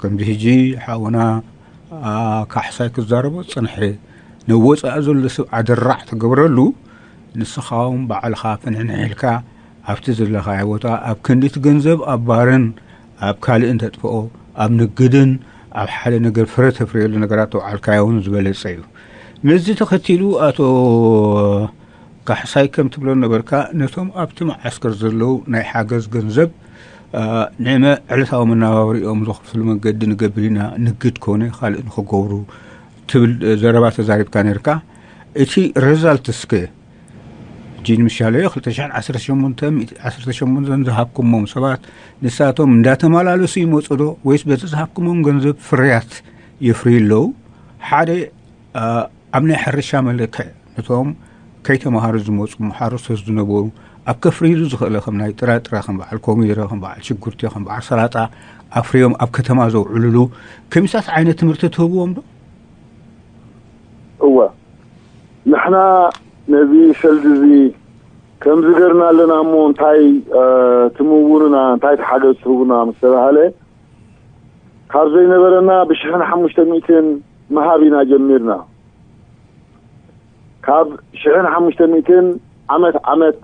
ከምዚ ሕጂ ሓውና ካሕሳይ ክዛረቦ ዝጸንሐ፣ ንወጻኢ ዘሎ ሰብ ኣደራዕ ትገብረሉ፣ ንስኻ እውን ባዕልኻ ፍንሕንሕ ኢልካ ኣብቲ ዘለኻዮ ቦታ ኣብ ክንዲ እቲ ገንዘብ ኣብ ባርን ኣብ ካልእን ተጥፍኦ፣ ኣብ ንግድን ኣብ ሓደ ነገር ፍረ ተፍርየሉ ነገራት ተውዓልካዮ እውን ዝበለጸ እዩ። ምስዚ ተኸቲሉ ኣቶ ካሕሳይ ከም ትብሎ ነበርካ፣ ነቶም ኣብቲ መዓስከር ዘለዉ ናይ ሓገዝ ገንዘብ ንዕመ ዕለታዊ መናባብሪኦም ዝኽፍሉ መንገዲ ንገብር ኢና፣ ንግድ ኮነ ካልእ ንኽገብሩ ትብል ዘረባ ተዛሪብካ ነርካ። እቲ ሬዛልት እስከ ጂን ምሻለዮ ክልተ ሽሕን ዓሰርተ ሸሞንተን ዝሃብኩሞም ሰባት ንሳቶም እንዳተመላለሱ ይመፁ ዶ ወይስ በቲ ዝሃብኩሞም ገንዘብ ፍርያት የፍርዩ ኣለዉ? ሓደ ኣብ ናይ ሕርሻ መለክዕ ነቶም ከይተምሃሩ ዝመፁ ሓረስቶት ዝነበሩ ኣብ ከፍርይሉ ዝኽእለ ከም ናይ ጥራጥረ ከም በዓል ኮሚደረ ከም በዓል ሽጉርቲ ከም በዓል ሰላጣ ኣፍርዮም ኣብ ከተማ ዘውዕልሉ ከሚሳት ዓይነት ትምህርቲ ትህብዎም ዶ? እወ፣ ንሕና ነዚ ሰልዲ እዚ ከምዚ ገርና ኣለና እሞ እንታይ ትምውኑና እንታይ ተሓገዝ ትህቡና ምስ ተባሃለ ካብ ዘይነበረና ብሽሕን ሓሙሽተ ሚእትን ምሃብ ኢና ጀሚርና። ካብ ሽሕን ሓሙሽተ ሚእትን ዓመት ዓመት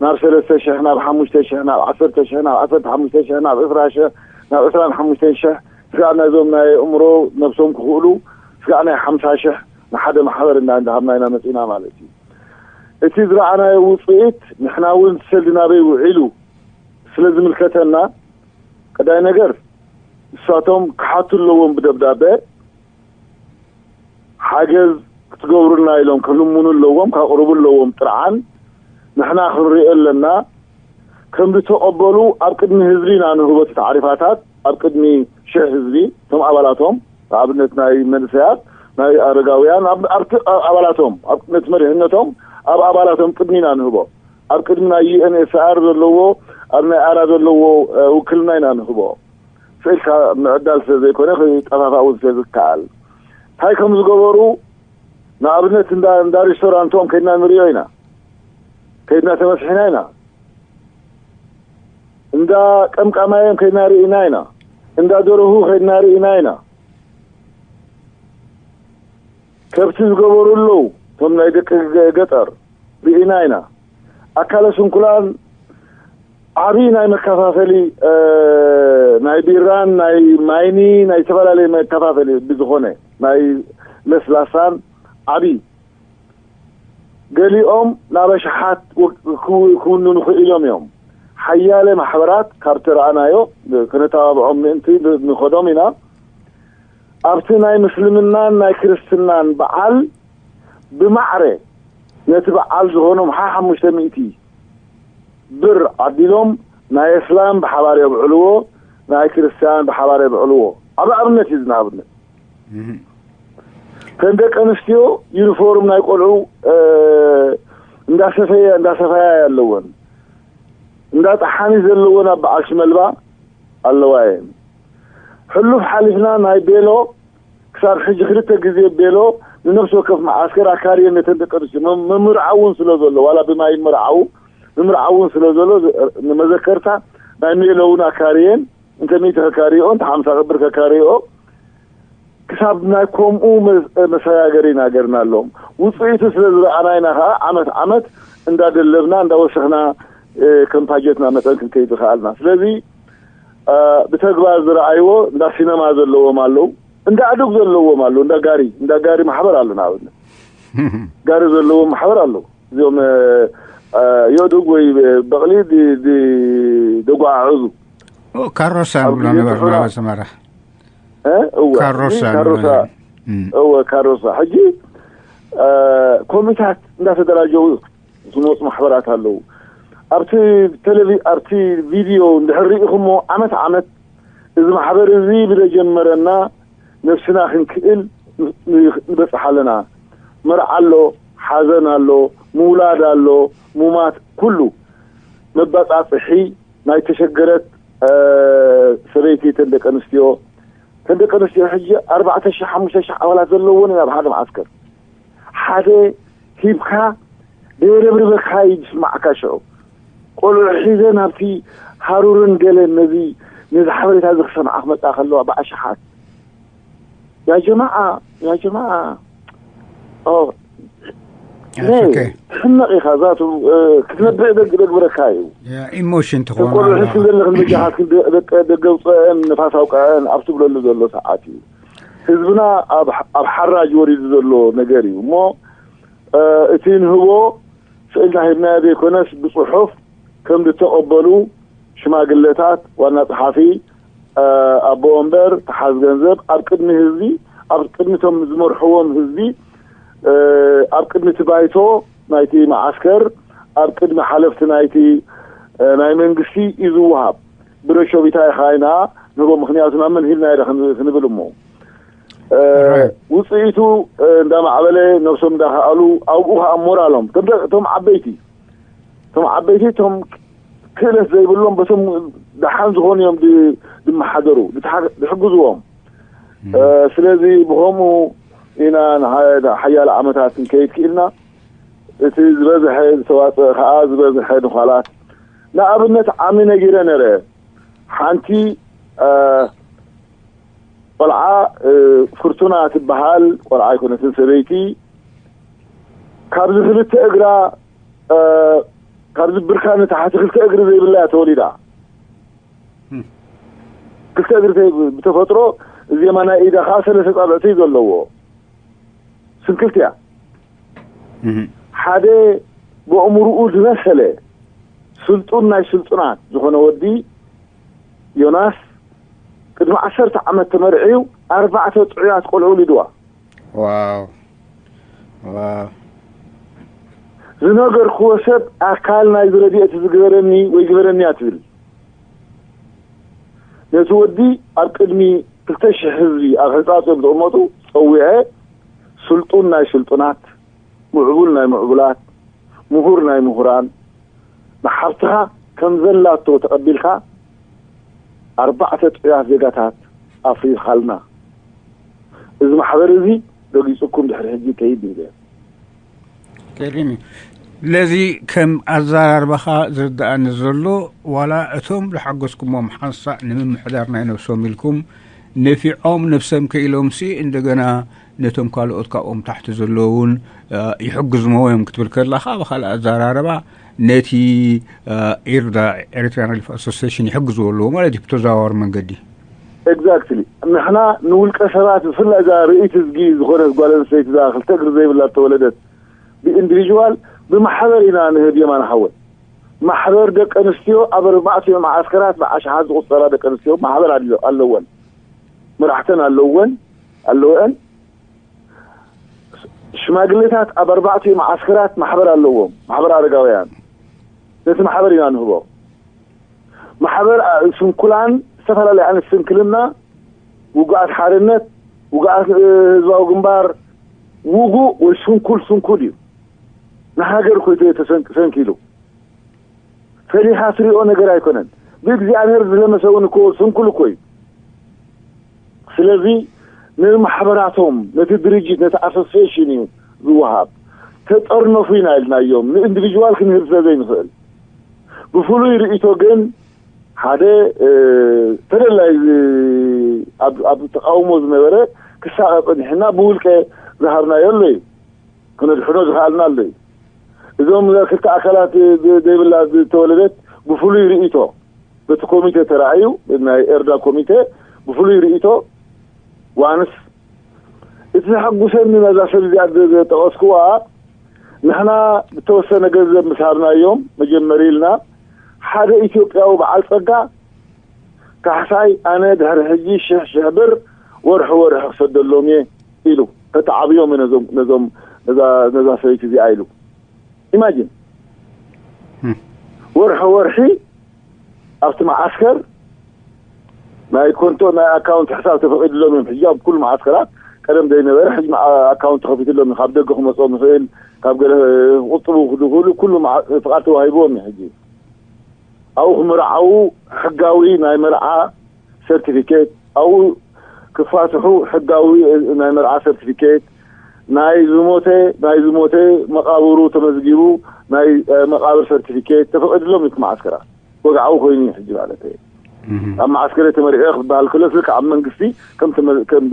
ናብ ሰለስተ ሽሕ ናብ ሓሙሽተ ሽሕ ናብ ዓሰርተ ሽሕ ናብ ዓሰርተ ሓሙሽተ ሽሕ ናብ ዕስራ ሽሕ ናብ ዕስራን ሓሙሽተን ሽሕ ስጋዕ ናይዞም ናይ ኣእምሮ ነብሶም ክኽእሉ ስጋዕ ናይ ሓምሳ ሽሕ ንሓደ ማሕበር እንዳ እንዳሃብና ኢና መፂና ማለት እዩ። እቲ ዝረኣናዮ ውፅኢት ንሕና እውን ሰልዲ ናበይ ውዒሉ ስለ ዝምልከተና ቀዳይ ነገር ንሳቶም ክሓቱ ኣለዎም ብደብዳበ ሓገዝ ክትገብሩልና ኢሎም ክልምኑ ኣለዎም፣ ከቕርቡ ኣለዎም ጥርዓን ንሕና ክንሪኦ ኣለና። ከም ዝተቐበሉ ኣብ ቅድሚ ህዝቢ ኢና ንህቦ እቲ ታዕሪፋታት ኣብ ቅድሚ ሽሕ ህዝቢ እቶም ኣባላቶም ንኣብነት ናይ መንእሰያት ናይ ኣረጋውያን ኣብቲ ኣባላቶም ነቲ መሪሕነቶም ኣብ ኣባላቶም ቅድሚ ኢና ንህቦ። ኣብ ቅድሚ ናይ ዩኤንኤስኣር ዘለዎ ኣብ ናይ ኣራ ዘለዎ ውክልና ኢና ንህቦ። ስእልካ ምዕዳል ስለ ዘይኮነ ክጠፋፋ እውን ስለ ዝከኣል እንታይ ከም ዝገበሩ ንኣብነት እንዳ እንዳ ሬስቶራንቶም ከድና ንሪኦ ኢና። ከድና ተመስሒና ኢና። እንዳ ቀምቃማዮም ከድና ርኢና ኢና። እንዳ ደረሁ ከድና ርኢና ኢና። ከብቲ ዝገበሩ ኣለዉ እቶም ናይ ደቂ ገጠር ርኢና ኢና። ኣካለ ስንኩላን ዓብዪ ናይ መከፋፈሊ ናይ ቢራን ናይ ማይኒ ናይ ዝተፈላለየ መከፋፈሊ ብዝኾነ ናይ ለስላሳን ዓብዪ ገሊኦም ናብ ኣሽሓት ክውንኑ ክኢሎም እዮም። ሓያለ ማሕበራት ካብ ተረኣናዮ ክነተባብዖም ምእንቲ ንኸዶም ኢና። ኣብቲ ናይ ምስልምናን ናይ ክርስትናን በዓል ብማዕረ ነቲ በዓል ዝኾኖም ሓ ሓሙሽተ ሚእቲ ብር ዓዲሎም ናይ እስላም ብሓባር የብዕልዎ፣ ናይ ክርስትያን ብሓባር የብዕልዎ። ኣብ ኣብነት እዩ ንኣብነት ከም ደቂ ኣንስትዮ ዩኒፎርም ናይ ቆልዑ እንዳሰፈያ እንዳሰፈያ ኣለወን። እንዳ ጠሓኒ ዘለወን ኣብ በዓል ሽመልባ ኣለዋ እየን። ሕሉፍ ሓሊፍና ናይ ቤሎ ክሳብ ሕጂ ክልተ ግዜ ቤሎ ንነፍሲ ወከፍ መዓስከር ኣካርየን ነተን ደቂ ኣንስትዮ መምርዓው እውን ስለ ዘሎ ዋላ ብማይ ይመርዓው ምምርዓው እውን ስለ ዘሎ ንመዘከርታ ናይ ሜሎ እውን ኣካርየን እንተ ሚእቲ ከካርይኦ እንተ ሓምሳ ቅብር ከካርይኦ ክሳብ ናይ ከምኡ መሰጋገሪ ናገርና ኣለዎም። ውፅኢቱ ስለ ዝረኣና ኢና ከዓ ዓመት ዓመት እንዳደለብና እንዳወሰኽና ከም ፓጀትና መጠን ክንከይድ ዝኸኣልና። ስለዚ ብተግባር ዝረኣይዎ እንዳ ሲነማ ዘለዎም ኣለዉ፣ እንዳ ኣእዱግ ዘለዎም ኣለዉ፣ እንዳ ጋሪ እንዳ ጋሪ ማሕበር ኣሎ ንኣብነት ጋሪ ዘለዎም ማሕበር ኣለዉ። እዚኦም የእዱግ ወይ በቕሊ ደጓዓዕዙ ካሮሳ ንብሎ ነበርና ኣብ ኣስመራ። እወ ካሮሳ ካሮሳ እወ ካሮሳ ሕጂ ኮሚታት እንዳተደራጀው ዝመፁ ማሕበራት ኣለዉ። ኣብቲ ቴሌቪ ኣብቲ ቪድዮ እንድሕር ርኢኹሞ ዓመት ዓመት እዚ ማሕበር እዚ ብደጀመረና ነብስና ክንክእል ንበፅሕ ኣለና። መርዓ ኣሎ፣ ሓዘን ኣሎ፣ ምውላድ ኣሎ፣ ሙማት ኩሉ መባፃፅሒ ናይ ተሸገረት ሰበይቲ ተን ደቂ ኣንስትዮ ተን ደቂ ኣንስትዮ ሕጂ ኣርባዕተ ሽሕ ሓሙሽተ ሽሕ ኣባላት ዘለዎን ኣብ ሓደ መዓስከር ሓደ ሂብካ ደየረብርበካ እዩ ዝስማዓካ ሽዑ ቆልዑ ሒዘ ናብቲ ሃሩርን ገለን ነዚ ነዚ ሓበሬታ እዚ ክሰምዓ ክመጻ ከለዋ ብኣሽሓት፣ ያ ጀማዓ፣ ያ ጀማዓ፣ ኦ፣ ነ-፣ ትሕመቕ ኢኻ። ዛቱ ክትነብዕ ደግ-፣ ደግብረካ እዩ። ኢሞሽን ትኾን ቆልዑ ሕስብ ዘለኽን በጃኻትክን ደቂ ደገ ውፅአን ንፋስ ኣውቀዐን ኣብ ትብለሉ ዘሎ ሰዓት እዩ። ህዝብና ኣብ ኣብ ሓራጅ ወሪዱ ዘሎ ነገር እዩ እሞ፣ እቲ ንህቦ ስእልና ሂብናዮ ዘይኮነስ ብፅሑፍ ከም ዝተቐበሉ ሽማግለታት፣ ዋና ፀሓፊ፣ ኣቦ ወንበር፣ ተሓዝ ገንዘብ ኣብ ቅድሚ ህዝቢ፣ ኣብ ቅድሚቶም ዝመርሕዎም ህዝቢ፣ ኣብ ቅድሚ እቲ ባይቶ ናይቲ መዓስከር፣ ኣብ ቅድሚ ሓለፍቲ ናይቲ ናይ መንግስቲ እዩ ዝወሃብ። ብረሾቢታ ኢኻ ኢና ንህቦ፣ ምክንያቱ ናብ መን ሂብና ኢለ ክንብል እሞ ውፅኢቱ እንዳማዕበለ ነብሶም እንዳኸኣሉ ኣብኡ ከዓ ሞራሎም እቶም ዓበይቲ እቶም ዓበይቲ እቶም ክእለት ዘይብሎም በቶም ደሓን ዝኾኑ እዮም ዝመሓደሩ ዝሕግዝዎም። ስለዚ ብኸምኡ ኢና ሓያለ ዓመታት ክንከይድ ክኢልና። እቲ ዝበዝሐ ዝተዋፅአ ከዓ ዝበዝሐ ድኳላት ንኣብነት ዓሚ ነጊረ ነረ ሓንቲ ቆልዓ ፍርቱና ትበሃል ቆልዓ ኣይኮነትን ሰበይቲ ካብዚ ክልተ እግራ ካብዚ ብርካ ንታሕቲ ክልተ እግሪ ዘይብላ እያ ተወሊዳ። ክልተ እግሪ ብተፈጥሮ እዚማ ናይ ኢዳ ከዓ ሰለስተ ፃብዕቲ እዩ ዘለዎ። ስንክልቲ እያ። ሓደ ብእምርኡ ዝበሰለ ስልጡን ናይ ስልጡናት ዝኾነ ወዲ ዮናስ ቅድሚ ዓሰርተ ዓመት ተመርዕዩ ኣርባዕተ ጥዑያት ቆልዑ ውሊድዋ። ዋው ዋው ዝነገርክዎ ሰብ ኣካል ናይ ዝረድኤት ዝግበረኒ ወይ ግበረኒ እያ ትብል። ነቲ ወዲ ኣብ ቅድሚ ክልተ ሽሕ ህዝቢ ኣብ ሕፃፅ እዮም ዝቕመጡ ፀዊዐ ስልጡን ናይ ስልጡናት ምዕቡል ናይ ምዕቡላት ምሁር ናይ ምሁራን ንሓብትኻ ከም ዘላቶ ተቐቢልካ ኣርባዕተ ጥዑያት ዜጋታት ኣፍሪኻልና። እዚ ማሕበር እዚ ረጊፁኩም ድሕሪ ሕጂ ከይድ ይብል። ገሪም እዩ። ስለዚ ከም ኣዘራርባኻ ዝርዳእኒ ዘሎ ዋላ እቶም ዝሓገዝኩሞም ሓንሳእ ንምምሕዳር ናይ ነብሶም ኢልኩም ነፊዖም ነብሰም ከኢሎም ሲ እንደገና ነቶም ካልኦት ካብኦም ታሕቲ ዘለዉ እውን ይሕግዝሞ እዮም ክትብል ከለኻ ብካልእ ኣዘራርባ ነቲ ኢርዳ ኤሪትሪያን ሪሊፍ ኣሶሲሽን ይሕግዝዎ ኣለዎ ማለት እዩ ብተዘዋዋሪ መንገዲ። ኤግዛክትሊ። ንሕና ንውልቀ ሰባት ብፍላይ እዛ ርእይት ህዝጊ ዝኾነት ጓል ኣንስተይቲ እዛ ክልተ እግሪ ዘይብላ ዝተወለደት ብኢንዲቪዥዋል ብማሕበር ኢና ንህብ የማን ሓወይ። ማሕበር ደቂ ኣንስትዮ ኣብ ኣርባዕቲኡ መዓስከራት ብኣሽሓት ዝቑፀራ ደቂ ኣንስትዮ ማሕበር ኣለወን፣ መራሕተን ኣለወን ኣለወን። ሽማግሌታት ኣብ ኣርባዕቲኡ መዓስከራት ማሕበር ኣለዎም፣ ማሕበር ኣረጋውያን። ነቲ ማሕበር ኢና ንህቦ። ማሕበር ስንኩላን ዝተፈላለዩ ዓይነት ስንክልና፣ ውጉኣት ሓርነት፣ ውጉኣት ህዝባዊ ግንባር። ውጉእ ወይ ስንኩል ስንኩል እዩ። ንሃገር እኮ ተሰንኪሉ ፈሊኻ ትሪኦ ነገር ኣይኮነን። ብእግዚኣብሔር ዝለመሰ እውን እኮ ስንኩል እኮ እዩ። ስለዚ ንማሕበራቶም ነቲ ድርጅት ነቲ ኣሶሲሽን እዩ ዝወሃብ። ተጠርነፉ ኢና ኢልናዮም። ንኢንዲቪጅዋል ክንህብ ስለ ዘይንኽእል ብፍሉይ ርእይቶ ግን ሓደ ተደላይ ኣብ ተቃውሞ ዝነበረ ክሳቐ ጸኒሕና ብውልቀ ዝሃብናዮ ኣሎ እዩ። ክነድሕኖ ዝኸኣልና ኣሎ እዩ። እዞም ክልተ ኣካላት ዘይብላ ዝተወለደት ብፍሉይ ርእይቶ በቲ ኮሚቴ ተራእዩ፣ ናይ ኤርዳ ኮሚቴ ብፍሉይ ርእይቶ ዋንስ እቲ ዘሐጉሰኒ ነዛ ሰብ እዚኣ ዘጠቐስክዋ ንሕና ዝተወሰነ ገንዘብ ምስ ሃብናዮም መጀመሪ ኢልና ሓደ ኢትዮጵያዊ በዓል ጸጋ ካሕሳይ ኣነ ድሕሪ ሕጂ ሽሕ ሽሕ ብር ወርሒ ወርሒ ክሰደሎም እየ ኢሉ። ከተዓብዮም ነዞም ነዞም ነዛ ነዛ ሰበይቲ እዚኣ ኢሉ። ኢማጂን ወርሒ ወርሒ ኣብቲ መዓስከር ናይ ኮንቶ ናይ ኣካውንት ሕሳብ ተፈቒድሎም እዮም። ሕጂ ኣብ ኩሉ መዓስከራት ቀደም ዘይነበረ ሕጂ ኣካውንት ተኸፊትሎም እዩ። ካብ ደገ ክመፅኦም ይኽእል፣ ካብ ገለ ክቁጥቡ ክድኽእሉ ኩሉ ፍቃድ ተዋሂብዎም እዩ። ሕጂ ኣብኡ ክምርዓዉ ሕጋዊ ናይ መርዓ ሰርቲፊኬት፣ ኣብኡ ክፋትሑ ሕጋዊ ናይ መርዓ ሰርቲፊኬት፣ ናይ ዝሞተ ናይ ዝሞተ መቃብሩ ተመዝጊቡ ናይ መቃብር ሰርቲፊኬት ተፈቐድሎም እዩ። መዓስከራት ወግዓዊ ኮይኑ እዩ ሕጂ ማለት እዩ። ኣብ መዓስከር ተመሪዐ ክበሃል ከሎ ስልካ ኣብ መንግስቲ ከም ተመ- ከም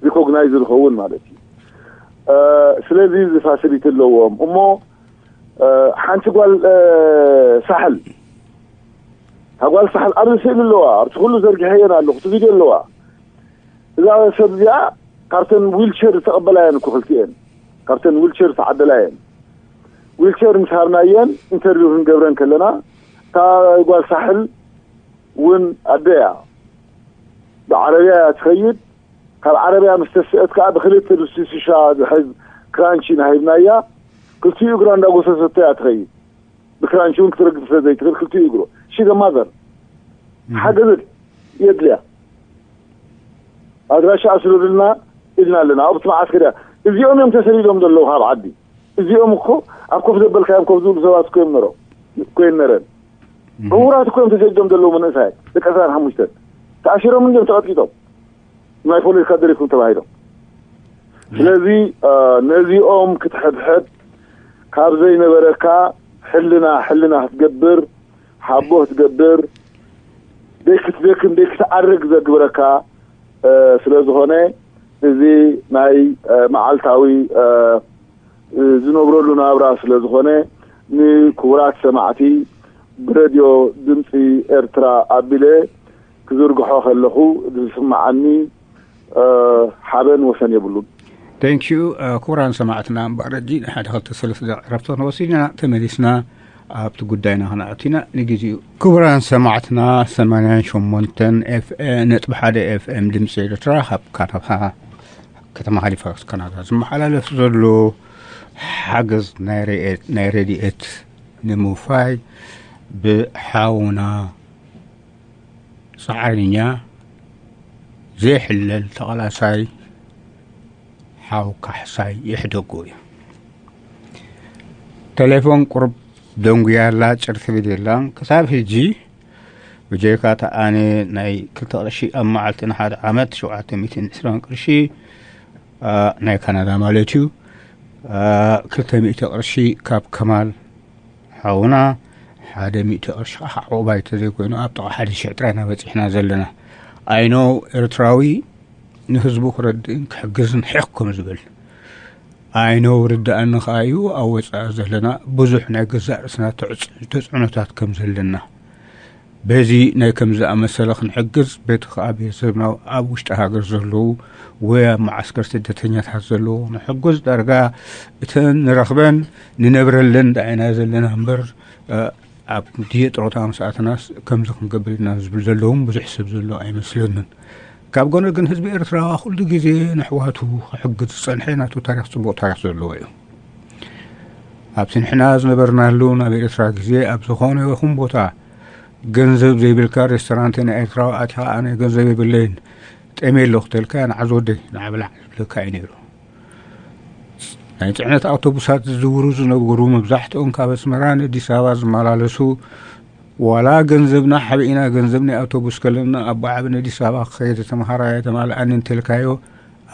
ሪኮግናይዝ ዝኸውን ማለት እዩ። ስለዚ እዚ ፋሲሊቲ ኣለዎም እሞ ሓንቲ ጓል ሳሕል፣ እታ ጓል ሳሕል ኣብዚ ስእሊ ኣለዋ፣ ኣብቲ ኩሉ ዘርጊሐየን ኣለኹ፣ እቲ ቪድዮ ኣለዋ። እዛ ሰብ እዚኣ ካብተን ዊልቸር ዝተቐበላየን እኮ ክልቲኤን፣ ካብተን ዊልቸር ዝተዓደላየን። ዊልቸር ምስ ሃብናየን ኢንተርቪው ክንገብረን ከለና እታ ጓል ሳሕል እውን ኣደ እያ፣ ብዓረብያ እያ ትኸይድ። ካብ ዓረብያ ምስ ተስአት ከዓ ብክልተ ብስቲስሻ ዝሕዝ ክራንቺ ናሂብናያ፣ ክልቲኡ እግራ እንዳጎሰሰቶ እያ ትኸይድ። ብክራንቺ እውን ክትረግጥ ስለ ዘይትኽእል ክልቲኡ እግሩ ሽዘማዘር ሓገዝ የድልያ። ኣድራሻ ኣስርብልና ኢልና ኣለና። ኣብቲ መዓስከር እያ። እዚኦም እዮም ተሰዲዶም ዘለዉ ካብ ዓዲ። እዚኦም እኮ ኣብ ኮፍ ዘበልካዮም ኮፍ ዝብሉ ሰባት እኮ እዮም ነሮም እኮ እዮም ነረን። ዕውራት እኮ እዮም ተሰዲዶም ዘለዉ መንእሳያት ደቂ ዕስራን ሓሙሽተን ተኣሲሮም እንዲዮም ተቐጥቂጦም። ናይ ፖለቲካ ደሪኩም ተባሂሎም። ስለዚ ነዚኦም ክትሕድሕድ ካብ ዘይነበረካ ሕልና ሕልና ክትገብር ሓቦ ክትገብር ደይ ክትደክም ደይ ክትዓርግ ዘግብረካ ስለ ዝኾነ እዚ ናይ መዓልታዊ ዝነብረሉ ናብራ ስለ ዝኾነ ንክቡራት ሰማዕቲ ብረድዮ ድምፂ ኤርትራ ኣቢለ ክዝርግሖ ከለኹ ዝስምዓኒ ሓበን ወሰን የብሉን። Thank you ክቡራን ሰማዕትና። እምበኣር ሕጂ ንሓደ ክልተ ሰለስተ ደቂቕ ዕረፍቲ ክንወስድ ኢና። ተመሊስና ኣብቲ ጉዳይና ክነኣቱ ኢና። ንግዜኡ ክቡራን ሰማዕትና ሰማንያን ሸሞንተን ነጥቢ ሓደ ኤፍኤም ድምፂ ኤርትራ ካብ ካናዳ ከተማ ሃሊፋክስ ካናዳ ዝመሓላለፍ ዘሎ ሓገዝ ናይ ረድኤት ንምውፋይ ብሓውና ጻዕረኛ ዘይሕለል ተቓላሳይ ሓው ካሕሳይ ይሕደጎ እዩ። ቴሌፎን ቁሩብ ደንጉያ ኣላ፣ ጭር ትብል የላን። ክሳብ ሕጂ ብጀካ እታ ኣነ ናይ ክልተ ቅርሺ ኣብ መዓልቲ ንሓደ ዓመት ሸውዓተ ሚእትን ዕስራን ቅርሺ ናይ ካናዳ ማለት እዩ። ክልተ ሚእቲ ቅርሺ ካብ ከማል ሓውና ሓደ ሚእቲ ቅርሺ ከዓ ዕቑባይ ተዘይኮይኑ ኣብ ጥቓ ሓደ ሽሕ ጥራይ ኢና በፂሕና ዘለና። I know ኤርትራዊ ንህዝቡ ክረድእን ክሕግዝን ሕቕ ከም ዝብል። I know ርድኣኒ ከዓ እዩ ኣብ ወፃኢ ዘለና ብዙሕ ናይ ገዛእ ርእስና ተፅዕኖታት ከም ዘለና። በዚ ናይ ከም ዝኣመሰለ ክንሕግዝ በቲ ከዓ ቤተሰብና ኣብ ውሽጢ ሃገር ዘለዉ ወይ ኣብ መዓስከር ስደተኛታት ዘለዉ ንሕግዝ ዳርጋ እተን ንረኽበን ንነብረለን ዳኢና ዘለና እምበር ኣብ ድየ ጥሮታ ምስ ኣተናስ ከምዚ ክንገብር ኢና ዝብል ዘለውን ብዙሕ ሰብ ዘሎ ኣይመስለንን። ካብ ጎነ ግን ህዝቢ ኤርትራ ኩሉ ግዜ ንሕዋቱ ክሕግዝ ዝጸንሐ ናቱ ታሪኽ ጽቡቕ ታሪኽ ዘለዎ እዩ። ኣብቲ ንሕና ዝነበርናሉ ናብ ኤርትራ ግዜ ኣብ ዝኾነ ይኹን ቦታ ገንዘብ ዘይብልካ ሬስቶራንት ናይ ኤርትራዊ ኣቲኻ ኣነ ገንዘብ የብለይን ጠሜ ኣሎ ክተልካ ንዓዝ ወደይ ንዓብላዕ ዝብለካ እዩ ነይሩ። ናይ ጽዕነት ኣውቶቡሳት ዝዝውሩ ዝነበሩ መብዛሕትኦም ካብ ኣስመራ ንኣዲስ ኣበባ ዝመላለሱ ዋላ ገንዘብና ሓቢእና ገንዘብ ናይ ኣውቶቡስ ከለና ኣቦ ዓቢ ንኣዲስ ኣበባ ክኸይድ ተምሃራይ ተማልኣኒ እንተልካዮ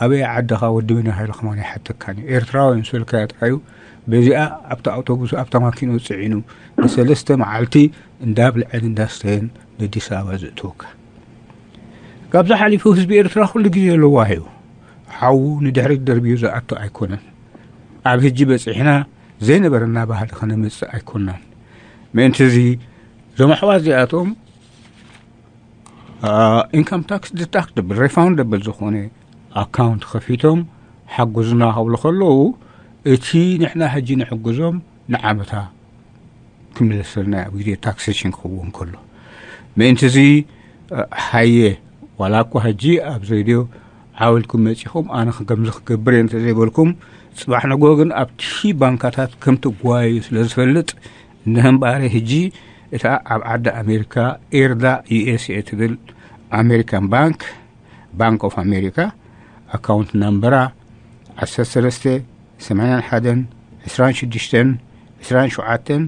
ኣበይ ዓድኻ ወዲ መን ኢኻ ኢሉ ከማን ኣይሓተካን እዩ። ኤርትራዊ ምስ በልካዮ ጥራዩ በዚኣ ኣብታ ኣውቶቡስ ኣብታ ማኪኖ ጽዒኑ ንሰለስተ መዓልቲ እንዳብልዐን እንዳስተየን ንኣዲስ ኣበባ ዘእትወካ። ካብዚ ሓሊፉ ህዝቢ ኤርትራ ኩሉ ግዜ ለዋህ እዩ። ሓዉ ንድሕሪት ደርብዩ ዝኣቱ ኣይኮነን። ኣብ ህጂ በጺሕና ዘይነበረና ባህሊ ከነምጽእ ኣይኮናን። ምእንቲ እዚ እዞም ኣሕዋት እዚኣቶም ኢንካም ታክስ ዲዳክትብል ሪፋውንደብል ዝኾነ ኣካውንት ከፊቶም ሓጉዝና ክብሉ ከለዉ እቲ ንሕና ሕጂ ንሕግዞም ንዓመታ ክምለሰልና ኣብ ግዜ ታክሴሽን ክኸውን ከሎ ምእንቲ እዚ ሓየ ዋላ እኳ ሕጂ ኣብ ሬድዮ ዓው ኢልኩም መጺኹም ኣነ ከምዚ ክገብር እየ እንተዘይበልኩም ጽባሕ ንግሆ ግን ኣብቲ ባንካታት ከም ትጓየዩ ስለ ዝፈልጥ እንሀምባሪ ሕጂ እታ ኣብ ዓዲ ኣሜሪካ ኤርዳ ዩኤስኤ ትብል ኣሜሪካን ባንክ ባንክ ኦፍ ኣሜሪካ ኣካውንት ናምበራ ዓሰርተ ሰለስተ ሰማንያን ሓደን ዕስራን ሽዱሽተን ዕስራን ሸውዓተን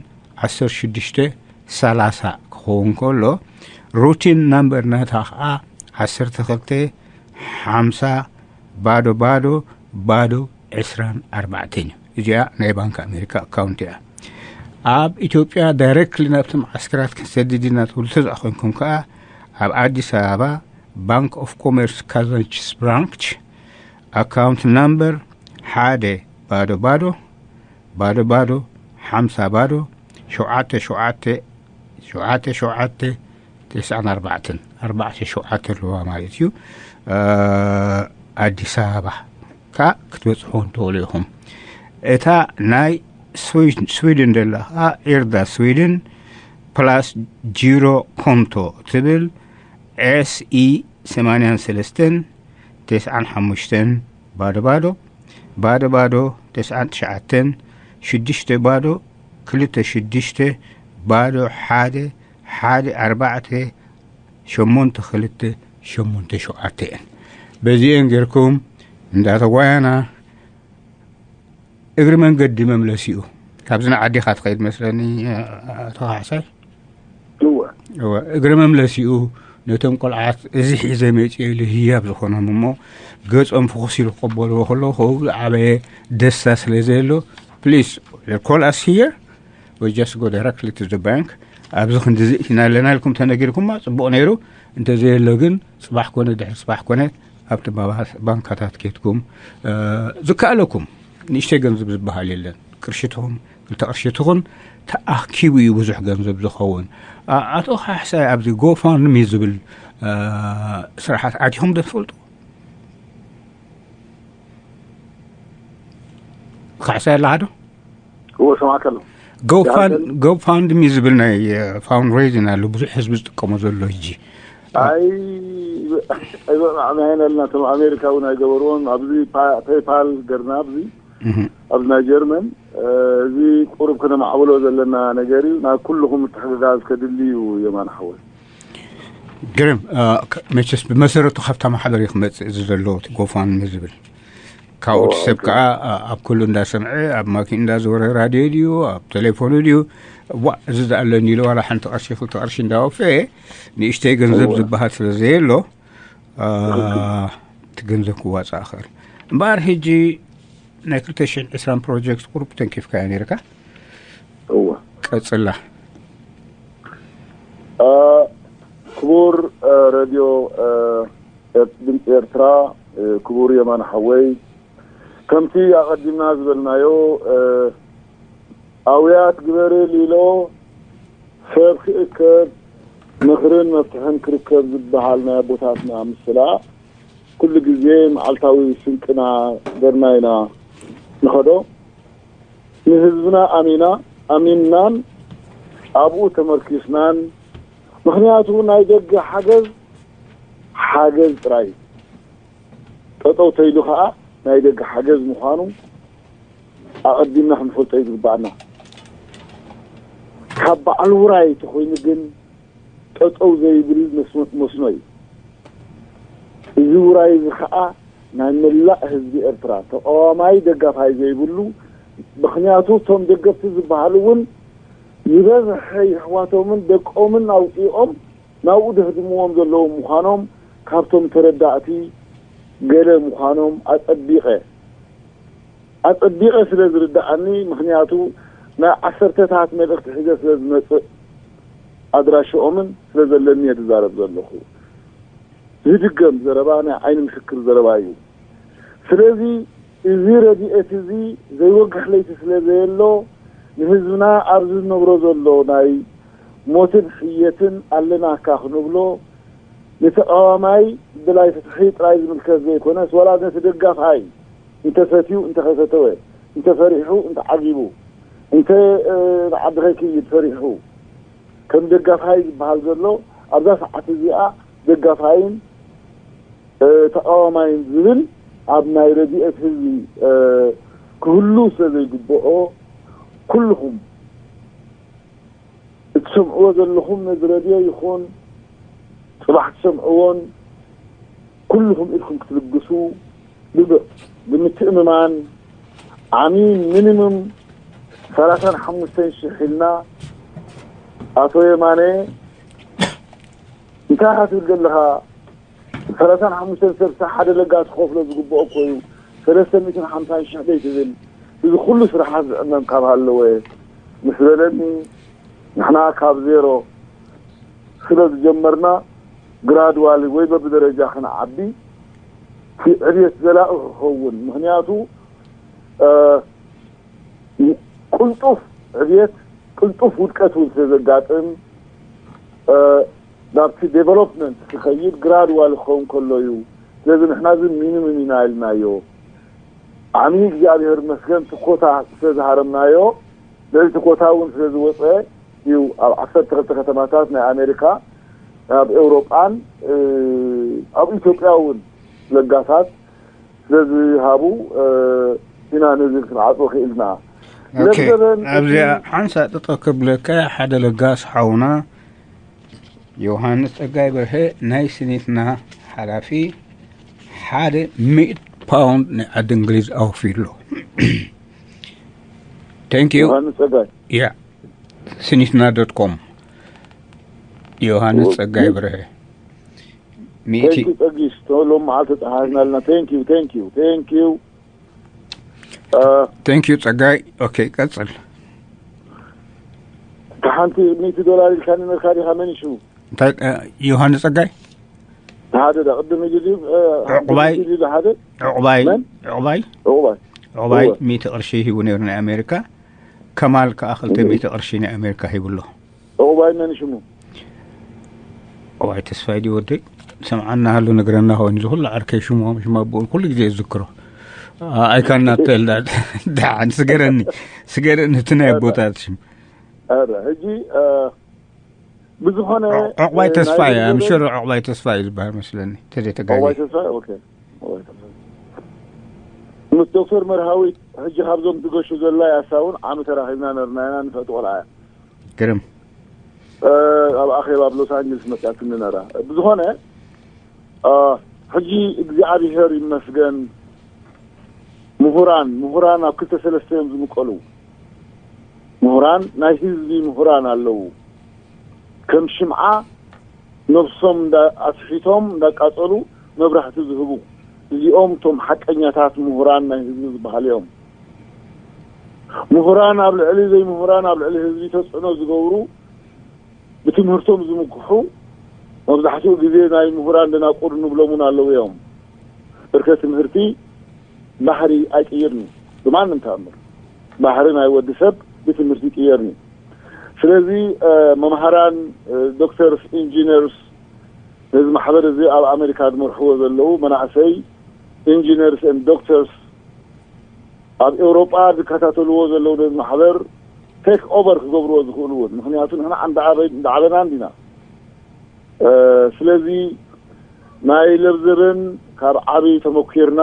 ዓሰርተ ሽዱሽተ ሰላሳ ክኸውን ከሎ ሩቲን ናምበር ናታ ከዓ ዓሰርተ ክልተ ሓምሳ ባዶ ባዶ ባዶ ዕስራን ኣርባዕተን እዩ። እዚኣ ናይ ባንክ ኣሜሪካ ኣካውንት እያ። ኣብ ኢትዮጵያ ዳይሬክትሊ ናብቲ መዓስከራት ክንሰድድ ኢና ትብሉ ተዝኣ ኮይንኩም ከዓ ኣብ ኣዲስ ኣበባ ባንክ ኦፍ ኮሜርስ ካዛንችስ ብራንች፣ ኣካውንት ናምበር ሓደ ባዶ ባዶ ባዶ ባዶ ሓምሳ ባዶ ሸውዓተ ሸውዓተ ሸውዓተ ሸውዓተ ተስዓን ኣርባዕተን ኣርባዕተ ሸውዓተ ኣለዋ ማለት እዩ። ኣዲስ ኣበባ ከኣ ክትበጽሑ ትኽእሉ ኢኹም። እታ ናይ ስዊድን ደላ ከኣ ኤርዳ ስዊድን ፕላስ ጂሮ ኮንቶ ትብል ኤስኢ ሰማንያን ሰለስተን ተስዓን ሓሙሽተን ባዶ ባዶ ባዶ ባዶ ተስዓን ትሽዓተን ሽዱሽተ ባዶ ክልተ ሽዱሽተ ባዶ ሓደ ሓደ ኣርባዕተ ሸሞንተ ክልተ ሸሞንተ ሸውዓተ እየን። በዚኤን ጌርኩም እንዳተጓያና እግሪ መንገዲ መምለሲኡ ካብዚ ንዓዲኻ ትኸይድ መስለኒ። ኣቶ ካሕሳይ፣ እወ። እግሪ መምለሲኡ ነቶም ቆልዓት እዚ ሒዘ መፅእ ኢሉ ህያብ ዝኾኖም እሞ ገፆም ፍኹስ ኢሉ ክቐበልዎ ከለዉ ከብኡ ዝዓበየ ደስታ ስለ ዘየሎ፣ please call us here, we just go directly to the bank። ኣብዚ ክንዲ ዝእቲና ኣለና ኢልኩም ተነጊርኩማ ፅቡቕ ነይሩ። እንተዘየሎ ግን ፅባሕ ኮነ ድሕሪ ፅባሕ ኮነ ኣብቲ ባባ- ባንካታት ኬድኩም ዝከኣለኩም ንእሽተይ ገንዘብ ዝበሃል የለን። ቅርሺ ትኹን ክልተ ቅርሺ ትኹን ተኣኪቡ እዩ ብዙሕ ገንዘብ ዝኸውን። ኣቶ ካሕሳይ ኣብዚ ጎፋንድሚ ዝብል ስራሓት ኣቲኹም ዶ ትፈልጡ? ካሕሳይ ኣለካ ዶ? እዎ ሰማዕከ ኣሎ። ጎፋንድሚ ዝብል ናይ ፋውንድሬዚን ኣሎ ብዙሕ ህዝቢ ዝጥቀሞ ዘሎ ሕጂ። ኣይ ኣይበቕዕናየን ኣለና። እቶም ኣሜሪካ እውን ኣይገበርዎን። ኣብዚ ፔይፓል ገርና ኣብዚ ኣብዚ ናይ ጀርመን እዚ ቁሩብ ክነማዕብሎ ዘለና ነገር እዩ። ናብ ኩልኹም ምትሕግጋዝ ከድሊ እዩ። የማን ሓወይ ግርም፣ መቸስ ብመሰረቱ ካብታ ማሕበር እዩ ክመፅእ እዚ ዘሎ እቲ ጎፋንድሚ ዝብል። ካብኡ እቲ ሰብ ከዓ ኣብ ኩሉ እንዳሰምዐ ኣብ ማኪን እንዳዘወረ ራድዮ ድዩ ኣብ ቴሌፎኑ ድዩ ዋ እዚ ዝኣለኒ ኢሉ ዋላ ሓንቲ ቅርሺ ክልተ ቅርሺ እንዳወፈየ ንእሽተይ ገንዘብ ዝበሃል ስለ ዘየሎ እቲ ገንዘብ ክዋፃእ ክእል። እምበኣር ሕጂ ናይ ክልተ ሽሕን ዕስራን ፕሮጀክት ቁሩብ ተንኪፍካዮ ነይርካ። እወ። ቀፅላ። ክቡር ረድዮ ድምፂ ኤርትራ፣ ክቡር የማነ ሓወይ፣ ከምቲ ኣቐዲምና ዝበልናዮ ኣውያት ግበርል ኢሎ ሰብ ክእከብ ምኽርን መፍትሕን ክርከብ ዝበሃል ናይ ኣቦታትና ምስላ ኩሉ ግዜ መዓልታዊ ስንቅና ገርና ኢና ንኸዶ። ንህዝብና ኣሚና ኣሚንናን ኣብኡ ተመርኪስናን። ምኽንያቱ ናይ ደገ ሓገዝ ሓገዝ ጥራይ እዩ። ጠጠው ተይሉ ከዓ ናይ ደገ ሓገዝ ምዃኑ ኣቐዲምና ክንፈልጦ እዩ ዝግባኣና። ካብ በዓል ውራይ ተኾይኑ ግን ጠጠው ዘይብል መስኖ እዩ። እዚ ውራይ እዚ ከዓ ናይ መላእ ህዝቢ ኤርትራ ተቃዋማይ ደጋፋይ ዘይብሉ። ምኽንያቱ እቶም ደገፍቲ ዝበሃሉ እውን ዝበዝሐ የሕዋቶምን ደቆምን ኣውፂኦም ናብኡ ደህድምዎም ዘለዎም ምዃኖም ካብቶም ተረዳእቲ ገለ ምዃኖም ኣፀቢቐ ኣፀቢቐ ስለ ዝርዳኣኒ። ምኽንያቱ ናይ ዓሰርተታት መልእኽቲ ሒዘ ስለ ዝመፅእ ኣድራሽኦምን ስለ ዘለኒ እየ ዝዛረብ ዘለኹ። ዝድገም ዘረባ ናይ ዓይኒ ምስክር ዘረባ እዩ። ስለዚ እዚ ረድኤት እዚ ዘይወግሕ ለይቲ ስለ ዘየሎ ንህዝብና ኣብዚ ዝነብሮ ዘሎ ናይ ሞትን ሕየትን ኣለናካ ክንብሎ ንተቃዋማይ ድላይ ፍትሒ ጥራይ ዝምልከት ዘይኮነስ ዋላ ነቲ ደጋፋይ እንተሰትዩ እንተኸሰተወ እንተፈሪሑ እንተዓጊቡ እንተ ንዓዲ ከይክይድ ፈሪሑ ከም ደጋፋይ ዝበሃል ዘሎ ኣብዛ ሰዓት እዚኣ ደጋፋይን ተቃዋማይን ዝብል ኣብ ናይ ረድኤት ህዝቢ ክህሉ ስለ ዘይግብኦ ኩልኹም እትሰምዕዎ ዘለኹም ነዚ ረድዮ ይኹን ፅባሕ ትሰምዕዎን ኩልኹም ኢድኩም ክትልግሱ ብብ- ብምትእምማን ዓሚ ሚኒሙም ሰላሳን ሓሙሽተን ሽሕ ኢልና ኣቶ የማነ እንታይ ኢኻ ትብል ዘለኻ? ሰላሳን ሓሙሽተን ሰብ ሓደ ለጋሲ ክኸፍሎ ዝግብኦ እኮ እዩ። ሰለስተ ሚእትን ሓምሳን ሽሕ ደይ ትብል እዚ ኩሉ ስራሓት ዝዕመም ካብ ሃለወ ምስ በለኒ ንሕና ካብ ዜሮ ስለ ዝጀመርና ግራድዋሊ ወይ በብደረጃ ክንዓቢ፣ እቲ ዕብየት ዘላቒ ክኸውን። ምኽንያቱ ቅልጡፍ ዕብየት ቅልጡፍ ውድቀት እውን ስለ ዘጋጥም፣ ናብቲ ዴቨሎፕመንት ክኸይድ ግራድዋሊ ክኸውን ከሎ እዩ። ስለዚ ንሕና እዚ ሚኒሙም ኢና ኢልናዮ። ዓሚ እግዚኣብሔር መስገን ትኮታ ስለ ዝሃረምናዮ፣ ልዕሊ ትኮታ እውን ስለ ዝወፀ እዩ። ኣብ ዓሰርተ ክልተ ከተማታት ናይ ኣሜሪካ፣ ኣብ ኤውሮጳን ኣብ ኢትዮጵያ እውን ለጋሳት ስለ ዝሃቡ ኢና ነዚ ክንዓፁ ክኢልና። ኣብዚኣ ሓንሳ ጥጠ ክብለካ፣ ሓደ ለጋስ ሓውና ዮሃንስ ጸጋይ በርሀ ናይ ስኒትና ሓላፊ ሓደ ሚእት ፓውንድ ናይ ዓዲ እንግሊዝ ኣውፊ ኣሎ። Thank you። ዮሃንስ ጸጋይ ያ ስኒትና ዶት ኮም። ዮሃንስ ጸጋይ በርሀ ሚእቲ። Thank you ጸጊሽ፣ ሎም መዓልቲ ተሓዝናልና። Thank you, thank you, thank you። Thank you ጸጋይ። ኦኬ፣ ቀጽል። ሓንቲ ሚእቲ ዶላር ኢልካኒ ነርካ ዲኻ? መን እዩ ሽሙ? እንታይ? ዮሃንስ ጸጋይ። ሓደ ዳ ቅድም ኢሉ ድዩ? ዕቑባይ። ኢሉ ሓደ ዕቑባይ። መን? ዕቑባይ። ዕቑባይ። ዕቑባይ እወ። ሚእቲ ቅርሺ ሂቡ ነይሩ ናይ ኣሜሪካ። ከማል ከኣ ክልተ ሚእቲ ቅርሺ ናይ ኣሜሪካ ሂብሎ። ዕቑባይ መን ሽሙ? ዕቑባይ ተስፋይ ድዩ ወደይ? ሰምዓና ሃሉ ነግረና ኮይኑ ዝኹሉ ዓርከይ ሽሙ ሽሙ ኣቦኡ ኩሉ ግዜ ዝዝክሮ። I cannot tell that። ደሓን ስገረኒ። ስገረኒ እቲ ናይ ኣቦታት ሽም። ኣረ ሕጂ ብዝኾነ ዕቑባይ እ፣ ተስፋ ናይ እዩ። ዝነበረ- ምሽር ዕቑባይ ተስፋ እዩ ዝበሃል መስለኒ። ተዘይተጋጊ። ዕቑባይ ተስፋ ኦኬ። ዕቑባይ ተስፋ ምስ ዶክተር መርሃዊት ሕጂ ካብዞም ዝገሹ ዘላ ያሳውን ዓሚ ተራኺብና ነርና ኢና። ንፍዕቲ ቆልዓ እያ። ግርም። እ፣ ኣብ ኣኼባ ኣብ ሎስ ኣንጀልስ መፅያትኒ ነራ። ብዝኾነ እ፣ ሕጂ እግዚኣብሔር ይመስገን፣ ምሁራን ምሁራን ኣብ ክልተ ሰለስተ እዮም ዝምቀሉ። ምሁራን ናይ ህዝቢ ምሁራን ኣለዉ። ከም ሽምዓ ነብሶም እንዳ ኣስሒቶም እንዳቃጸሉ መብራህቲ ዝህቡ፣ እዚኦም እቶም ሓቀኛታት ምሁራን ናይ ህዝቢ ዝበሃሉ እዮም። ምሁራን ኣብ ልዕሊ ዘይምሁራን፣ ኣብ ልዕሊ ህዝቢ ተጽዕኖ ዝገብሩ፣ ብትምህርቶም ዝምክሑ፣ መብዛሕትኡ ግዜ ናይ ምሁራን ደናቁር ንብሎም እውን ኣለዉ እዮም። ብርከ ትምህርቲ ባህሪ ኣይቅይርን እዩ ብማንም ተኣምር። ባህሪ ናይ ወዲ ሰብ ብትምህርቲ ይቅየርን እዩ። ስለዚ እ፣ መምሃራን፣ እ፣ ዶክተርስ፣ ኢንጂነርስ፣ ነዚ ማሕበር እዚ ኣብ ኣሜሪካ ዝመርሕዎ ዘለዉ መናእሰይ ኢንጂነርስ ኤንድ ዶክተርስ ኣብ ኤውሮጳ ዝከታተልዎ ዘለዉ ነዚ ማሕበር ቴክ ኦቨር ክገብርዎ ዝኽእሉ እውን፣ ምኽንያቱ ንሕና እንዳዓበ- እንዳዓበና እንዲና። እ፣ ስለዚ ናይ ለብዘበን ካብ ዓቢ ተመኪርና፣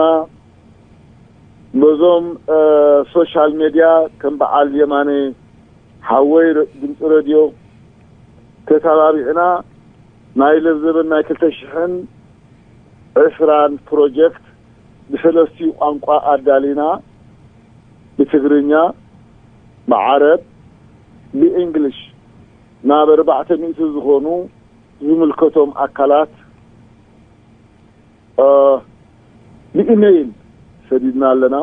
በዞም እ፣ ሶሻል ሜድያ ከም በዓል የማነ ሓወይ ረ- ድምፂ ረድዮ ተተባቢዕና ናይ ለብዘበን ናይ ክልተ ሽሕን ዕስራን ፕሮጀክት ብሰለስቲኡ ቋንቋ ኣዳሊና፣ ብትግርኛ፣ ብዓረብ፣ ብእንግሊሽ፣ ናብ ኣርባዕተ ሚእቲ ዝኾኑ ዝምልከቶም ኣካላት እ፣ ብኢሜይል ሰዲድና ኣለና።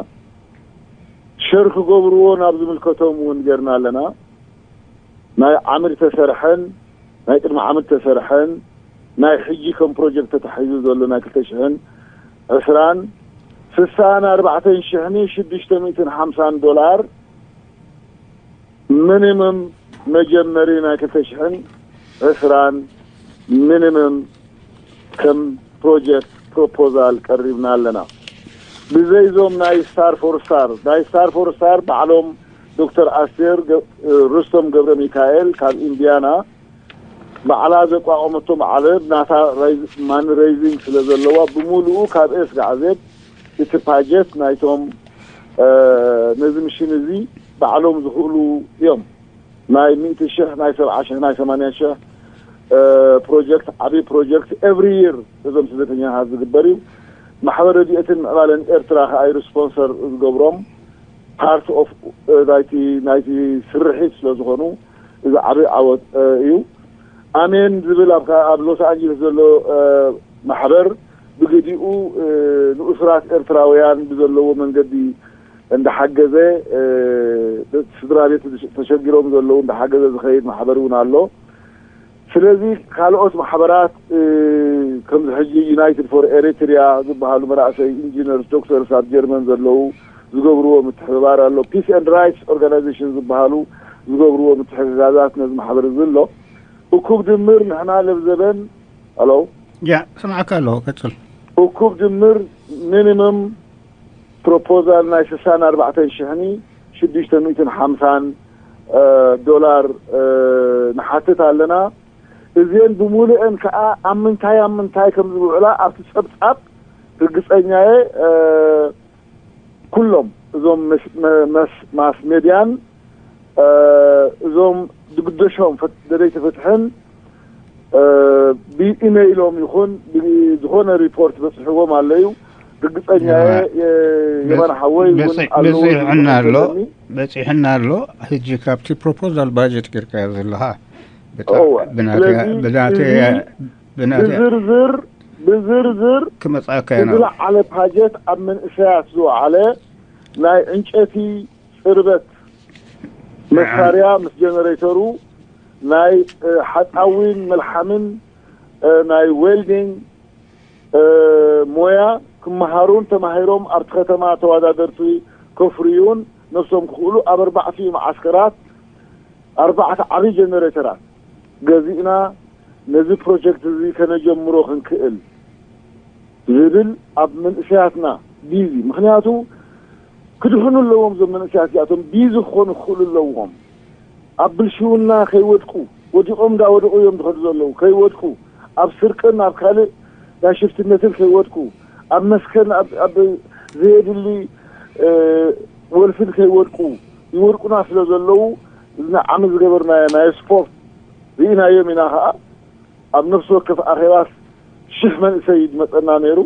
ሸር ክገብርዎ ናብ ዝምልከቶም እውን ጌርና ኣለና። ናይ ዓምድ ተሰርሐን ናይ ቅድሚ ዓምድ ተሰርሐን ናይ ሕጂ ከም ፕሮጀክት ተታሒዙ ዘሎ ናይ ክልተ ሽሕን ዕስራን ስሳን ኣርባዕተን ሽሕን ሽዱሽተ ሚእትን ሓምሳን ዶላር ሚኒመም መጀመሪ ናይ ክልተ ሽሕን ዕስራን ሚኒመም ከም ፕሮጀክት ፕሮፖዛል ቀሪብና ኣለና። ብዘይዞም ናይ ስታር ፎር ስታር፣ ናይ ስታር ፎር ስታር ባዕሎም ዶክተር ኣስቴር ገ- ርስቶም ገብረ ሚካኤል ካብ ኢንዲያና ባዕላ ዘቋቋመቶ ማዕበል ናታ ራይዝ- ማኒ ሬይዚንግ ስለ ዘለዋ ብምሉኡ ካብ ኤስ ጋዕዜት እቲ ፓጀት ናይቶም እ፣ ነዚ ምሽን እዚ ባዕሎም ዝኽእሉ እዮም። ናይ ሚእቲ ሽሕ፣ ናይ ሰብዓ ሽሕ፣ ናይ ሰማንያ ሽሕ እ፣ ፕሮጀክት፣ ዓብዪ ፕሮጀክት ኤቭሪ ይር እዞም ስደተኛታት ዝግበር እዩ። ማሕበር ረድኤትን ምዕባለን ኤርትራ ከኣ እዩ ስፖንሰር ዝገብሮም። ፓርት ኦፍ እ፣ ናይቲ ናይቲ ስርሒት ስለ ዝኾኑ እዚ ዓብዪ ዓወት እ፣ እዩ። ኣሜን ዝብል ኣብ ከ- ኣብ ሎስ ኣንጀለስ ዘሎ እ፣ ማሕበር ብግዲኡ እ፣ ንእሱራት ኤርትራውያን ብዘለዎ መንገዲ እንዳሓገዘ እ፣ ስድራ ቤት ተሸጊሮም ዘለዉ እንዳሓገዘ ዝኸይድ ማሕበር እውን ኣሎ። ስለዚ ካልኦት ማሕበራት ከምዚ ሕጂ ዩናይትድ ፎር ኤሪትሪያ ዝበሃሉ መናእሰይ ኢንጂነርስ ዶክተርስ ኣብ ጀርመን ዘለዉ ዝገብርዎ ምትሕብባር ኣሎ። ፒስ ኤንድ ራይትስ ኦርጋናይዜሽን ዝበሃሉ ዝገብርዎ ምትሕግጋዛት ነዚ ማሕበር እዚ ኣሎ። እኩብ ድምር ንሕና ለብዘበን ኣሎ ያ ስምዓካ ኣለኹ ቀፅል። እኩብ ድምር ሚኒመም ፕሮፖዛል ናይ ስሳን ኣርባዕተን ሽሕኒ ሽዱሽተ ሚእትን ሓምሳን ዶላር ንሓትት ኣለና። እዚአን ብምሉአን ከዓ ኣብ ምንታይ ኣብ ምንታይ ከም ዝውዕላ ኣብቲ ፀብፃብ ርግፀኛየ ኩሎም እዞም ማስ ሜድያን እዞም ዝግደሾም ደለይቲ ፍትሕን ብኢመይሎም ይኹን ዝኾነ ሪፖርት በፅሕዎም ኣለዩ። ርግፀኛ የማን ሓወይ እውን ኣለዎ በፂሕና ኣሎ። በፂሕና ኣሎ። ሕጂ ካብቲ ፕሮፖዛል ባጀት ጌርካዮ ዘለኻ ብናተያ ብናተያ ብናተያ ብዝርዝር ብዝርዝር ክመፃካ ኢና። ዝለዓለ ባጀት ኣብ መንእሰያት ዝወዓለ ናይ ዕንጨቲ ፅርበት መሳርያ ምስ ጀነሬተሩ ናይ ሓፃዊን መልሓምን ናይ ዌልዲንግ ሞያ ክመሃሩን ተማሂሮም ኣብቲ ከተማ ተወዳደርቲ ከፍርዩን ነብሶም ክኽእሉ ኣብ ኣርባዕቲኡ መዓስከራት ኣርባዕተ ዓብዪ ጀነሬተራት ገዚእና ነዚ ፕሮጀክት እዚ ከነጀምሮ ክንክእል ዝብል ኣብ መንእሰያትና ቢዚ ምክንያቱ ክድሕኑ ኣለዎም። እዞም መንእሰያት እዚኣቶም ቢዚ ክኾኑ ክኽእሉ ኣለዎም። ኣብ ብልሽውና ከይወድቁ ወዲቖም እንዳወደቑ እዮም ዝኸዱ ዘለዉ። ከይወድቁ ኣብ ስርቅን ኣብ ካልእ ናይ ሽፍትነትን ከይወድቁ ኣብ መስከን ኣብ ዘየድሊ ወልፍን ከይወድቁ ይወድቁና ስለ ዘለዉ እዚ ዓመት ዝገበርናዮ ናይ ስፖርት ርኢናዮም ኢና። ከዓ ኣብ ነፍሲ ወከፍ ኣኼባስ ሽሕ መንእሰይ ዝመፀና ነይሩ።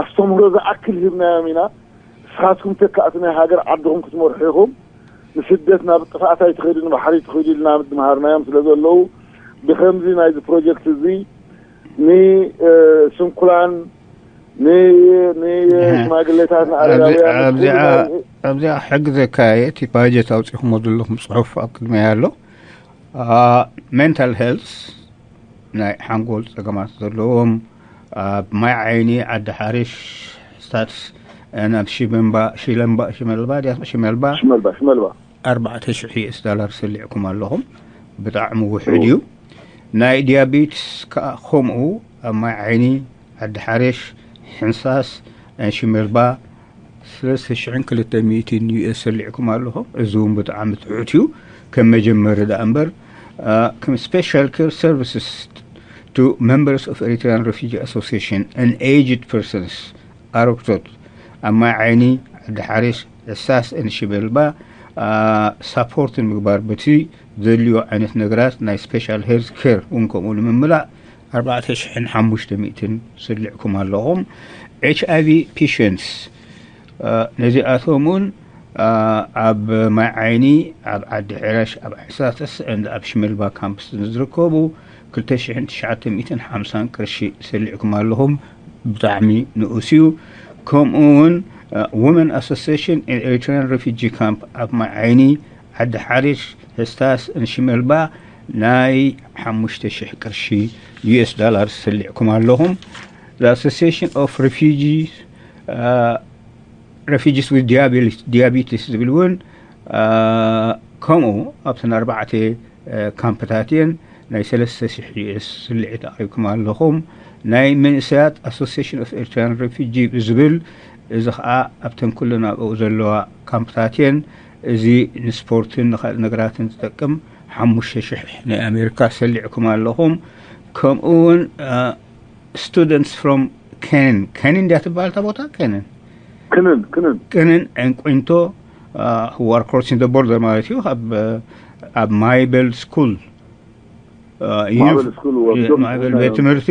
ኣስተምህሮ ዝኣክል ሂብናዮም ኢና። ንስኻትኩም ተካእቲ ናይ ሃገር ዓድኹም ክትመርሑ ኢኹም። ንስደት ናብ ጥፍኣት ኣይትኸዱ ንባሕሪ ትኸዱ ኢልና ምድምሃርናዮም ስለ ዘለዉ ብከምዚ ናይዚ ፕሮጀክት እዚ ንስንኩላን ንሽማግሌታት ንኣረጋውያን ኣብዚኣ ሕግዘካ እየ። እቲ ባጀት ኣውፂኹሞ ዘለኹም ፅሑፍ ኣብ ቅድመያ ኣሎ። ሜንታል ሄልስ ናይ ሓንጎል ፀገማት ዘለዎም ኣብ ማይ ዓይኒ ዓዲ ሓሪሽ ስታትስ ናብ ሽመልባ ሽመልባ ሽመልባ ሽመልባ ኣርባዕተ ሽሕ ዩኤስ ዳላር ሰሊዕኩም ኣለኹም። ብጣዕሚ ውሕድ እዩ። ናይ ዲያቤትስ ከዓ ከምኡ ኣብ ማይ ዓይኒ ዓዲ ሓሪሽ ሕንሳስ ሽመልባ ሰለስተ ሽሕን ክልተ ሚእትን ዩኤስ ሰሊዕኩም ኣለኹም። እዚ እውን ብጣዕሚ ትሑት እዩ ከም መጀመሪ ደኣ እምበር ከም special care services to members of Eritrean Refugee Association and aged persons ኣረግቶት ኣብ ማይ ዓይኒ ዓዲ ሓሪሽ ሕሳስ እንሽበልባ ሳፖርት ንምግባር በቲ ዘድልዮ ዓይነት ነገራት ናይ special health care እውን ከምኡ ንምምላእ ኣርባዕተ ሽሕን ሓሙሽተ ሚእትን ስልዕኩም ኣለኹም። ኤች ኣይ ቪ ፔሸንትስ ነዚኣቶም እውን ኣብ ማይ ዓይኒ ኣብ ዓዲ ሕረሽ ኣብ ሕሳስ and ኣብ ሽመልባ ካምፕስ ንዝርከቡ ክልተ ሽሕን ትሽዓተ ሚእትን ሓምሳን ቅርሺ ሰሊዕኩም ኣለኹም። ብጣዕሚ ንኡስ እዩ። ከምኡ እውን Women Association in Eritrean Refugee Camp ኣብ ማይ ዓይኒ ዓዲ ሓሪሽ ሕስታስ እንሽመልባ ናይ ሓሙሽተ ሽሕ ቅርሺ ዩኤስ ዳላር ሰሊዕኩም ኣለኹም። Association of Refugees Refugees with Diabetes ዝብል እውን ከምኡ ኣብተን ኣርባዕተ ካምፕታት እየን ናይ ሰለስተ ሽሕ ዩኤስ ስልዒት ኣቕሪብኩም ኣለኹም። ናይ መንእሰያት ኣሶሲሽን ኦፍ ኤርትራን ሬፊጂ ዝብል እዚ ከዓ ኣብተን ኩለን ኣብኡ ዘለዋ ካምፕታት እየን። እዚ ንስፖርትን ንካልእ ነገራትን ዝጠቅም ሓሙሽተ ሽሕ ናይ ኣሜሪካ ሰሊዕኩም ኣለኹም። ከምኡ እውን ስቱደንትስ ፍሮም ከንን ከንን እንዲያ ትበሃል እታ ቦታ ከንን ክንን ክንን ቅንን ዕንቁንቶ ዋር ክሮሲንግ ደ ቦርደር ማለት እዩ። ኣብ ማይበል ስኩል ማዕበል ስኩል ወርክሾፕ ማዕበል ቤት ትምህርቲ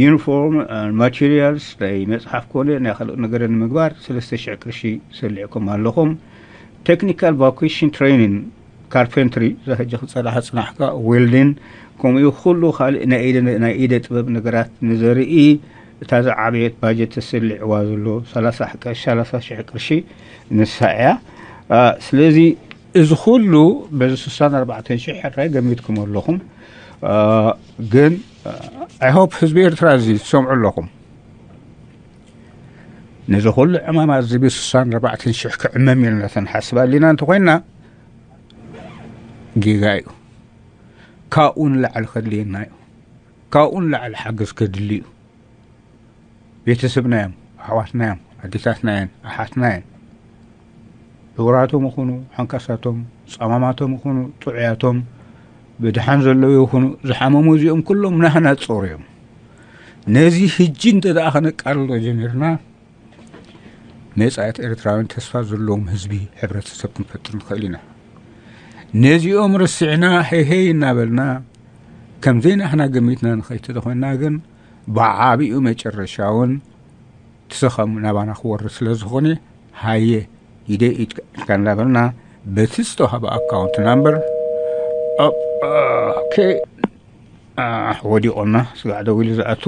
ዩኒፎርም ማቴሪያልስ ናይ መፅሓፍ ኮነ ናይ ካልኦት ነገር ንምግባር ሰለስተ ሽሕ ቅርሺ ሰሊዕኩም ኣለኹም። ቴክኒካል ቫኩሽን ትሬኒንግ ካርፔንትሪ ዘሕጂ ክፀላሕ ፅናሕካ ዌልዲን ከምኡ ኩሉ ካልእ ናይ ኢደ ጥበብ ነገራት ንዘርኢ እታ ዝዓበየት ባጀት ተሰሊዕዋ ዘሎ ሰላሳ ሽሕ ቅርሺ ንሳ እያ። ስለዚ እዚ ኩሉ በዚ ስሳን ኣርባዕተን ሽሕ ሕራይ ገሚትኩም ኣለኹም። ግን I hope ህዝቢ ኤርትራ እዚ ትሰምዑ ኣለኹም። ነዚ ኩሉ ዕማማ እዚ ብ64 ሽሕ ክዕመም ኢልና ተንሓስብ ኣሊና እንተኾይንና፣ ጌጋ እዩ። ካብኡ ንላዕሊ ከድልየና እዩ። ካብኡ ንላዕሊ ሓገዝ ከድሊ እዩ። ቤተሰብና እዮም፣ ኣሕዋትና እዮም፣ ኣዴታትና እየን፣ ኣሓትና እየን። ዕውራቶም ይኹኑ ሓንካሳቶም፣ ጸማማቶም ይኹኑ ጥዑያቶም፣ ብድሓን ዘለዉ ይኹኑ ዝሓመሙ፣ እዚኦም ኩሎም ናህና ጾር እዮም። ነዚ ሕጂ እንተ ደኣ ከነቃልሎ ጀሚርና፣ መጻኢት ኤርትራውያን ተስፋ ዘለዎም ህዝቢ፣ ሕብረተሰብ ክንፈጥር ንኽእል ኢና። ነዚኦም ረሲዕና ሄይ ሄይ እናበልና ከም ዘይናህና ገሚትና ንኸይድ ተኾይንና ግን ብዓቢኡ መጨረሻውን እቲ ሰኸም ናባና ክወርድ ስለ ዝኾነ ሃየ ኢደ ኢድካ እናበልና በቲ ዝተዋህበ ኣካውንት ናምበር ኦኬ ወዲቖና ስጋዕ ደው ኢሉ ዝኣቱ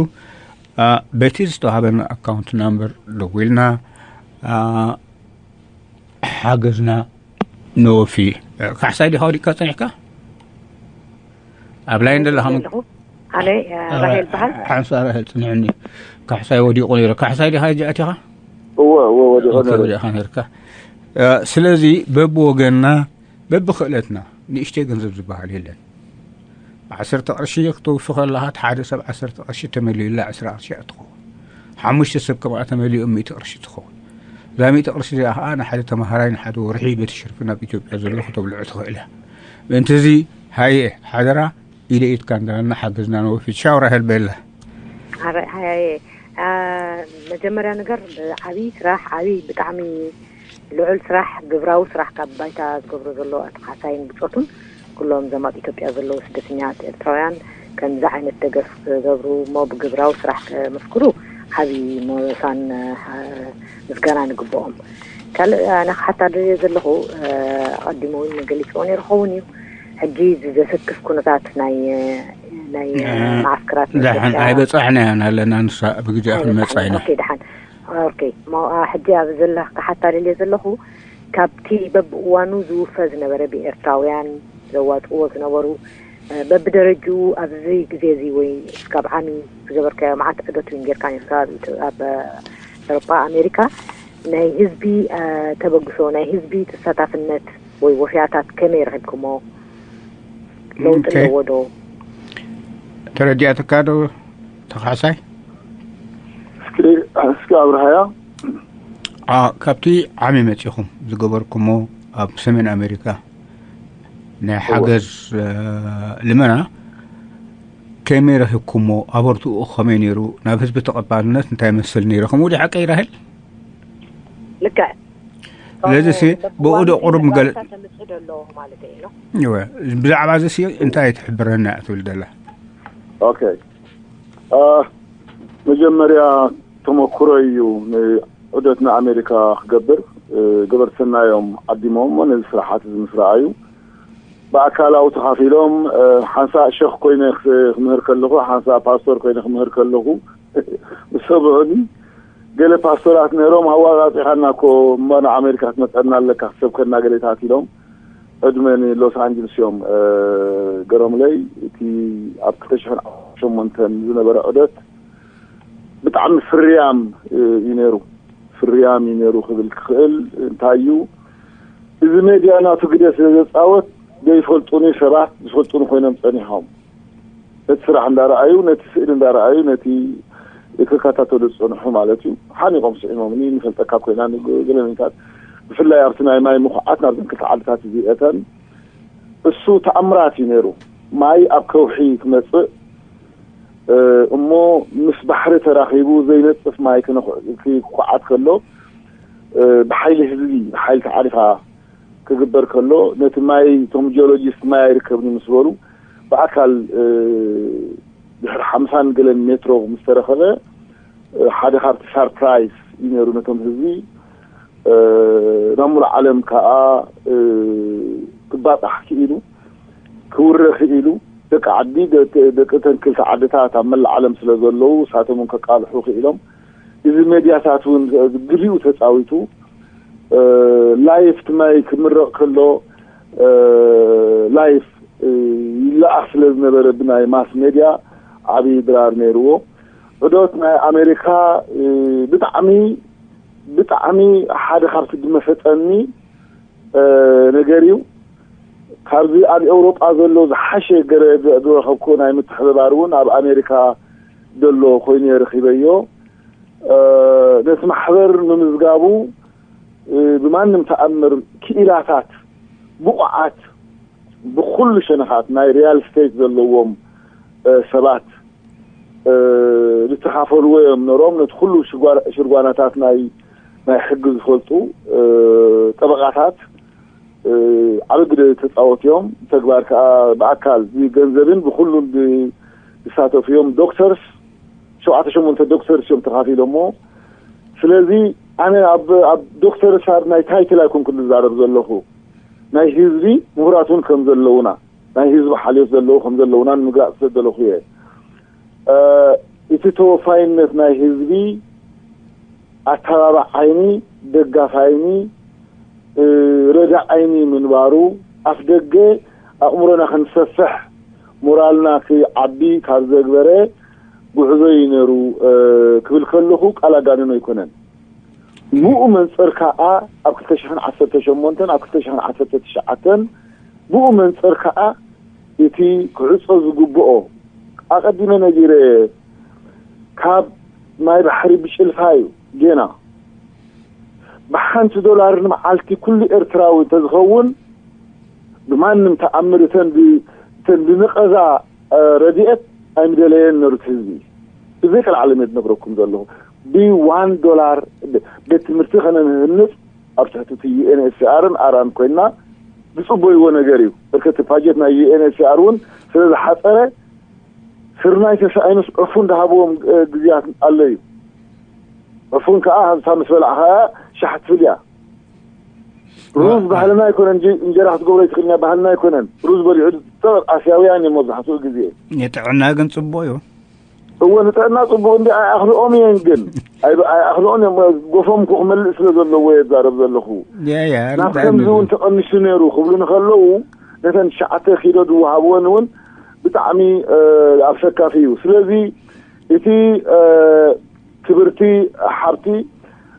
በቲ ዝተዋህበና ኣካውንት ናምበር ደዊልና ሓገዝና ነወፊ። ካሕሳይ ዲኻ ወዲቕካ ጸኒሕካ? ኣብ ላይን ዘለኻ ኣለኹ። ኣነ ራሄል በሃል። ሓንሳ ራሄል ጽንዕኒ። ካሕሳይ ወዲቑ ነይሩ። ካሕሳይ ዲኻ ሕጂ ኣቲኻ? እወ እወ ወዲቑ ነይሩ። ወዲቕካ ነይርካ። ስለዚ በብወገንና በብክእለትና ንእሽተይ ገንዘብ ዝበሃል የለን። ዓሰርተ ቅርሺ ክትወፊ ከለኻ እቲ ሓደ ሰብ ዓሰርተ ቅርሺ ተመሊኡላ ዕስራ ቅርሺ እያ ትኸውን። ሓሙሽተ ሰብ ከምኣ ተመሊኡ ሚእቲ ቅርሺ ትኸውን። እዛ ሚእቲ ቅርሺ እዚኣ ኸዓ ንሓደ ተምሃራይ ንሓደ ወርሒ በቲ ሽርፊ ናብ ኢትዮጵያ ዘሎ ክተብልዑ ትኽእል እያ። ምእንቲ እዚ ሃየ ሓደራ ኢደ ኢድካ እንዳበልና ሓገዝና ንወፊ። ቻው ራሄል ቤላ። ኣረ ሃየ መጀመርያ ነገር ብዓብዪ ስራሕ ዓብዪ ብጣዕሚ ልዑል ስራሕ ግብራዊ ስራሕ ካብ ባይታ ዝገብሮ ዘሎ ኣቶ ካሕሳይን ብጾቱን ኩሎም እዞም ኣብ ኢትዮጵያ ዘለዉ ስደተኛታት ኤርትራውያን ከምዚ ዓይነት ደገፍ ክገብሩ እሞ ብግብራዊ ስራሕ ከመስክሩ ዓብዪ ሞሳን ምስጋና ንግብኦም። ካልእ ኣነ ክሓታ ደልየ ዘለኹ ኣቐዲሙ እውን ገሊፅዎ ነይሩ ኸውን እዩ። ሕጂ እዚ ዘሰክፍ ኩነታት ናይ ናይ መዓስከራት ደሓን ኣይበፃሕናያን ኣለና ንሳ ብግዜኣ ክንመፃ ኢና። ደሓን ኦኬ። ሕጂ ኣብ ዘላ ክሓታ ደልየ ዘለኹ ካብቲ በብእዋኑ ዝውፈ ዝነበረ ብኤርትራውያን ዘዋፅዎ ዝነበሩ በብደረጅኡ ኣብዚ ግዜ እዚ ወይ እስካብ ዓሚ ዝገበርካዮ መዓት ዕደት እውን ጌርካ ነርካ ኣብ ኤሮጳ ኣሜሪካ ናይ ህዝቢ ተበግሶ ናይ ህዝቢ ተሳታፍነት ወይ ወፍያታት ከመይ ረኺብኩሞ? ለውጢ ኣለዎ ዶ? ተረዲኣትካ ዶ ተኻሕሳይ? እስኪ ኣብርሃያ። ካብቲ ዓሚ መጺኹም ዝገበርኩሞ ኣብ ሰሜን ኣሜሪካ ናይ ሓገዝ ልመና ከመይ ረኺብኩሞ? ኣበርትኡ ከመይ ነይሩ? ናብ ህዝቢ ተቐባልነት እንታይ መስል ነይሩ? ከምኡ ዲ ሓቀይ ራሄል? ልክዕ። ስለዚ ሲ ብኡ ዶ ቁሩብ ምገለ ተምጽእ ደሎ ማለት እዩ። ብዛዕባ እዚ ሲ እንታይ ትሕብረና እያ ትብል ደላ? ኦኬ። መጀመርያ ተመክሮ እዩ። ንዑደት ንኣሜሪካ ክገብር ገበርቲ ሰናዮም ዓዲሞም እሞ ነዚ ስራሓት እዚ ምስ ረኣዩ ብኣካላዊ ተኻፊሎም ሓንሳእ ሸኽ ኮይነ ክምህር ከለኹ ሓንሳእ ፓስቶር ኮይነ ክምህር ከለኹ ምስ ሰምዑኒ ገለ ፓስቶራት ነይሮም ኣዋጣጺኻና እኮ እሞ ንኣሜሪካ ክትመፀና ኣለካ ክትሰብከና ገሌታት ኢሎም ዕድመ ንሎስ ኣንጅልስ እዮም ገሮምለይ። እቲ ኣብ ክልተ ሽሕን ዓሰርተ ሸሞንተን ዝነበረ ዑደት ብጣዕሚ ፍርያም እዩ ነይሩ። ፍርያም እዩ ነይሩ ክብል ክኽእል። እንታይ እዩ እዚ ሜድያ ናቱ ግደ ስለ ዘፃወት ዘይፈልጡኒ ሰባት ዝፈልጡኒ ኮይኖም ፀኒሖም። ነቲ ስራሕ እንዳረኣዩ ነቲ ስእሊ እንዳረኣዩ ነቲ ክከታተሉ ዝፀንሑ ማለት እዩ ሓኒቆም ስዒሞምኒ። ንፈልጠካ ኮይና ገለኒታት ብፍላይ ኣብቲ ናይ ማይ ምኩዓት ናብዘን ክልተ ዓድታት እዚአተን እሱ ተኣምራት እዩ ነይሩ። ማይ ኣብ ከውሒ ክመፅእ እሞ ምስ ባሕሪ ተራኺቡ ዘይነፅፍ ማይ ክኩዓት ከሎ ብሓይሊ ህዝቢ ብሓይሊ ተዓሪፋ ክግበር ከሎ ነቲ ማይ እቶም ጂኦሎጂስት ማይ ኣይርከብን ምስ በሉ ብኣካል ድሕሪ ሓምሳን ገለን ሜትሮ ምስ ተረኸበ ሓደ ካብቲ ሳርፕራይዝ እዩ ነይሩ ነቶም ህዝቢ። ናብ ሙሉእ ዓለም ከዓ ክባፃሕ ክኢሉ ክውረ ክኢሉ ደቂ ዓዲ ደቂ እተን ክልተ ዓድታት ኣብ መላእ ዓለም ስለ ዘለዉ እሳቶም እውን ከቃልሑ ክኢሎም እዚ ሜድያታት እውን ግሊኡ ተፃዊቱ ላይፍ ትማይ ክምረቕ ከሎ ላይፍ ይለኣኽ ስለ ዝነበረ ብናይ ማስ ሜድያ ዓብዪ ድራር ነይርዎ። ዕዶት ናይ ኣሜሪካ ብጣዕሚ ብጣዕሚ ሓደ ካብቲ ዝመሰጠኒ ነገር እዩ። ካብዚ ኣብ ኤውሮጳ ዘሎ ዝሓሸ ገረ ዝረኸብኩ ናይ ምትሕብባር እውን ኣብ ኣሜሪካ ዘሎ ኮይኑ ረኺበዮ። ነቲ ማሕበር ምምዝጋቡ ብማንም ተኣምር ክኢላታት ብቑዓት ብኩሉ ሸነኻት ናይ ሪያል ስቴት ዘለዎም ሰባት ዝተኻፈልዎ እዮም ነሮም። ነቲ ኩሉ ሽርጓናታት ናይ ናይ ሕጊ ዝፈልጡ ጠበቃታት ዓቢ ግደ ተፃወት እዮም። ተግባር ከዓ ብኣካል ብገንዘብን ብኩሉን ዝሳተፉ እዮም። ዶክተርስ ሸውዓተ ሸሞንተ ዶክተርስ እዮም ተኻፊሎሞ። ስለዚ ኣነ ኣብ ኣብ ዶክተርስ ኣብ ናይ ታይትል ኣይኮንኩ ዝዛረብ ዘለኹ፣ ናይ ህዝቢ ምሁራት እውን ከም ዘለውና፣ ናይ ህዝቢ ሓልዮት ዘለዉ ከም ዘለውና ንምግላፅ ስለደለኹ እየ። እቲ ተወፋይነት ናይ ህዝቢ ኣተባባዓይኒ፣ ደጋፋይኒ፣ ረዳዓይኒ ምንባሩ ኣፍ ደገ ኣእምሮና ክንሰፍሕ ሞራልና ክዓቢ ካብ ዘግበረ ጉዕዞ እዩ ነሩ ክብል ከለኹ ቃል ኣጋንኖ ኣይኮነን። ብኡ መንፅር ከዓ ኣብ ክልተ ሽሕን ዓሰርተ ሸሞንተን ኣብ ክልተ ሽሕን ዓሰርተ ትሽዓተን ብኡ መንፅር ከዓ እቲ ክዕፆ ዝግብኦ ኣቐዲመ ነጊረ ካብ ማይ ባሕሪ ብጭልፋ እዩ ጌና ብሓንቲ ዶላር ንመዓልቲ ኩሉ ኤርትራዊ እንተዝኸውን ብማንም ተኣምር እተን ብ- እተን ብነቐዛ ረድኤት ኣይምደለየን ነሩት ህዝቢ ብዘይ ቀልዓለም እየ ዝነግረኩም ዘለኹ ብዋን ዶላር ቤት ትምህርቲ ከነንህንፅ ኣብ ትሕቲ እቲ ዩኤንኤችሲኣርን ኣራን ኮይና ዝፅበይዎ ነገር እዩ። እርክቲ ፓጀት ናይ ዩኤንኤችሲኣር እውን ስለ ዝሓፀረ ስርናይ ተሳኢኑስ ዕፉን ዝሃብዎም ግዜያት ኣሎ እዩ። ዕፉን ከዓ ሃምሳ ምስ በላዕካ ሻሕ ትብል እያ። ሩዝ ባህልና ኣይኮነን። እንጀራ ክትገብሮ ይትኽእልኛ ባህልና ኣይኮነን። ሩዝ በሊዑ ሰብ ኣስያውያን እዮም መብዛሕትኡ ግዜ። የጥዕና ግን ፅቡቅ እዩ። እወ ንጥዕና ፅቡቅ እንዲ ኣይኣኽልኦም እየን ግን ኣይኣኽልኦም እዮም። ጎፎም እኮ ክመልእ ስለ ዘለዎ የዛረብ ዘለኹ። ናብ ከምዚ እውን ተቐኒሱ ነይሩ ክብሉ ንከለዉ ነተን ትሽዓተ ኪሎ ዝወሃብወን እውን ብጣዕሚ ኣሰካፊ እዩ። ስለዚ እቲ ክብርቲ ሓብቲ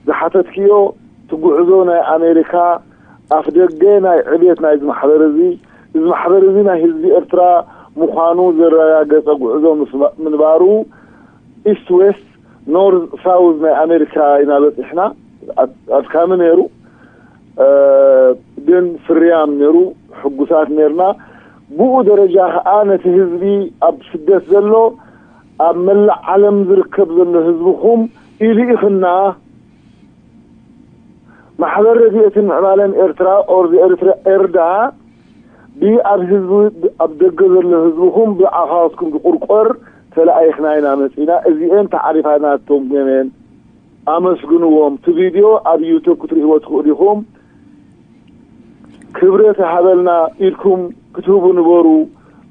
ዝሓተትክዮ ትጉዕዞ ናይ ኣሜሪካ ኣፍ ደገ ናይ ዕቤት ናይዚ ማሕበር እዚ እዚ ማሕበር እዚ ናይ ህዝቢ ኤርትራ ምዃኑ ዘረጋገጸ ጉዕዞ ምስ ምንባሩ ኢስት ዌስት ኖርዝ ሳውዝ ናይ ኣሜሪካ ኢና በፂሕና። ኣድካሚ ነይሩ ግን ፍርያም ነይሩ። ሕጉሳት ነርና። ብኡ ደረጃ ከዓ ነቲ ህዝቢ ኣብ ስደት ዘሎ ኣብ መላእ ዓለም ዝርከብ ዘሎ ህዝብኹም ኢሉ ኢኽና ማሕበር ረድኤትን ምዕባለን ኤርትራ ኦር ኤርትራ ኤርዳ ብኣብ ህዝቢ ኣብ ደገ ዘሎ ህዝብኹም ብኣኻትኩም ዝቁርቆር ተለኣይኽና ኢና መፂና። እዚኤን ተዓሪፋናቶም ገመን ኣመስግንዎም። እቲ ቪድዮ ኣብ ዩቱብ ክትርእይዎ ትኽእሉ ኢኹም። ክብረት ሃበልና ኢድኩም ክትህቡ ንበሩ።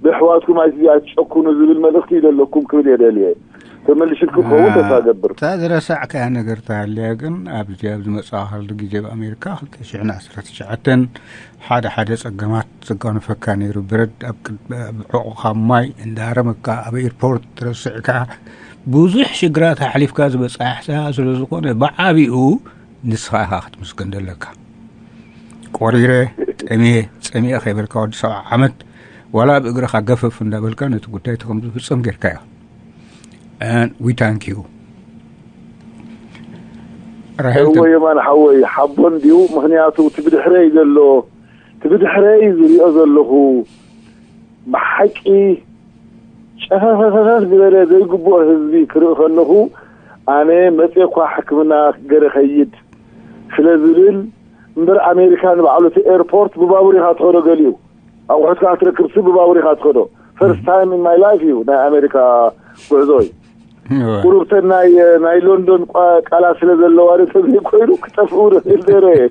ብኣሕዋትኩም ኣይትጨክኑ ዝብል መልእኽቲ እዩ ዘለኩም ክብል እየ ደልየ። ተመልሽልኩም ክኸውን ተስፋ ገብር። እታ ዝረሳዕካያ ነገር ተሃልያ ግን ኣብዚ ኣብ ዝመፅኣኻሉ ግዜ ኣብ ኣሜሪካ ክልተ ሽሕን ዓሰርተ ትሽዓተን ሓደ ሓደ ፀገማት ዘጓንፈካ ነይሩ። ብረድ ኣብ ሕቑኻ ማይ እንዳረመካ ኣብ ኤርፖርት ረሲዕካ ብዙሕ ሽግራት ኣሕሊፍካ ዝበፃሕካ ስለ ዝኾነ ብዓቢኡ ንስኻ ኢኻ ክትምስገን ዘለካ። ቆሪረ ጠምየ ጸሚኤ ከይበልካ ወዲ ሰብዓ ዓመት ዋላ ብእግርኻ ገፈፍ እንዳበልካ ነቲ ጉዳይ እቲ ከም ዝፍጸም ጌርካዮ። And we thank you። ራሄል እወ የማን ሓወይ ሓቦ እንድዩ። ምኽንያቱ እቲ ብድሕረይ ዘሎ እቲ ብድሕረይ ዝሪኦ ዘለኹ ብሓቂ ጨፈፈፈፈፍ ዝበለ ዘይግብኦ ህዝቢ ክርኢ ከለኹ ኣነ መፅየ እኳ ሕክምና ገረ ከይድ ስለ ዝብል እምበር ኣሜሪካ ንባዕሉ እቲ ኤርፖርት ብባቡር ኢኻ ትኸዶ ገሊኡ ኣቑሑትካ ክትረክብ ሲ ብባቡር ኢኻ ትኸዶ። First time in my life እዩ ናይ ኣሜሪካ ጉዕዞይ። ቁሩብተን ናይ ናይ ሎንዶን ቃላት ስለ ዘለዋ ዶ ተዘይኮይኑ ክጠፍኡ ንኽእል ነይረ እየ።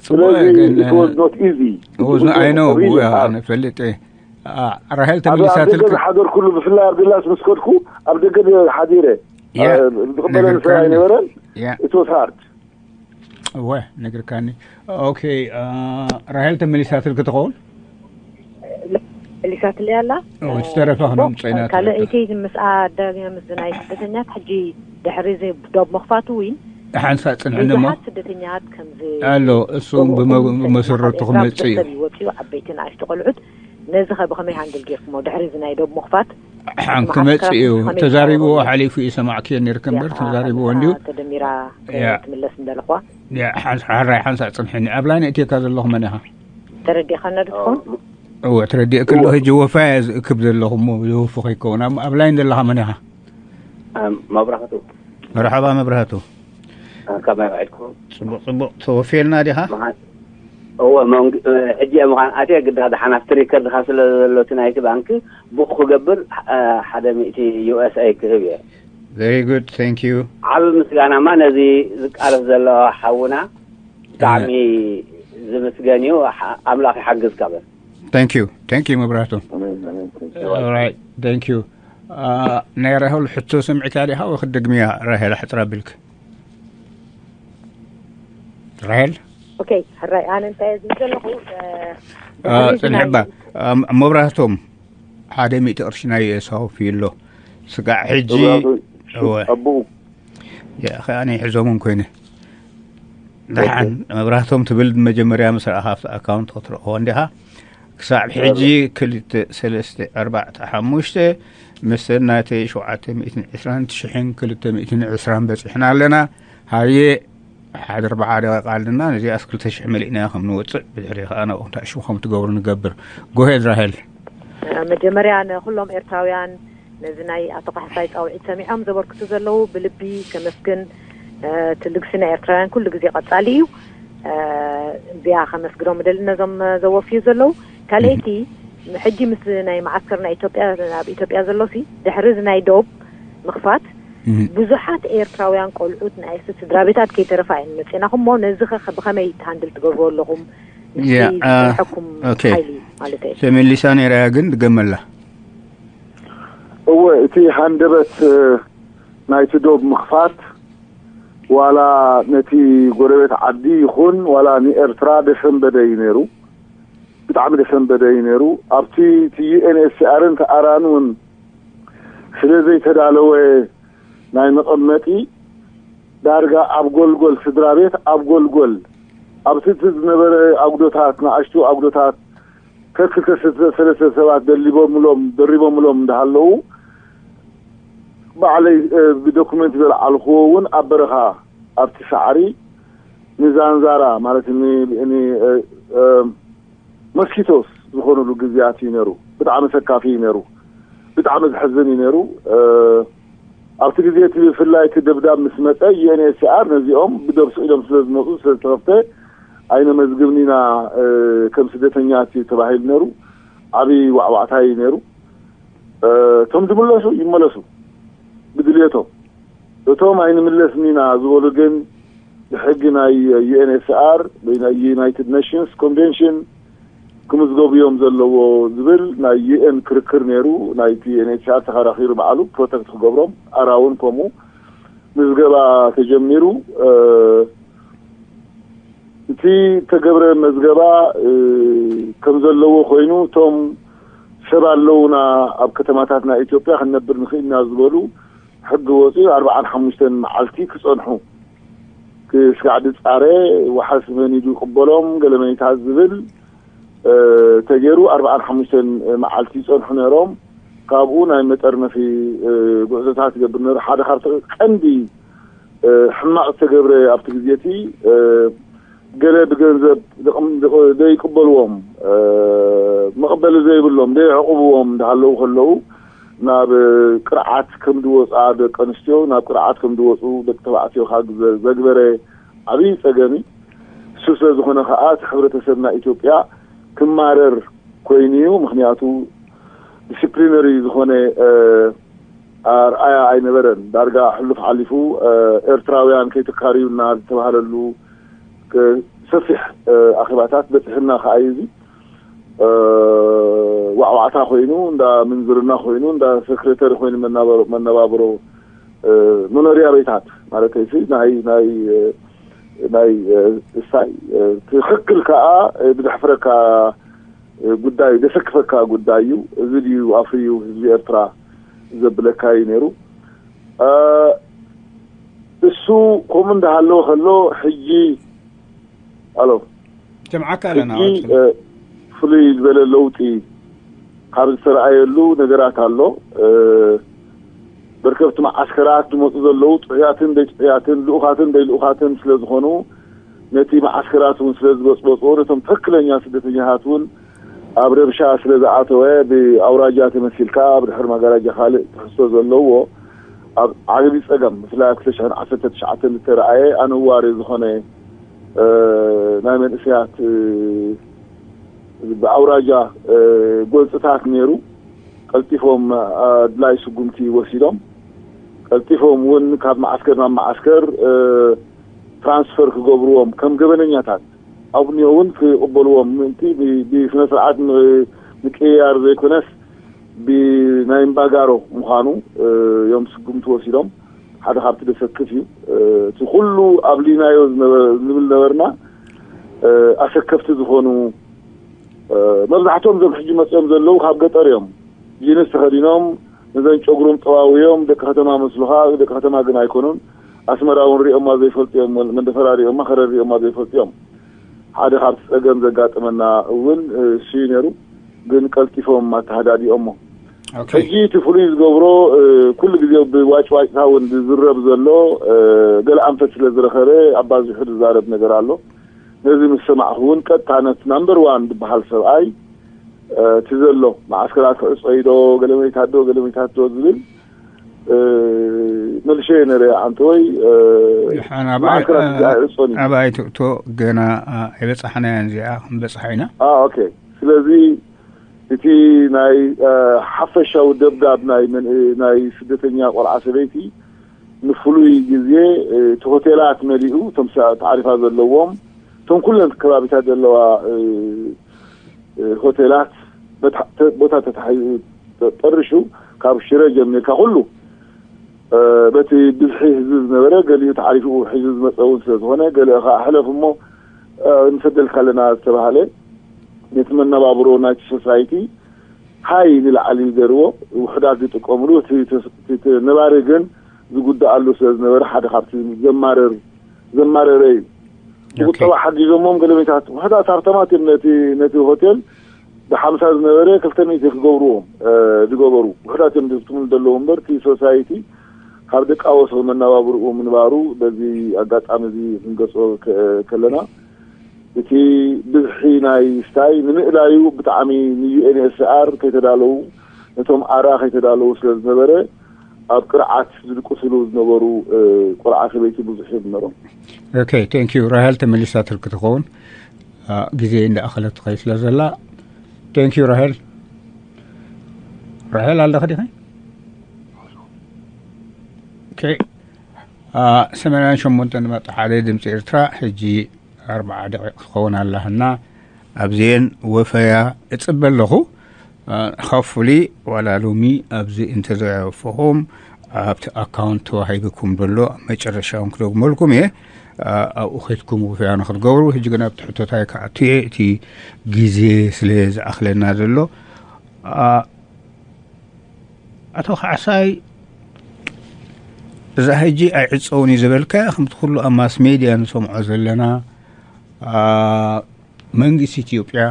ጽቡቅ ስለዚ ግን it was not easy. It was not, I know. Really hard. ራሄል ተመሊሳትልካ ዝሓደር ኩሉ ብፍላይ ኣብ ደላስ ምስ ከድኩ ኣብ ደገ ሓዲረ ዝቕበለኒ ሰብ ኣይነበረን። It was hard. እወ፣ ነግርካኒ። ኦኬ፣ ራሄል ተመሊሳትልክ ትኸውን? መሊሳትለይ ኣላ። ዝተረፈ ክነምፅኦ ኢና። ካልእ እቲ ምስኣ ደገ ምስ ናይ ስደተኛት ሕጂ ድሕሪ እዚ ዶብ ምኽፋቱ እውን ሓንሳእ ፅንሕኒ እሞ ብዙሓት ስደተኛት ከምዚ ኣሎ። እሱ ብመ- ብመሰረቱ ክመፅእ እዩ። ሰብ ይወፅኡ፣ ዓበይቲ ንኣሽቱ ቆልዑት። ነዚ ከ ብኸመይ ሃንድል ጌርኩሞ ድሕሪ እዚ ናይ ዶብ ምኽፋት? ሓን ክመፅእ እዩ። ተዛሪብዎ ሓሊፉ እዩ፣ ሰማዕክዮ ነይርክ እምበር ተዛሪብዎ እንዲሁ። ተደሚራ ያ። ትምለስ እንደለኳ ያ፣ ሓንስ- ሓራይ ሓንሳእ ፅንሕኒ። ኣብ ላይን እትካ ዘለኹ መን ኢኻ? ተረዲእካ ነድስኹም እወ፣ ተረዲእክ ኣለኹ። ሕጂ ወፋ እየ ዝእክብ ዘለኹ እሞ ዝወፉ ከይከውን። ኣብ- ኣብ ላይን ዘለኻ መን ኢኻ? መብራህቱ መርሓባ መብራህቱ። ከመይ ውዒልኩም? ፅቡቕ ፅቡቕ። ተወፊልና ዲኻ? እወ፣ መንግ- ሕጂ እየ ምዃን ኣትየ ግዳ ደሓን ኣብቲ ሪከርድኻ ስለ ዘሎ እቲ ናይቲ ባንክ ብኡ ክገብር ሓደ ሚእቲ ዩ ኤስ ኤ ክህብ እየ። Very good, thank you። ዓቢ ምስጋናማ ነዚ ዝቃለስ ዘሎ ሓውና ብጣዕሚ ዝምስገን እዩ። ሓ- ኣምላኽ ይሓግዝካ በል። Thank you, thank you መብራህቱ። All right, thank you። ናይ ራሄል ሕቶ ሰሚዕካ ዲኻ ወይ ክደግምያ? ራሄል ኣሕፅር ኣቢልክ። ራሄል ኦኬ፣ ሕራይ ኣነ እንታይ ዝብል ዘለኹ አ፣ ፅንሕባ። አ፣ መብራህቶም ሓደ ሚእቲ ቅርሺ ናይ ኤሳው ፊሎ ስጋዕ ሕጂ እወ። ኣቦኡ ያ፣ ከኣ ናይ ሕዞምን ኮይነ ደሓን መብራህቶም ትብል መጀመርያ ምስ ረኣኻ ኣብቲ ኣካውንት ክትረኽቦ እንዲኻ። ክሳብ ሕጂ ክልተ ሰለስተ ኣርባዕተ ሓሙሽተ ምስ ናተይ ሸውዓተ ሚእትን ዕስራን ትሽሕን ክልተ ሚእትን ዕስራን በፂሕና ኣለና። ሃየ ሓደ ኣርባዓ ደቂቃ ኣለና። ነዚኣስ ክልተ ሽሕ መሊእና ከም ንወፅእ ብድሕሪ ከዓ ናብኡ እንታይ ሽም ከም ትገብሩ ንገብር። ጎሄድ ራሄል። መጀመርያ ንኩሎም ኤርትራውያን ነዚ ናይ ኣቶ ካሕሳይ ፃውዒት ሰሚዖም ዘበርክቱ ዘለዉ ብልቢ ከመስግን። እቲ ልግሲ ናይ ኤርትራውያን ኩሉ ግዜ ቀፃሊ እዩ። እዚኣ ከመስግኖም እደሊ ነዞም ዘወፍዩ ዘለዉ። ካልኣይቲ ሕጂ ምስ ናይ መዓስከር ናይ ኢትዮጵያ ኣብ ኢትዮጵያ ዘሎ ሲ ድሕሪ እዚ ናይ ዶብ ምኽፋት ብዙሓት ኤርትራውያን ቆልዑት ንኣይስት ስድራ ቤታት ከይተረፋ እየን መፂናኹም እሞ ነዚ ኸ ብኸመይ ሃንድል ትገብርዎ ኣለኹም? ምስቲ ያ፣ አ፣ ዝሰርሐኩም ኦኬ። ሓይሊ ማለት እየ። ተመሊሳ ነይራ እያ ግን ድገመላ። እወ፣ እቲ ሃንደበት ናይቲ ዶብ ምኽፋት ዋላ ነቲ ጎረቤት ዓዲ ይኹን ዋላ ንኤርትራ ደሰንበደ እዩ ነይሩ። ብጣዕሚ ደሰንበደ እዩ ነይሩ። ኣብቲ እቲ ዩ ኤን ኤች ሲ ኣርን ተኣራን እውን ስለ ዘይተዳለወ ናይ መቐመጢ ዳርጋ ኣብ ጎልጎል ስድራ ቤት ኣብ ጎልጎል ኣብቲ እቲ ዝነበረ ኣጉዶታት ንኣሽቱ ኣጉዶታት ከክልተ ሰለስተ ሰባት ደሊቦምሎም ደሪቦምሎም እንዳሃለዉ ባዕለይ ብዶኩመንት ዘልዓልክዎ እውን ኣብ በረኻ ኣብቲ ሳዕሪ ንዛንዛራ ማለት ሞስኪቶስ ዝኾኑሉ ግዜያት እዩ ነሩ። ብጣዕሚ ሰካፊ እዩ ነሩ። ብጣዕሚ ዝሕዝን እዩ ነሩ። ኣብቲ ግዜ እቲ ብፍላይ እቲ ደብዳብ ምስ መፀ ዩ ኤን ኤች ሲ ኣር ነዚኦም ብደብሱ ኢሎም ስለ ዝመፁ ስለ ዝተኸፍተ ኣይነመዝግብን ኢና ከም ስደተኛት እዩ ተባሂሉ ነሩ። ዓብዪ ዋዕዋዕታ እዩ ነሩ። እቶም ዝምለሱ ይመለሱ ብድልየቶም። እቶም ኣይንምለስን ኢና ዝበሉ ግን ብሕጊ ናይ ዩ ኤን ኤች ሲ ኣር ወይ ናይ ዩናይትድ ኔሽንስ ኮንቬንሽን ክምዝገቡ እዮም ዘለዎ ዝብል ናይ ዩ ኤን ክርክር ነይሩ። ናይቲ ዩ ኤን ኤች ሲ ኣር ተኸራኺሩ ባዕሉ ፕሮቴክት ክገብሮም ኣራውን ከምኡ ምዝገባ ተጀሚሩ። እቲ ተገብረ መዝገባ ከም ዘለዎ ኮይኑ እቶም ሰብ ኣለውና ኣብ ከተማታት ናይ ኢትዮጵያ ክንነብር ንኽእልና ዝበሉ ሕጊ ወፂኡ ኣርባዓን ሓሙሽተን መዓልቲ ክፀንሑ ክስጋዕ ድፃረ ዋሓስ መን ኢሉ ይቅበሎም ገለመኒታት ዝብል ተገይሩ ኣርባዓን ሓሙሽተን መዓልቲ ይፀንሑ ነይሮም። ካብኡ ናይ መጠርነፊ ጉዕዞታት ይገብር ነይሩ። ሓደ ካብቲ ቀንዲ ሕማቕ ዝተገብረ ኣብቲ ግዜ እቲ ገለ ብገንዘብ ዘይቅበልዎም መቐበሊ ዘይብሎም ዘይዕቑብዎም እንዳሃለዉ ከለዉ ናብ ቅርዓት ከም ዝወፃ ደቂ ኣንስትዮ ናብ ቅርዓት ከም ዝወፁ ደቂ ተባዕትዮ ካብ ዘግበረ ዓብዪ ፀገም እዩ። እሱ ስለ ዝኾነ ከዓ እቲ ሕብረተሰብና ኢትዮጵያ ክማረር ኮይኑ እዩ። ምክንያቱ ዲስፕሊነሪ ዝኾነ ኣርኣያ ኣይነበረን። ዳርጋ ሕሉፍ ሓሊፉ ኤርትራውያን ከይትካርዩና ዝተባሃለሉ ሰፊሕ ኣኼባታት በፂሕና ከዓ እዩ። እዚ ዋዕዋዕታ ኮይኑ እንዳ ምንዝርና ኮይኑ እንዳ ሴክሬተሪ ኮይኑ መናበሮ መኖርያ ቤታት ማለት ናይ ናይ ናይ እሳይ ትኽክል ከዓ ብድሕፍረካ ጉዳይ ደሰክፈካ ጉዳይ እዩ። እዚ ድዩ ኣፍርዩ ህዝቢ ኤርትራ ዘብለካ እዩ ነይሩ። እሱ ከምኡ እንዳሃለወ ከሎ ሕጂ ኣሎ ጀምዓካ ኣለና ሕጂ ፍሉይ ዝበለ ለውጢ ካብ ዝተረኣየሉ ነገራት ኣሎ። በርከብቲ መዓስከራት ዝመፁ ዘለዉ ጥዑያትን ደይጥዑያትን ልኡኻትን ደይልኡኻትን ስለ ዝኾኑ ነቲ መዓስከራት እውን ስለ ዝበፅበፅዎ ነቶም ትክክለኛ ስደተኛታት እውን ኣብ ረብሻ ስለ ዝኣተወ ብኣውራጃ ተመሲልካ ብድሕሪ ማጋራጃ ካልእ ትሕዝቶ ዘለዎ ኣብ ዓብዪ ፀገም ብፍላይ ኣብ ክልተ ሽሕን ዓሰርተ ትሽዓተን ዝተረኣየ ኣነዋሪ ዝኾነ ናይ መንእሰያት ብኣውራጃ ጎንፅታት ነይሩ። ቀልጢፎም ኣድላይ ስጉምቲ ወሲዶም ቀልጢፎም እውን ካብ መዓስከር ናብ መዓስከር ትራንስፈር ክገብርዎም ከም ገበነኛታት ኣብንዮ እውን ክቕበልዎም ምእንቲ ብስነ ስርዓት ምቅያር ዘይኮነስ ብናይ እምባጋሮ ምዃኑ እዮም ስጉምቲ ወሲዶም። ሓደ ካብቲ ደሰክፍ እዩ። እቲ ኩሉ ኣብ ሊናዮ ንብል ነበርና ኣሰከፍቲ ዝኾኑ መብዛሕትኦም እዞም ሕጂ መፅኦም ዘለዉ ካብ ገጠር እዮም። ጂንስ ተኸዲኖም ነዘን ጨጉሮም ጠዋውዮም ደቂ ከተማ መስሉኻ፣ ደቂ ከተማ ግን ኣይኮኑን። ኣስመራ እውን ሪኦማ ዘይፈልጡ እዮም፣ መንደፈራ ሪኦማ፣ ከረን ሪኦማ ዘይፈልጡ እዮም። ሓደ ካብቲ ፀገም ዘጋጠመና እውን እሱ እዩ ነይሩ። ግን ቀልጢፎም ኣተሃዳዲኦሞ። ሕጂ እቲ ፍሉይ ዝገብሮ ኩሉ ግዜ ብዋጭዋጭታ እውን ዝዝረብ ዘሎ ገለ ኣንፈት ስለ ዝረኸበ ኣባዚሑ ዝዛረብ ነገር ኣሎ። ነዚ ምስ ሰማዕኹ እውን ቀጥታ ነቲ ናምበር ዋን ዝበሃል ሰብኣይ እቲ ዘሎ መዓስከራት ክዕጾ ኢዶ ገለመይታት ዶ ገለመይታት ዶ ዝብል መልሸ ነረ ኣንተ ወይ ኣባይ ትእቶ ገና ኣይበፃሕናያን እዚኣ ክንበፅሓ ኢና። ኦኬ። ስለዚ እቲ ናይ ሓፈሻዊ ደብዳብ ናይ ስደተኛ ቆልዓ ሰበይቲ ንፍሉይ ግዜ እቲ ሆቴላት መሊኡ እቶም ተዓሪፋ ዘለዎም እቶም ኩለን ከባቢታት ዘለዋ ሆቴላት ቦታ ተታሒዙ ጠርሹ ካብ ሽረ ጀሚርካ ኩሉ በቲ ብዝሒ ህዝቢ ዝነበረ ገሊኡ ተዓሪፉ ሕዚ ዝመፀ እውን ስለ ዝኾነ ገለ ከዓ ሕለፍ እሞ ንሰደልካ ኣለና ዝተባሃለ ነቲ መነባብሮ ናይቲ ሶሳይቲ ሃይ ንላዕሊ ገርዎ ውሕዳት ዝጥቀምሉ እቲ ነባሪ ግን ዝጉዳኣሉ ስለ ዝነበረ ሓደ ካብቲ ዘማረር ዘማረረ እዩ። ብቁጠባ ሓጊዞሞም ገለሜታት ውሕዳት ሃብታማት እዮም ነቲ ሆቴል ብሓምሳ ዝነበረ ክልተ ሚእቲ ክገብርዎም ዝገበሩ ውሕዳት እዮም ዝፍትሙ ዘለዉ እምበር እቲ ሶሳይቲ ካብ ደቃወሶ መናባብርኡ ምንባሩ በዚ ኣጋጣሚ እዚ ክንገጾ ከለና እቲ ብዝሒ ናይ ስታይ ንምእላዩ ብጣዕሚ ንዩኤንኤስኣር ከይተዳለዉ ነቶም ኣራ ከይተዳለዉ ስለ ዝነበረ ኣብ ቅርዓት ዝድቅስሉ ዝነበሩ ቆልዓ ሰበይቲ ብዙሕ እዮም ነሮም። ኦኬ፣ ቴንክ ዩ። ራሄል ተመሊሳትልኪ ትኸውን፣ ግዜ እንዳኣኸለት ትኸይ ስለ ዘላ። ቴንክ ዩ ራሄል። ራሄል ኣለኸ ዲኸ? ኦኬ። ሰማንያን ሸሞንተን ነጥቢ ሓደ ድምፂ ኤርትራ ሕጂ ኣርባዓ ደቂቕ ትኸውን ኣላህና ኣብዚኤን ወፈያ እፅበ ኣለኹ። ሆፕፉሊ ዋላ ሎሚ ኣብዚ እንተዘይወፈኹም ኣብቲ ኣካውንት ተዋሂብኩም ዘሎ ኣብ መጨረሻ እውን ክደግመልኩም እየ። ኣብኡ ከይድኩም ወፈያ ንክትገብሩ። ሕጂ ግን ኣብቲ ሕቶታይ ክኣቱ እየ፣ እቲ ግዜ ስለ ዝኣኽለና ዘሎ። ኣቶ ካዕሳይ፣ እዛ ሕጂ ኣይዕፀውን እዩ ዝበልካያ ከምቲ ኩሉ ኣብ ማስ ሜድያ ንሰምዖ ዘለና መንግስቲ ኢትዮጵያ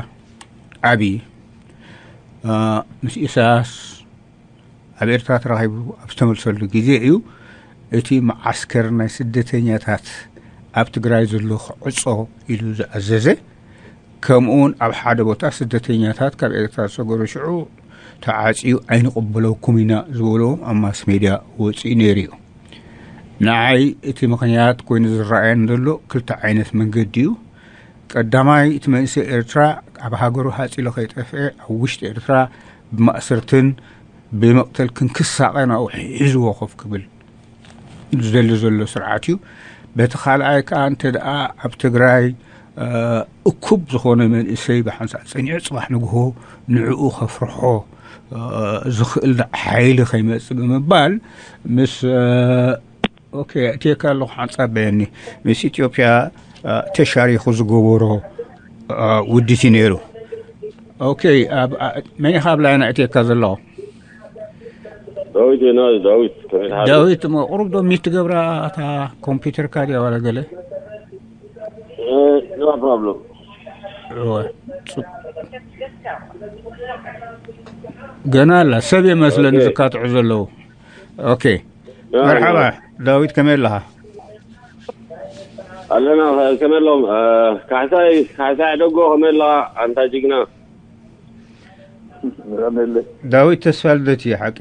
ኣብይ ምስ ኢሳያስ ኣብ ኤርትራ ተራኺቡ ኣብ ዝተመልሰሉ ግዜ እዩ እቲ መዓስከር ናይ ስደተኛታት ኣብ ትግራይ ዘሎ ክዕጾ ኢሉ ዝኣዘዘ። ከምኡውን ኣብ ሓደ ቦታ ስደተኛታት ካብ ኤርትራ ዝሰገሩ ሽዑ ተዓጽዩ ኣይንቕበለኩም ኢና ዝበልዎም ኣብ ማስ ሜድያ ወፂኡ ነይሩ እዩ። ንዓይ እቲ ምኽንያት ኮይኑ ዝረኣየን ዘሎ ክልተ ዓይነት መንገዲ እዩ። ቀዳማይ እቲ መንእሰይ ኤርትራ ኣብ ሃገሩ ሃፂሎ ከይጠፍአ ኣብ ውሽጢ ኤርትራ ብማእሰርትን ብመቕተልክን ክሳቐ ናብኡ ሒዝዎ ኮፍ ክብል ዝደሊ ዘሎ ስርዓት እዩ። በቲ ካልኣይ ከዓ እንተ ደኣ ኣብ ትግራይ እኩብ ዝኾነ መንእሰይ ብሓንሳእ ፀኒዑ ፅባሕ ንግሆ ንዕኡ ከፍርሖ ዝኽእል ሓይሊ ከይመፅእ ብምባል ምስ ኦኬ፣ እትየካ ኣለኹ ሓንጻብ በየኒ። ምስ ኢትዮጵያ፣ አ፣ ተሻሪኹ ዝገበሮ፣ አ፣ ውዲት እዩ ነይሩ። ኦኬ፣ ኣብ፣ አ፣ መን ኢኻ ኣብ ላይና እትየካ ዘለኹ? ዳዊት ና ዳዊት ከመይ ሓሉ? ዳዊት፣ እሞ ቁሩብ ዶ ሚት ትገብራ እታ ኮምፒውተርካ ድያ ዋላ ገለ? እ፣ no problem። እወ፣ ጽ-፣ ገና ኣላ ሰብ የመስለኒ። ኦኬ። ዝካትዑ ዘለዉ። ኦኬ፣ ያ፣ መርሓባ። ያ። ዳዊት፣ ከመይ ኣለኻ? ኣለና። ከመይ ኣለኹም? እ፣ ካሕሳይ፣ ካሕሳይ ደጎ ከመይ ኣለኻ? ኣንታ ጅግና። ዳዊት ተስፋ ልደት እዩ ሓቂ?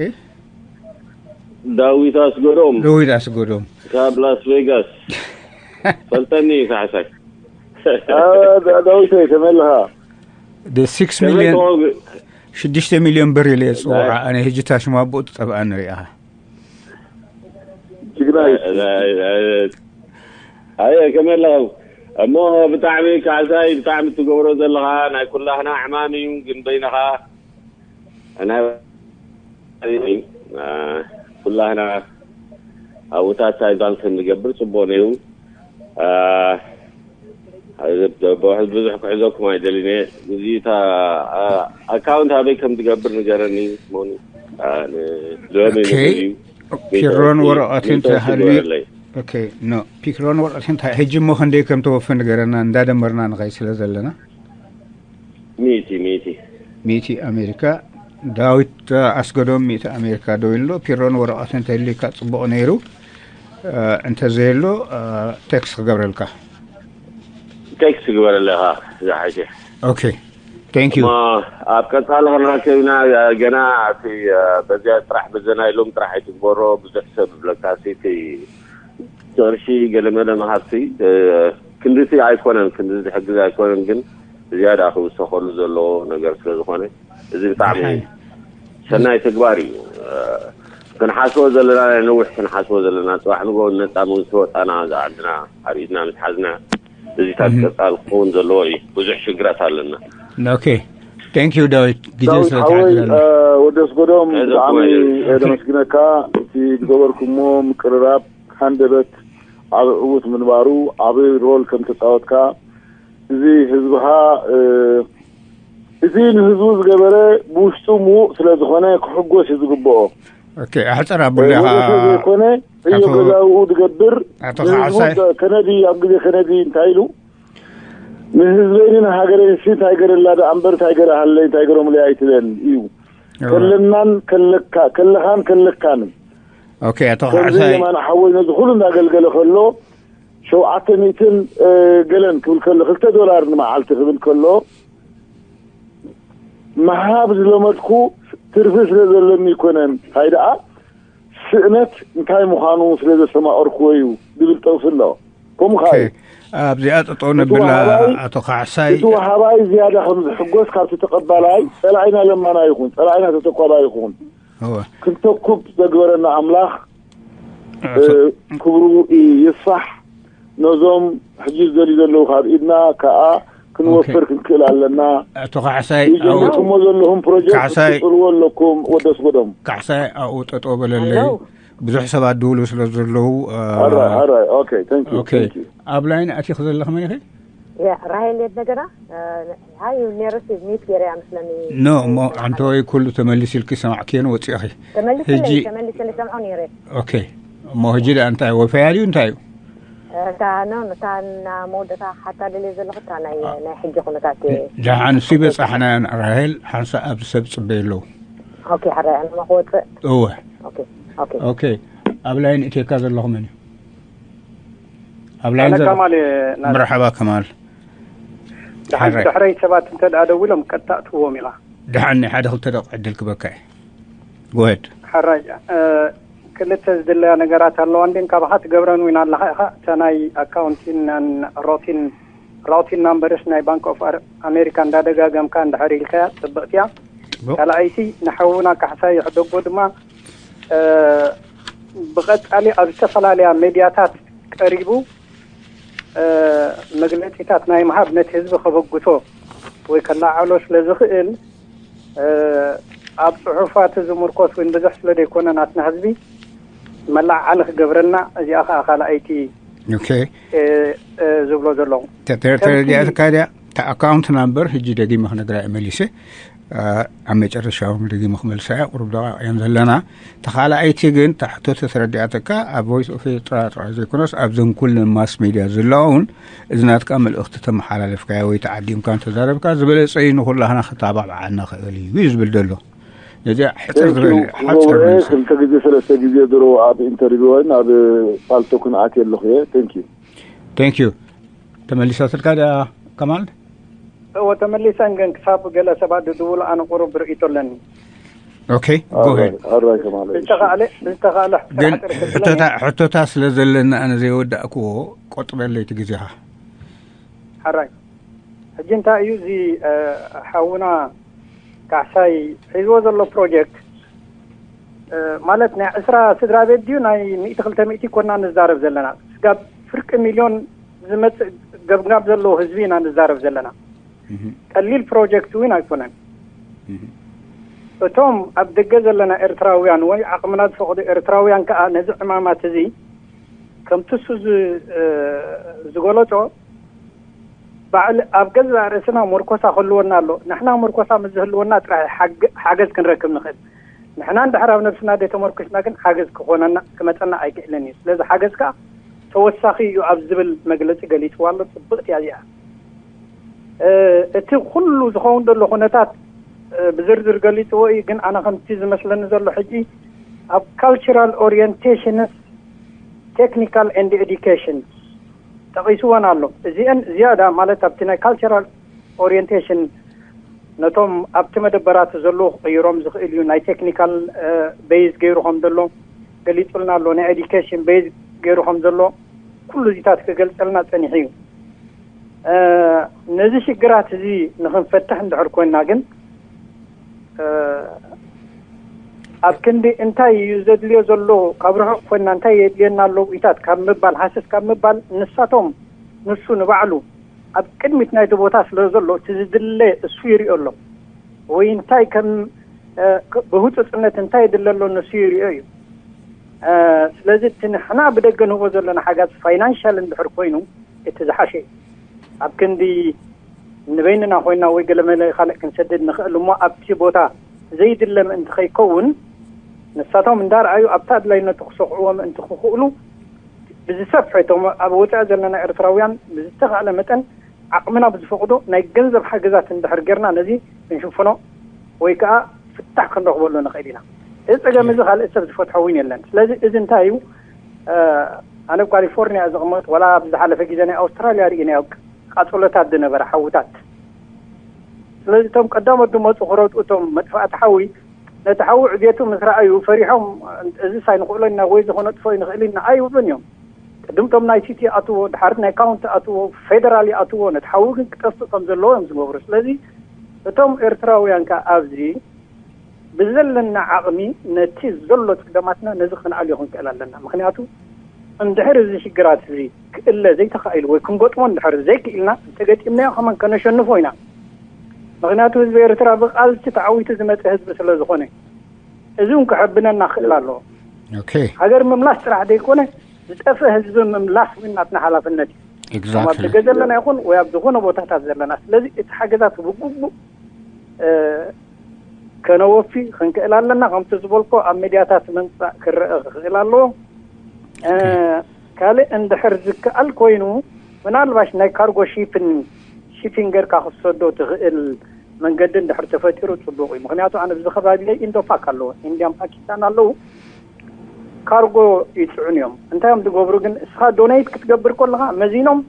ዳዊት ኣስገዶም። ዳዊት ኣስገዶም። ካብ ላስ ቬጋስ። ፈልጠኒ እዩ ካሕሳይ። ዳዊተይ፣ ከመይ ኣለኻ? The six million፣ ሽዱሽተ ሚልዮን ብር ኢለ የፅውዓ። ኣነ ሕጂ ታሽማ ብኡ ትጠብኣ ንሪኣ። ጅግና እዩ። ኣየ፣ ከመይ ኣለኹም? እሞ ብጣዕሚ ካሕሳይ፣ ብጣዕሚ ትገብሮ ዘለኻ ናይ ኩላህና ዕማም እዩ። ግን በይንኻ ናይ፣ አ፣ ኩላህና ኣብኡታት ኣድቫንስ እንገብር ጽቡቕ ነይሩ። አ፣ ብዙሕ ክሕዘኩም ኣይደልን እየ። እዚ እታ፣ አ፣ ኣካውንት ኣበይ ከም ትገብር ንገረኒ። ሞኒ፣ አ፣ ን-፣ ሎሚ ኦኬ። ንገር እዩ። ፒሮን ወረቐትን ተሃልዩ። ግበረለይ። ኦኬ፣ ኖ፣ ፒሮን ወረቐትን ተ-፣ ሕጂ እሞ ክንደይ ከም ተወፈ ንገረና፣ እንዳደመርና ንኸይ ስለ ዘለና። ሚእቲ፣ ሚእቲ። ሚእቲ ኣሜሪካ። ዳዊት ኣስገዶም ሚእቲ ኣሜሪካ ደው ኢሉ ኣሎ። ፒሮን ወረቐትን ተህልዩካ ጽቡቕ ነይሩ። እ፣ እንተዘየሎ፣ እ፣ ቴክስት ክገብረልካ። ቴክስት ግበረለኻ፣ ዝሓሸ። ኦኬ፣ thank you። እሞ ኣብ ቀጻሊ ክንራከብ ኢና። ገና እቲ፣ እ፣ በዚያ ጥራሕ፣ በዘና ኢሎም ጥራሕ ኣይትግበሮ። ብዙሕ ሰብ ይብለካ፣ እቲ ቅርሺ ገለመለ መሃብቲ፣ እ፣ ክንድቲ ኣይኮነን፣ ክንዲ ዝሕግዝ ኣይኮነን፣ ግን ዝያዳ ክውሰኸሉ ዘለዎ ነገር ስለ ዝኾነ፣ እዚ ብጣዕሚ ሓይ። ሰናይ ተግባር እዩ። እ፣ ክንሓስቦ ዘለና፣ ናይ ነዊሕ ክንሓስቦ ዘለና፣ ጽባሕ ንግሆ ነጻ መንግስቲ ወጣና፣ ዝዓድና ኣብ ኢድና ምስ ሓዝና፣ እዚታት እህ። ቀጻሊ ክኸውን ዘለዎ እዩ። ብዙሕ ሽግራት ኣለና። ኦኬ፣ thank you ዳዊት፣ ግዜ ዳዊት ስለ ሓወይ፣ ትሓግዘና። እ፣ ወደስ ጎዶም ሕዘ ብጣዕሚ ኩማይ። እየ ደመስግነካ። እቲ ዝገበርኩሞ ምቅርራብ ሃንደበት ዓቢ ዕዉት ምንባሩ፣ ዓቢ ሮል ከም ተጻወትካ፣ እዚ ህዝብኻ፣ እ፣ እቲ ንህዝቡ ዝገበረ ብውሽጡ ምዉቕ ስለ ዝኾነ ክሕጎስ እዩ ዝግብኦ። ኦኬ፣ ኣሕጽር ኣቡሊኻ። ወዘተ ዘይኮነ፣ ዕዮ ኣቶ ገዛኡ ዝገብር ኣቶ ንህዝቡ ካሕሳይ። ከነዲ ኣብ ግዜ ከነዲ እንታይ ኢሉ ንህዝበይን ንሃገረይን ሲ እንታይ ገረላ ደኣ እምበር እንታይ ገረሃለይ እንታይ ገረሙለይ ኣይትበል እዩ። እወ። ከለናን ከለካ-፣ ከለኻን ከለካን። ኦኬ፣ ኣቶ ከምዚ ካሕሳይ። የማነ ሓወይ ነዚ ኩሉ እንዳገልገለ ከሎ ሸውዓተ ሚእትን፣ እ፣ ገለን ክብል ከሎ፣ ክልተ ዶላር ንመዓልቲ ክብል ከሎ፣ ምሃብ ዝለመድኩ ትርፊ ስለ ዘለኒ ኣይኮነን። እንታይ ደኣ ስእነት እንታይ ምዃኑ ስለ ዘስተማቐርኩዎ እዩ ዝብል ጠቕሲ ኣሎ። ከምኡ ከኣ እዩ። ኣብዚኣ ጠጠው እቲ ነብላ ወሃባይ፣ ኣቶ ካሕሳይ። እቲ ወሃባይ ዝያዳ ከም ዝሕጎስ ካብቲ ተቐባላይ፣ ጸላኢና ለማና ይኹን፣ ጸላኢና ተተኳባይ ይኹን፣ እወ። ክንተኩብ ዘግበረና ኣምላኽ፣ እ፣ ኣቶ ክብሩ ይስፋሕ። ነዞም ሕጂ ዝደልዩ ዘለዉ ካብ ኢድና ከኣ ክንወፍር ኦኬ። ክንክእል ኣለና። ኣቶ ካሕሳይ ይጀመርኩሞ ዘለኹም ፕሮጀክት ካሕሳይ ክትቅጽልዎ ኣለኩም። ወደስ ጎዶም። ካሕሳይ ኣብኡ ጠጠው በለለይ። ኣለው። ብዙሕ ሰባት ድውሉ ስለ ዘለዉ፣ እ፣ ኣራይ፣ ኣራይ፣ ኦኬ፣ thank you፣ ኦኬ። thank you። ኣብ ላይን ኣቲኽ ዘለኽ መን ኢኺ? ያ፣ ራሄል የት ነገራ? እ፣ ሃዩ፣ ነይረሲ ሚት ገይረ እያ መስለኒ። ኖ፣ እሞ ኣንተ ወይ ኩሉ ተመሊስልኪ ሰማዕክየን ወፂእኺ። ተመሊስለይ፣ ሕጂ ተመሊስለይ፣ ሰምዖ ነይረ። ኦኬ። እሞ ሕጂ ደኣ እንታይ ወፈያ ድዩ እንታይ እዩ? እታ፣ ኖ፣ እታ እና መወዳእታ ሓታ ደልየ ዘለኹ እታ ናይ፣ ናይ ሕጂ ኩነታት። ደሓን እሱ ይበጻሕና እያ ራሄል፣ ሓንሳእ ኣብዚ ሰብ ጽበይ ኣለዉ። ኦኬ፣ ሕራይ፣ ኣነ ማ ክወጽእ? እወ። ኦኬ፣ ኦኬ። ኦኬ። ኣብ ላይን እትየካ ዘለኹ መን እዩ? ኣብ ላይን ኣነ ዘሎ ከማል እየ፣ ናቲ። መርሓባ ከማል። ደሓን፣ ሕራይ። ድሕረይ ሰባት እንተ ደኣ ደዊሎም ቀጥታ እትዎም ኢኻ። ደሓን ናይ ሓደ ክልተ ደቂቕ ዕድል ክበካ እየ። ጎሄድ። ሕራይ፣ እ፣ ክልተ ዝድለያ ነገራት ኣለዋ፣ እንዴን ካባኻ ትገብረን እውን ኣለኻ ኢኻ። እታ ናይ ኣካውንቲን ናን ሮቲን፣ ራውቲን ናምበርስ ናይ ባንክ ኦፍ ኣር-፣ ኣሜሪካ እንዳደጋገምካ እንድሕር ኢልካያ ጽብቕቲ እያ። ጽቡቕ። ካልኣይቲ፣ ንሓውና ካሕሳይ ይሕደጎ ድማ፣ እ፣ ብቐጻሊ ኣብ ዝተፈላለያ ሜድያታት ቀሪቡ፣ እ፣ መግለጺታት ናይ ምሃብ ነቲ ህዝቢ ከበግሶ ወይ ከለዓዕሎ ስለ ዝኽእል፣ እ፣ ኣብ ጽሑፋት ዝምርኮስ እውን ብዙሕ ስለ ዘይኮነ ናትና ህዝቢ፣ መላዓሊ ክገብረልና፣ እዚኣ ከዓ ካልኣይቲ ኦኬ እ፣ እ፣ ዝብሎ ዘለኹ። ተተረዲኣትካ ድያ? እታ ኣካውንት ናምበር ሕጂ ደጊመ ክነግራ እየ መሊሰ። ኣብ መጨረሻ እውን ደጊመ ክመልሳ እየ፣ ቁሩብ ደቂቕ እየን ዘለና። ተኻልኣይቲ ግን እታ ሕቶ ተተረዲኣትካ ኣብ ቮይስ ኦፍ ኤርትራ ጥራይ ዘይኮነስ ኣብዘን ኩለን ማስ ሚድያ ዘለውን እዚ ናትካ መልእኽቲ ተመሓላለፍካዮ ወይ ተዓዲምካ እንተዛረብካ ዝበለጸ እዩ፣ ንኹላህና ክተባብዓና ክእል እዩ እዩ ዝብል ዘሎ። ነዚኣ ሕፅር ዝበለ ሓፅር መልሲ። ክልተ ግዜ ሰለስተ ግዜ ድሮ ኣብ ኢንተርቪው ወይም ኣብ ፓልቶክ ንኣት የለኹ እየ። Thank you። Thank you። ተመሊሳትልካ ድያ ከማል? እወ፣ ተመሊሰን፣ ግን ክሳብ ገለ ሰባት ዝድውሉ ኣነ ቁሩብ ርእይቶ ኣለኒ። ኦኬ፣ ጎሄድ። ኣራይ ከማለ ብዝተኻእለ ብዝተኻእለ ግን ሕፅር ሕፅር ሕቶታ- ሕቶታ ስለ ዘለና ኣነ ዘይወዳእክዎ ቆጥበለይ እቲ ግዜኻ። ሓራይ። ሕጂ እንታይ እዩ እዚ እ፣ ሓውና ካሕሳይ ሒዝዎ ዘሎ ፕሮጀክት እ፣ ማለት ናይ ዕስራ ስድራ ቤት ድዩ ናይ ሚእቲ ክልተ ሚእቲ ኮና ንዛረብ ዘለና? ስጋብ ፍርቂ ሚልዮን ዝመፅእ ገብጋብ ዘለዎ ህዝቢ ኢና ንዛረብ ዘለና። ቀሊል ፕሮጀክት እውን ኣይኮነን። እቶም ኣብ ደገ ዘለና ኤርትራውያን ወይ ዓቕምና ዝፈቕዶ ኤርትራውያን ከዓ ነዚ ዕማማት እዚ ከምቲ እሱ ዝ- እ፣ ዝገለጾ ባዕል ኣብ ገዛእ ርእስና መርኮሳ ክህልወና ኣሎ። ንሕና መርኮሳ ምስ ዝህልወና ጥራሕ ሓገ- ሓገዝ ክንረክብ ንኽእል። ንሕና እንድሕር ኣብ ነብስና ደይ ተመርኩስና ግን ሓገዝ ክኾነና ክመፀና ኣይክእልን እዩ። ስለዚ ሓገዝ ከዓ ተወሳኺ እዩ ኣብ ዝብል መግለፂ ገሊፅዋ ኣሎ። ፅብቕቲ እያ እዚኣ። እ፣ እቲ ኩሉ ዝኸውን ዘሎ ኩነታት እ፣ ብዝርዝር ገሊፅዎ እዩ። ግን ኣነ ከምቲ ዝመስለኒ ዘሎ ሕጂ ኣብ ካልቸራል ኦሪየንቴሽንስ ቴክኒካል ኤንድ ኤዱኬሽን ጠቒስወን ኣሎ። እዚአን ዝያዳ ማለት ኣብቲ ናይ ካልቸራል ኦሪየንቴሽን ነቶም ኣብቲ መደበራት ዘለዉ ክቕይሮም ዝኽእል እዩ። ናይ ቴክኒካል ቤይዝ ገይሩ ከም ዘሎ ገሊጹልና ኣሎ። ናይ ኤዱኬሽን ቤይዝ ገይሩ ከም ዘሎ ኩሉ እዚታት ክገልጸልና ጸኒሑ እዩ። ነዚ ሽግራት እዚ ንኽንፈትሕ እንድሕር ኮይንና ግን ኣብ ክንዲ እንታይ እዩ ዘድልዮ ዘሎ ካብ ርሑቕ ኮይንና እንታይ የድልየና ኣሎ ውኢታት ካብ ምባል ሃሰስ ካብ ምባል ንሳቶም ንሱ ንባዕሉ ኣብ ቅድሚት ናይቲ ቦታ ስለ ዘሎ እቲ ዝድለ እሱ ይሪኦ ኣሎ ወይ እንታይ ከም ብህፁፅነት እንታይ የድለ ኣሎ ንሱ ይሪኦ እዩ። ስለዚ እቲ ንሕና ብደገ ንህቦ ዘለና ሓጋዝ ፋይናንሻል እንድሕር ኮይኑ እቲ ዝሓሸ እዩ። ኣብ ክንዲ ንበይንና ኮይና ወይ ገለመለ ካልእ ክንሰድድ ንኽእል እሞ ኣብቲ ቦታ ዘይድለ ምእንቲ ከይከውን ንሳቶም እንዳርኣዩ ኣብቲ ኣድላይነቱ ክሰኽዕዎ ምእንቲ ክኽእሉ ብዝሰፍሐ እቶም ኣብ ወፃኢ ዘለና ኤርትራውያን ብዝተኻእለ መጠን ዓቕምና ብዝፈቕዶ ናይ ገንዘብ ሓገዛት እንድሕር ጌርና ነዚ ክንሽፍኖ ወይ ከዓ ፍታሕ ክንረኽበሉ ንኽእል ኢና። እዚ ፀገም እዚ ካልእ ሰብ ዝፈትሖ እውን የለን። ስለዚ እዚ እንታይ እዩ? ኣነ ኣብ ካሊፎርኒያ ዝቕመጥ ዋላ ኣብ ዝሓለፈ ግዜ ናይ ኣውስትራልያ ርኢናዮ ቃፀሎታት ዝነበረ ሓውታት። ስለዚ እቶም ቀዳሞት ዝመፁ ክረድኡ እቶም መጥፋእቲ ሓዊ ነቲ ሓዊ ዕብየቱ ምስ ረኣዩ ፈሪሖም እዚ ሳይ ንኽእሎ ኢና ወይ ዝኾነ ጥፎ ንኽእል ኢና ኣይብሉን እዮም። ቅድምቶም ናይ ሲቲ ኣትዎ ድሓር ናይ ካውንቲ ኣትዎ ፌደራል ይኣትዎ ነቲ ሓዊ ግን ክጠፍእ ከም ዘለዎ እዮም ዝገብሩ። ስለዚ እቶም ኤርትራውያን ከ ኣብዚ ብዘለና ዓቕሚ ነቲ ዘሎ ፀገማትና ነዚ ክንኣልዮ ክንክእል ኣለና። ምክንያቱ እንድሕር እዚ ሽግራት እዚ ክእለ ዘይተኻኢሉ ወይ ክንገጥሞ እንድሕር ዘይክኢልና እንተገጢምናዮ ከመን ከነሸንፎ ኢና። ምክንያቱ ህዝቢ ኤርትራ ብቃልሲ ተዓዊቱ ዝመፀ ህዝቢ ስለ ዝኾነ እዚ እውን ክሕብነና ክእል ኣለዎ። ኦኬ ሃገር ምምላስ ጥራሕ ዘይኮነ ዝጠፍእ ህዝቢ ምምላስ እውን ናትና ሓላፍነት እዩ። ከም ኣብ ኤግዛክትሊ ደገ ዘለና ይኹን ወይ ኣብ ዝኾነ ቦታታት ዘለና ስለዚ እቲ ሓገዛት ብግቡእ እ፣ ከነወፊ ክንክእል ኣለና። ከምቲ ዝበልኮ ኣብ ሚድያታት ምምፃእ ክረአ ክኽእል ኣለዎ። እ፣ ካልእ እንድሕር ዝከኣል ኮይኑ ምናልባሽ ናይ ካርጎ ሺፕን ሺፒንግ ጌርካ ክትሰዶ ትኽእል መንገዲ እንድሕር ተፈጢሩ ፅቡቕ እዩ። ምክንያቱ ኣነ ብዚ ከባቢለይ ኢንዶፓክ ኣለዎ ኢንዲያን ፓኪስታን ኣለዉ ካርጎ ይፅዕኑ እዮም። እንታይ እዮም ዝገብሩ ግን እስኻ ዶኔት ክትገብር ከለኻ መዚኖም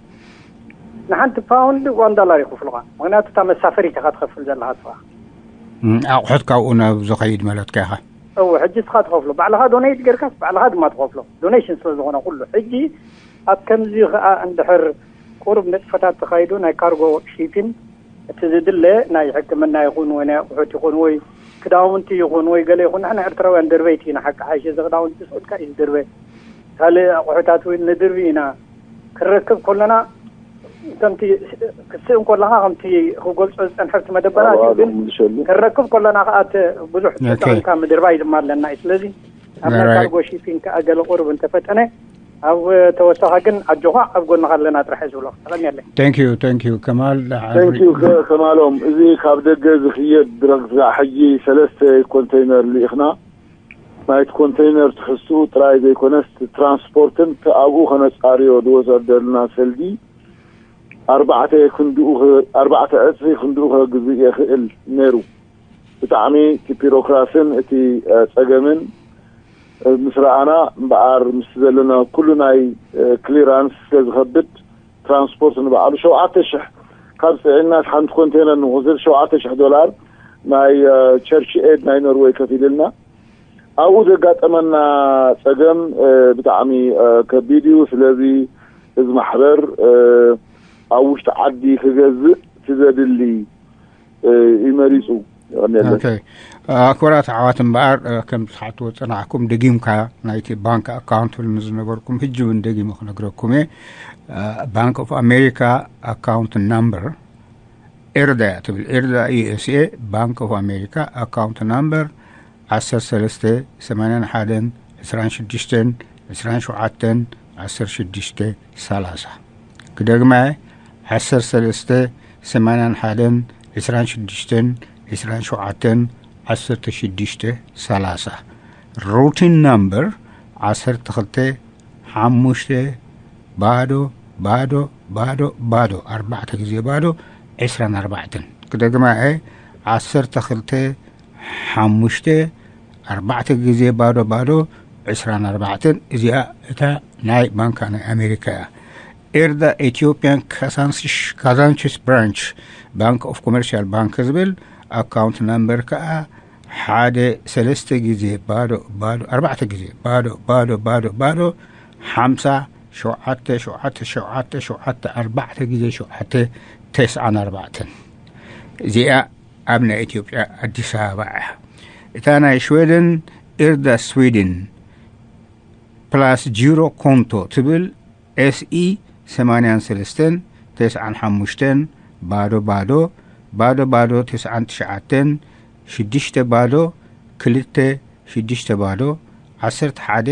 ንሓንቲ ፓውንድ ዋን ዳላር ይኽፍሉኻ። ምክንያቱ እታ መሳፈሪት ኢኻ ትኸፍል ዘለኻ እስኻ። ኣቑሑት ካብኡ ናብ ዝኸይድ ማለትካ ኢኻ። እወ ሕጂ እስኻ ትኸፍሎ ባዕልኻ ዶኔት ጌርካስ ባዕልኻ ድማ ትኸፍሎ ዶኔሽን ስለ ዝኾነ ኩሉ። ሕጂ ኣብ ከምዚ ከዓ እንድሕር ቁሩብ ንጥፈታት ተኻይዱ ናይ ካርጎ ሺፒን እቲ ዝድለ ናይ ሕክምና ይኹን ወይ ናይ ኣቑሑት ይኹን ወይ ክዳውንቲ ይኹን ወይ ገለ ይኹን ንሕና ኤርትራውያን ድርበይቲ ኢና ሓቂ ሓይሽ እዚ ክዳውንቲ ስዑድካ እዩ ዝድርበ ካልእ ኣቑሑታት እውን ንድርቢ ኢና ክንረክብ ከለና ከምቲ ክስእን ከለካ ከምቲ ክገልፆ ዝፀንሐ ኣብቲ መደበራት እዩ ግን ክንረክብ ከለና ከዓ እቲ ብዙሕ ተጠቒምካ ምድርባይ ድማ ኣለና እዩ ስለዚ ኣብ ናይ ካርጎ ሺፒንግ ከዓ ገለ ቁሩብ እንተፈጠነ፣ ኣብ ተወሳኺ ግን ኣጆኻ ኣብ ጎንኻ ኣለና ጥራሕ ዝብሎ። ተቐንየለይ። Thank you, thank you ከማል። Thank you ከማሎም። እዚ ካብ ደገ ዝኽየድ ድረግ ሕጂ ሰለስተ ኮንተይነር ልኢኽና። ናይቲ ኮንተይነር ትሕዝትኡ ጥራይ ዘይኮነስ ትራንስፖርትን ኣብኡ ከነጻርዮ ዝወሰድ ዘለና ሰልዲ ኣርባዕተ ክንድኡ ኣርባዕተ ዕፅፊ ክንድኡ ከግዝእ የኽእል ነይሩ። ብጣዕሚ እቲ ቢሮክራስን እቲ ፀገምን ምስ ረኣና እምበኣር ምስ ዘለና ኩሉ ናይ ክሊራንስ ስለዝኸብድ ትራንስፖርት ንባዕሉ ሸውዓተ ሽሕ ካብ ፅዒናስ ሓንቲ ኮንቴነር ንክወስድ ሸውዓተ ሽሕ ዶላር ናይ ቸርች ኤድ ናይ ኖርወይ ከፊልልና። ኣብኡ ዘጋጠመና ፀገም ብጣዕሚ ከቢድ እዩ። ስለዚ እዚ ማሕበር ኣብ ውሽጢ ዓዲ ክገዝእ እቲ ዘድሊ እዩ መሪፁ። ኣክብራት ኣሕዋት እምበኣር ከም ትሓትዎ ፀናሕኩም ደጊምካ ናይቲ ባንክ ኣካውንት ንዝነበርኩም ህጂ እውን ደጊሙ ክነግረኩም እየ። ባንክ ኦፍ ኣሜሪካ ኣካውንት ናምበር ኤርዳ እያ ትብል። ኤርዳ ዩ ኤስ ኤ ባንክ ኦፍ ኣሜሪካ ኣካውንት ናምበር ዓሰርተ ሰለስተ ሰማንያን ሓደን ዕስራን ሽዱሽተን ዕስራን ሸውዓተን ዓሰርተ ሽዱሽተ ሰላሳ። ክደግማ እየ። ዓሰርተ ሰለስተ ሰማንያን ሓደን ዕስራን ሽዱሽተን ዕስራን ሸውዓተን ዓሰርተ ሽዱሽተ ሰላሳ። ሩቲን ናምበር ዓሰርተ ክልተ ሓሙሽተ ባዶ ባዶ ባዶ ባዶ ኣርባዕተ ግዜ ባዶ ዕስራን ኣርባዕተን። ክደግማ እየ። ዓሰርተ ክልተ ሓሙሽተ ኣርባዕተ ግዜ ባዶ ባዶ ዕስራን ኣርባዕተን። እዚኣ እታ ናይ ባንካ ናይ ኣሜሪካ እያ። ኤርዳ ኢትዮጵያን ካዛንችስ ብራንች ባንክ ኦፍ ኮመርሻል ባንክ ዝብል ኣካውንት ናምበር ከዓ ሓደ ሰለስተ ግዜ ባዶ ባዶ ኣርባዕተ ግዜ ባዶ ባዶ ባዶ ባዶ ሓምሳ ሸውዓተ ሸውዓተ ሸውዓተ ሸውዓተ ኣርባዕተ ግዜ ሸውዓተ ተስዓን ኣርባዕተን። እዚኣ ኣብ ናይ ኢትዮጵያ ኣዲስ ኣበባ እያ። እታ ናይ ሽወደን ኤርዳ ስዊድን ፕላስ ጂሮ ኮንቶ ትብል ኤስኢ ሰማንያን ሰለስተን ተስዓን ሓሙሽተን ባዶ ባዶ ባዶ ባዶ ተስዓን ትሽዓተን ሽዱሽተ ባዶ ክልተ ሽዱሽተ ባዶ ዓሰርተ ሓደ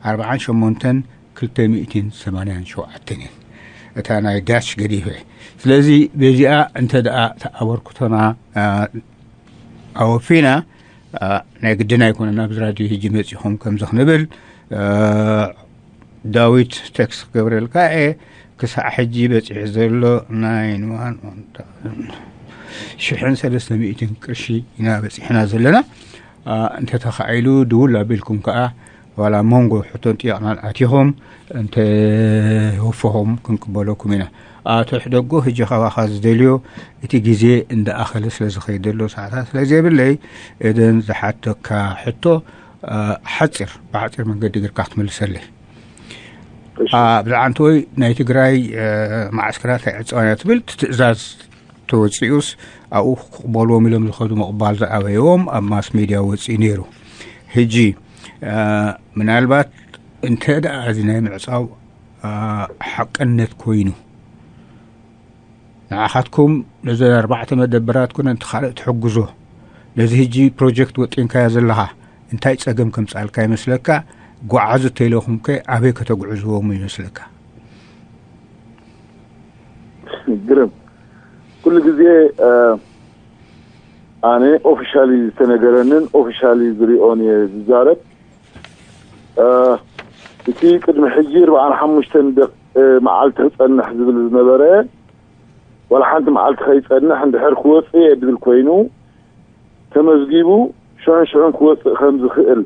ኣርባዓን ሸሞንተን ክልተ ሚእትን ሰማንያን ሸውዓተን እየን። እታ ናይ ዳች ገዲፈ። ስለዚ በዚኣ እንተ ደኣ ተኣበርክቶና ኣወፊና ናይ ግድን ኣይኮነን ኣብዚ ራድዮ ህጂ መጺኹም ከምዚ ክንብል። ዳዊት ቴክስት ክገብረልካ እየ። ክሳዕ ሕጂ በፂሑ ዘሎ ናይ ሽሕን ሰለስተ ሚእትን ቅርሺ ኢና በፂሕና ዘለና። እንተተኻኢሉ ድውል ኣቢልኩም ከዓ ዋላ መንጎ ሕቶን ጥያቕናን ኣቲኹም እንተ ወፈኹም ክንቅበለኩም ኢና። ኣቶ ሕደጎ ህጂ ካባኻ ዝደልዮ እቲ ግዜ እንዳኣኸለ ስለ ዝኸይድ ዘሎ ሰዓታት ስለ ዘይብለይ እደን ዝሓተካ ሕቶ ሓፂር ብሓፂር መንገዲ ግርካ ክትምልሰለይ። ብዛዕባ እንተወይ ናይ ትግራይ ማዓስከራት ኣይዕፀዋን እያ ትብል ትእዛዝ ተወፂኡስ ኣብኡ ክቕበልዎም ኢሎም ዝኸዱ ምቕባል ዝኣበይዎም ኣብ ማስ ሜድያ ወፂኡ ነይሩ። ሕጂ ምናልባት እንተ ደኣ እዚ ናይ ምዕፃው ሓቅነት ኮይኑ ንዓኻትኩም ነዘን ኣርባዕተ መደበራት ኮነ እንተ ካልእ ትሕግዞ ነዚ ሕጂ ፕሮጀክት ወጢንካዮ ዘለኻ እንታይ ፀገም ከምፃልካ ይመስለካ? ጓዓዙ ተይለኹምከ ኣበይ ከተጉዕዝዎም ይመስለካ? ግርም ኩሉ ግዜ ኣነ ኦፊሻሊ ዝተነገረንን ኦፊሻሊ ዝሪኦን እየ ዝዛረብ። እቲ ቅድሚ ሕጂ ኣርባዓን ሓሙሽተን መዓልቲ ክፀንሕ ዝብል ዝነበረ ዋላ ሓንቲ መዓልቲ ከይፀንሕ እንድሕር ክወፅእ እየ ድብል ኮይኑ ተመዝጊቡ ሽዑን ሽዑን ክወፅእ ከም ዝኽእል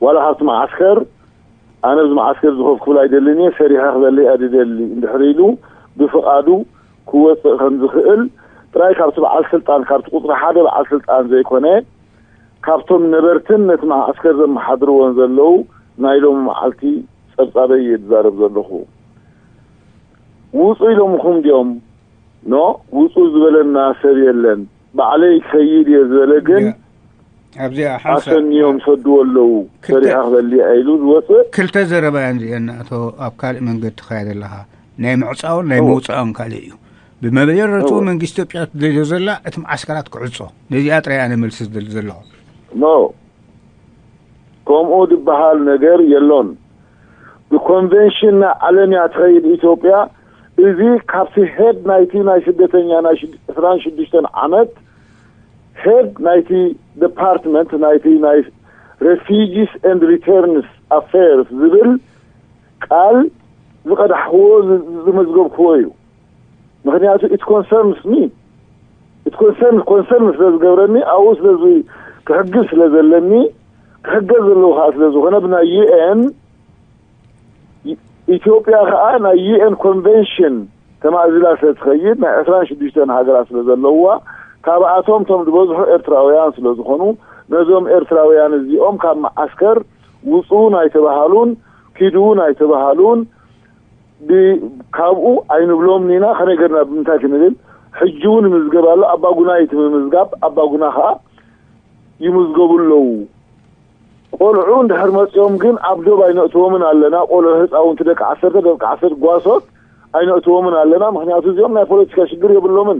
ዋላ ካብቲ መዓስከር ኣነ ኣብዚ መዓስከር ዝኸፍ ክብል ኣይደልን እየ ሰሪሐ ክበሊ እየ ድደሊ እንድሕር ኢሉ ብፍቓዱ ክወፅእ ከም ዝኽእል ጥራይ ካብቲ በዓል ስልጣን ካብቲ ቁፅሪ ሓደ በዓል ስልጣን ዘይኮነ ካብቶም ነበርትን ነቲ መዓስከር ዘመሓድርዎን ዘለዉ ናይ ሎሚ መዓልቲ ፀብፃበይ እየ ዝዛረብ ዘለኹ። ውፁ ኢሎምኹም ድዮም? ኖ ውፁ ዝበለና ሰብ የለን። ባዕለይ ክኸይድ እየ ዝበለ ግን ኣብዚኣ ሓንሳእ ኣሰንዮም ሰድዎ ኣለዉ። ሰሪሐ ክበሊ ኢሉ ዝወፅእ ክልተ ዘረባ እየን እዚአን ኣቶ ኣብ ካልእ መንገዲ ትኸያ ዘለኻ ናይ ምዕፃውን ናይ ምውፃእን ካልእ እዩ። ብመጀረቱ መንግስቲ ኢትዮጵያ ትደልዮ ዘላ እቲ መዓስከራት ክዕፆ ነዚኣ ጥራይ ኣነ መልሲ ዝደሊ ዘለኹ። ኖ ከምኡ ዝበሃል ነገር የሎን። ብኮንቨንሽን ናይ ዓለም እያ ትኸይድ ኢትዮጵያ። እዚ ካብቲ ሄድ ናይቲ ናይ ስደተኛ ናይ ሽድ- ዕስራን ሽዱሽተን ዓመት ሄድ ናይቲ ዲፓርትመንት ናይቲ ናይ Refugees and Returns Affairs ዝብል ቃል ዝቐዳሕክዎ ዝ- ዝመዝገብክዎ እዩ። ምክንያቱ it concerns me, it concerns concern ስለ ዝገብረኒ፣ ኣብኡ ስለ ዝ- ክሕግዝ ስለ ዘለኒ፣ ክሕገዝ ዘለዎ ከዓ ስለ ዝኾነ ብናይ UN ኢትዮጵያ ከዓ ናይ UN ኮንቨንሽን ተማእዝላ ስለ ትኸይድ፣ ናይ ዕስራን ሽዱሽተን ሃገራት ስለ ዘለውዋ፣ ካብኣቶም እቶም ዝበዝሑ ኤርትራውያን ስለ ዝኾኑ፣ ነዞም ኤርትራውያን እዚኦም ካብ መዓስከር ውፁ ኣይተባሃሉን፣ ኪዱ ኣይተባሃሉን። ብ- ካብኡ ኣይንብሎም ኢና። ከመይ ገርና ብምንታይ ክንብል? ሕጂ እውን ምዝገብ ኣሎ። ኣባጉና እዩ እቲ ምምዝጋብ። ኣባጉና ከዓ ይምዝገቡ ኣለዉ። ቆልዑ እንድሕር መፂኦም ግን ኣብ ዶብ ኣይነእትዎምን ኣለና። ቆልዑ ህፃውንቲ ደቂ ዓሰርተ ደቂ ዓሰርተ ጓሶት ኣይነእትዎምን ኣለና። ምክንያቱ እዚኦም ናይ ፖለቲካ ሽግር የብሎምን።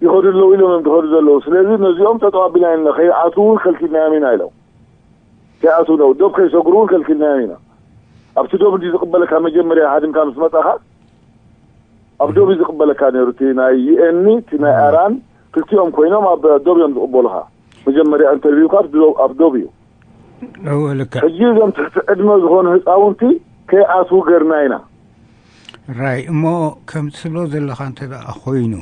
ይኸዱ ኣለዉ ኢሎም እዮም ዝኸዱ ዘለዉ። ስለዚ ነዚኦም ጠጠው ኣቢልና ኢና፣ ከይኣትዉ እውን ከልኪልናዮም ኢና ኢሎም። ከይኣትዉ ነው፣ ዶብ ከይሰግሩ እውን ከልኪልናዮም ኢና። ኣብቲ ዶብ እንዲ ዝቕበለካ መጀመርያ ሃዲምካ ምስ መጻኻ ኣብ ዶብ እዩ ዝቕበለካ ነይሩ። እቲ ናይ ዩኤን እቲ ናይ ኣራን ክልቲኦም ኮይኖም ኣብ ዶብ እዮም ዝቕበሉኻ። መጀመርያ ኢንተርቪውካ ኣብ ዶብ- ኣብ ዶብ እዩ። እወ ልክዕ። ሕጂ እዞም ትሕቲ ዕድመ ዝኾኑ ህፃውንቲ ከይኣትዉ ገርና ኢና። ራይ እሞ ከም ትብሎ ዘለኻ እንተ ደኣ ኮይኑ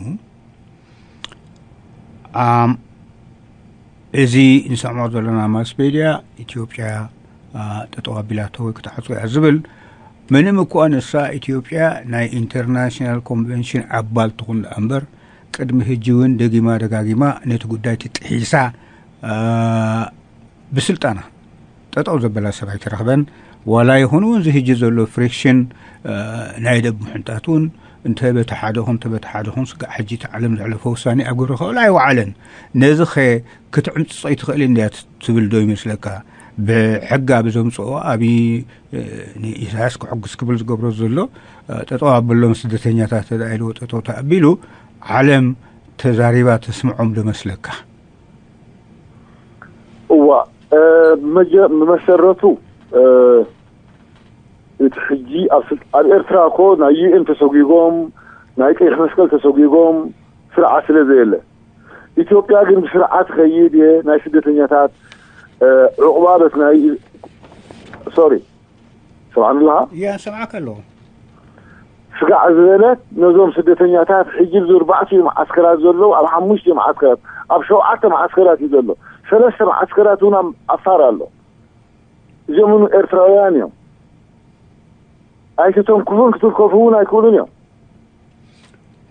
ኣም እዚ ንሰምዖ ዘለና ማስ ሜድያ ኢትዮጵያ አ፣ ጠጠው ኣቢላቶ ወይ ክትዓጾ እያ ዝብል ምንም እኳ ንሳ ኢትዮጵያ ናይ ኢንተርናሽናል ኮንቨንሽን ኣባል ትኹን ደኣ እምበር ቅድሚ ሕጂ እውን ደጊማ ደጋጊማ ነቲ ጉዳይ ትጥሒሳ አ፣ ብስልጣና ጠጠው ዘበላ ሰብ ኣይተረኽበን። ዋላ ይኹን እውን ዝህጂ ዘሎ ፍሪክሽን ናይ ደብ ምሕንጣት እውን እንተ በቲ ሓደ ኹን እንተ በቲ ሓደ ኹን ስጋዕ ሕጂ እቲ ዓለም ዘሕለፎ ውሳኔ ኣብ ግብሪ ክውዕል ኣይወዓለን። ነዚ ኸ ክትዕምፅፆ ይትኽእል እንድያ ትብል ዶ ይመስለካ? ብሕጋ ብዘምፅኦ ኣብይ ንኢሳያስ ክሕጉስ ክብል ዝገብሮ ዘሎ ጠጠው ኣበሎም ስደተኛታት ተዳ ኢልዎ ጠጠው ተኣቢሉ ዓለም ተዛሪባ ተስምዖም ዶ መስለካ? እዋ ብመሰረቱ እቲ ሕጂ ኣብ ኤርትራ እኮ ናይ ዩኤን ተሰጒጎም ናይ ቀይሕ መስቀል ተሰጒጎም ስርዓት ስለ ዘየለ ኢትዮጵያ ግን ብስርዓት ኸይድ እየ ናይ ስደተኛታት ዕቑባ በት ናይ ሶሪ ሰምዓኒ ኣለኻ? እያ ሰምዓካ ኣለኹ። ስጋዕ ዝበለት ነዞም ስደተኛታት ሕጂ ብዝርባዕቲኡ መዓስከራት ዘለዉ ኣብ ሓሙሽተ መዓስከራት ኣብ ሸውዓተ መዓስከራት እዩ ዘሎ። ሰለስተ መዓስከራት እውን ኣብ ዓፋር ኣሎ። እዚኦም እውን ኤርትራውያን እዮም። ኣይትተንክፉን ክትንከፉ እውን ኣይክእሉን እዮም።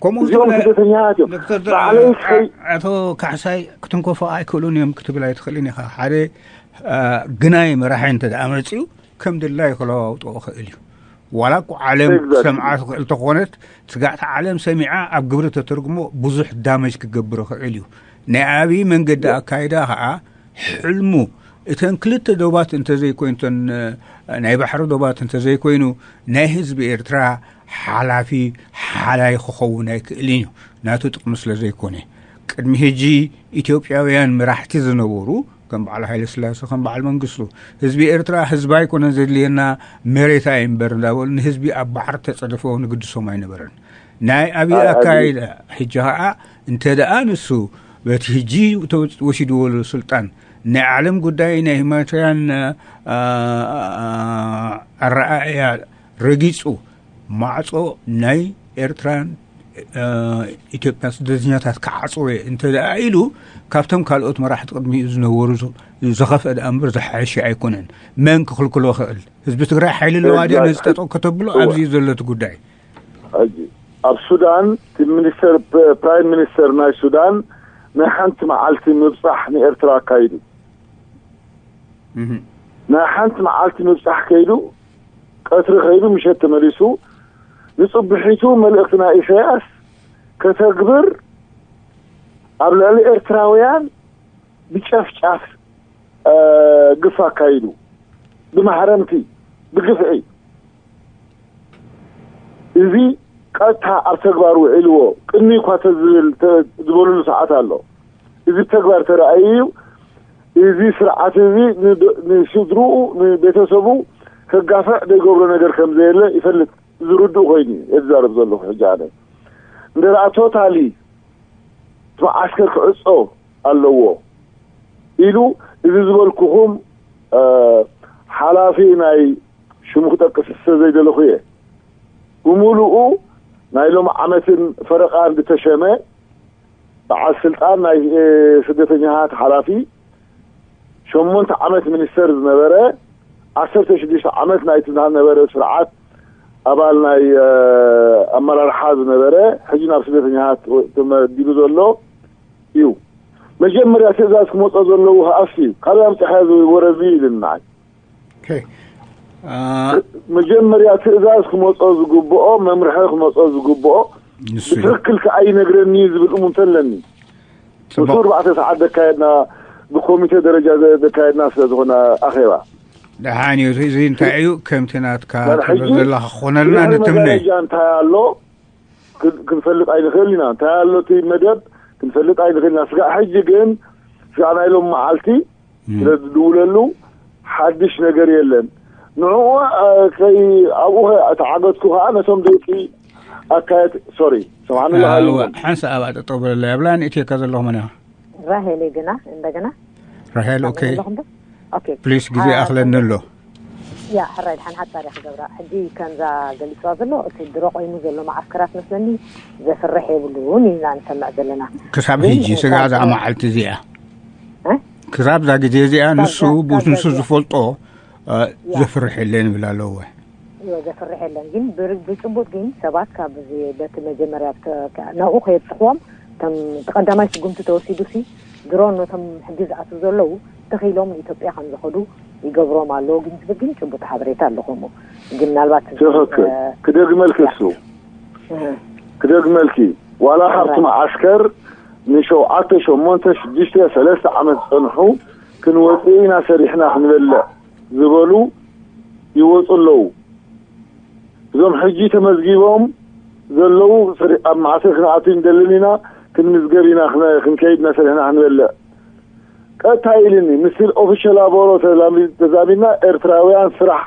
ከምኡ እዚኦም ዝብለ- ስደተኛታት እዮም። ዶክተር ባዕለይ ከይ ኣቶ ካሕሳይ ክትንከፎ ኣይክእሉን እዮም ክትብል ኣይትኽእልን ኢኻ። ሓደ አ፣ ግናይ መራሒ እንተ ደኣ መፅኡ ከም ድላይ ክለዋውጦ ይኽእል እዩ። ዋላ እኮ ዓለም Exactly. ሰምዓ ትኽእል ተኾነት ስጋዕቲ ዓለም ሰሚዓ ኣብ ግብሪ ተተርጉሞ ብዙሕ ዳመጅ ክገብር ይኽእል እዩ። ናይ ኣብይ መንገዲ ኣካይዳ ከዓ ሕልሙ እተን ክልተ ዶባት እንተዘይኮይኑ እተን አ፣ ናይ ባሕሪ ዶባት እንተዘይኮይኑ ናይ ህዝቢ ኤርትራ ሓላፊ ሓላይ ክኸውን ኣይክእልን እዩ። ናቱ ጥቕሚ ስለ ዘይኮነ ቅድሚ ሕጂ ኢትዮጵያውያን መራሕቲ ዝነበሩ ከም በዓል ሃይለ ስላሴ ከም በዓል መንግስቱ ህዝቢ ኤርትራ ህዝቢ ኣይኮነን ዘድልየና መሬት ኣይንበር እንዳበሉ ንህዝቢ ኣብ ባሕሪ ተፀድፈው ንግድሶም ኣይነበረን። ናይ ኣብይ ኣይ- ኣካይዳ ሕጂ ከዓ እንተ ደኣ ንሱ በቲ ሕጂ ተወ- ወሲድዎ ዘሎ ስልጣን ናይ ዓለም ጉዳይ ናይ ሁማኒታርያን አ፣ አ፣ ኣረኣእያ ረጊፁ ማዕፆ ናይ ኤርትራን አ፣ ኢትዮጵያን ስደተኛታት ክዓፅወ እንተ ደኣ ኢሉ ካብቶም ካልኦት መራሕቲ ቅድሚኡ ዝነበሩ ዝ- ዝኸፍአ ደኣ እምበር ዝሓሸ ኣይኮነን። መን ክኽልክሎ ክእል? ህዝቢ ትግራይ ሓይሊ ኣለዋ ድያ ነዚ ጠጠው ከተብሎ? ኣብዚ እዩ ዘሎ እቲ ጉዳይ። ሕጂ ኣብ ሱዳን እቲ ሚኒስተር ፕራይም ሚኒስተር ናይ ሱዳን ናይ ሓንቲ መዓልቲ ምብፃሕ ንኤርትራ ኣካይዱ። ናይ ሓንቲ መዓልቲ ምብፃሕ ከይዱ ቀትሪ ከይዱ ምሸት ተመሊሱ ንፅብሒቱ መልእኽቲ ናይ ኢሳያስ ከተግብር ኣብ ልዕሊ ኤርትራውያን ብጨፍጫፍ ግፍ ኣካይዱ ብማሕረምቲ ብግፍዒ እዚ ቀጥታ ኣብ ተግባር ውዒልዎ ቅድሚ እኳ ተዝብል ዝበልሉ ሰዓት ኣሎ። እዚ ተግባር ተረኣዩ እዩ። እዚ ስርዓት እዚ ንስድርኡ ንቤተሰቡ ከጋፍዕ ዘይገብሮ ነገር ከም ዘየለ ይፈልጥ። ዝርድኡ ኮይኑ እየ ዝዛረብ ዘለኹ ሕጂ ኣነ። እንደኣ ቶታሊ እቲ መዓስከር ክዕጾ ኣለዎ ኢሉ፣ እዚ ዝበልኩኹም ሓላፊ፣ ናይ ሽሙ ክጠቅስ ስለ ዘይደለኹ እየ፣ ብምሉኡ ናይ ሎም ዓመትን ፈረቓን ዝተሸመ በዓል ስልጣን ናይ ስደተኛታት ሓላፊ፣ ሸሞንተ ዓመት ሚኒስተር ዝነበረ፣ ዓሰርተ ሽዱሽተ ዓመት ናይቲ ዝነበረ ስርዓት ኣባል ናይ ኣመራርሓ ዝነበረ፣ ሕጂ ናብ ስደተኛታት ተመዲቡ ዘሎ እዩ። መጀመርያ ትእዛዝ ክመጾ ዘለዎ ከኣሲ እዩ። ካበይ ኣምጽሐ እዚ ወረ እዚ ኢሉኒ ንዓይ። መጀመርያ ትእዛዝ ክመጾ ዝግብኦ፣ መምርሒ ክመጾ ዝግብኦ፣ ንሱ እዩ። ብትክክል ከኣ ይነግረኒ እዩ ዝብል እሙንተ ኣለኒ። ንሱ ኣርባዕተ ሰዓት ዘካየድና፣ ብኮሚቴ ደረጃ ዘካየድና ስለ ዝኾነ ኣኼባ። ደሓን እዩ። እዚ እንታይ እዩ? ከምቲ ናትካ ትብሎ ዘለኻ ክኾነልና ንትምነ። መጋረጃ እንታይ ኣሎ? ክንፈልጥ ኣይንኽእል ኢና። እንታይ ኣሎ እቲ መደብ ክንፈልጥ ኣይንኽእል ኢና። ስጋዕ ሕጂ ግን፣ ስጋዕ ናይ ሎም መዓልቲ ስለ ዝድውለሉ ሓድሽ ነገር የለን። ንዕኡ ኣብኡ ተዓገትኩ ከዓ ነቶም ደቂ ኣካየት ሶሪ ሰማዕኒ ሓንሳ ኣብኣ ጠጠው በለላ። ያብላ ንእትየካ ዘለኹ መን እያ? ራሄል ግና እንደገና ራሄል ኦኬ። ፕሊስ ግዜ ኣኽለኒ ኣሎ። ያ ሕራይ ድሓን ሓጻር ክገብራ ሕጂ ከምዛ ገሊፅዋ ዘሎ እቲ ድሮ ቆይሙ ዘሎ መዓስከራት መስለኒ ዘፍርሕ የብሉን ኢና ንሰምዕ ዘለና። ክሳብ ሕጂ ስጋዕ እዛ መዓልቲ እዚኣ ክሳብ እዛ ግዜ እዚኣ ንሱ ብኡስ ንሱ ዝፈልጦ ዘፍርሕ የለን ይብል ኣለዎ። ዘፍርሕ የለን ግን ብጭቡጥ ግን ሰባት ካብ በቲ መጀመርያ ናብኡ ከየብፅሕዎም እቶም እቲ ቀዳማይ ስጉምቲ ተወሲዱ ሲ ድሮ ነቶም ሕጂ ዝኣትዉ ዘለዉ ተኺሎም ንኢትዮጵያ ከም ዝኸዱ ይገብሮም ኣለዉ ግን ዝብል ግን ጭቡጥ ሓበሬታ ኣለኹም። ግን ምናልባት ትኽክል ክደግመልኪ እሱ ክደግመልኪ ዋላ ካብቲ መዓስከር ንሸውዓተ ሸሞንተ ሽዱሽተ ሰለስተ ዓመት ዝፀንሑ ክንወፅእ ኢና ሰሪሕና ክንበልዕ ዝበሉ ይወፁ ኣለዉ። እዞም ሕጂ ተመዝጊቦም ዘለዉ ኣብ ማዕሰር ክንኣቱ ንደልን ኢና ክንምዝገብ ኢና ክንከይድ ኢና ሰሪሕና ክንበልዕ ቀጥታ ኢልኒ። ምስቲ ኦፊሻል ኣቦሮ ተዛሚድና ኤርትራውያን ስራሕ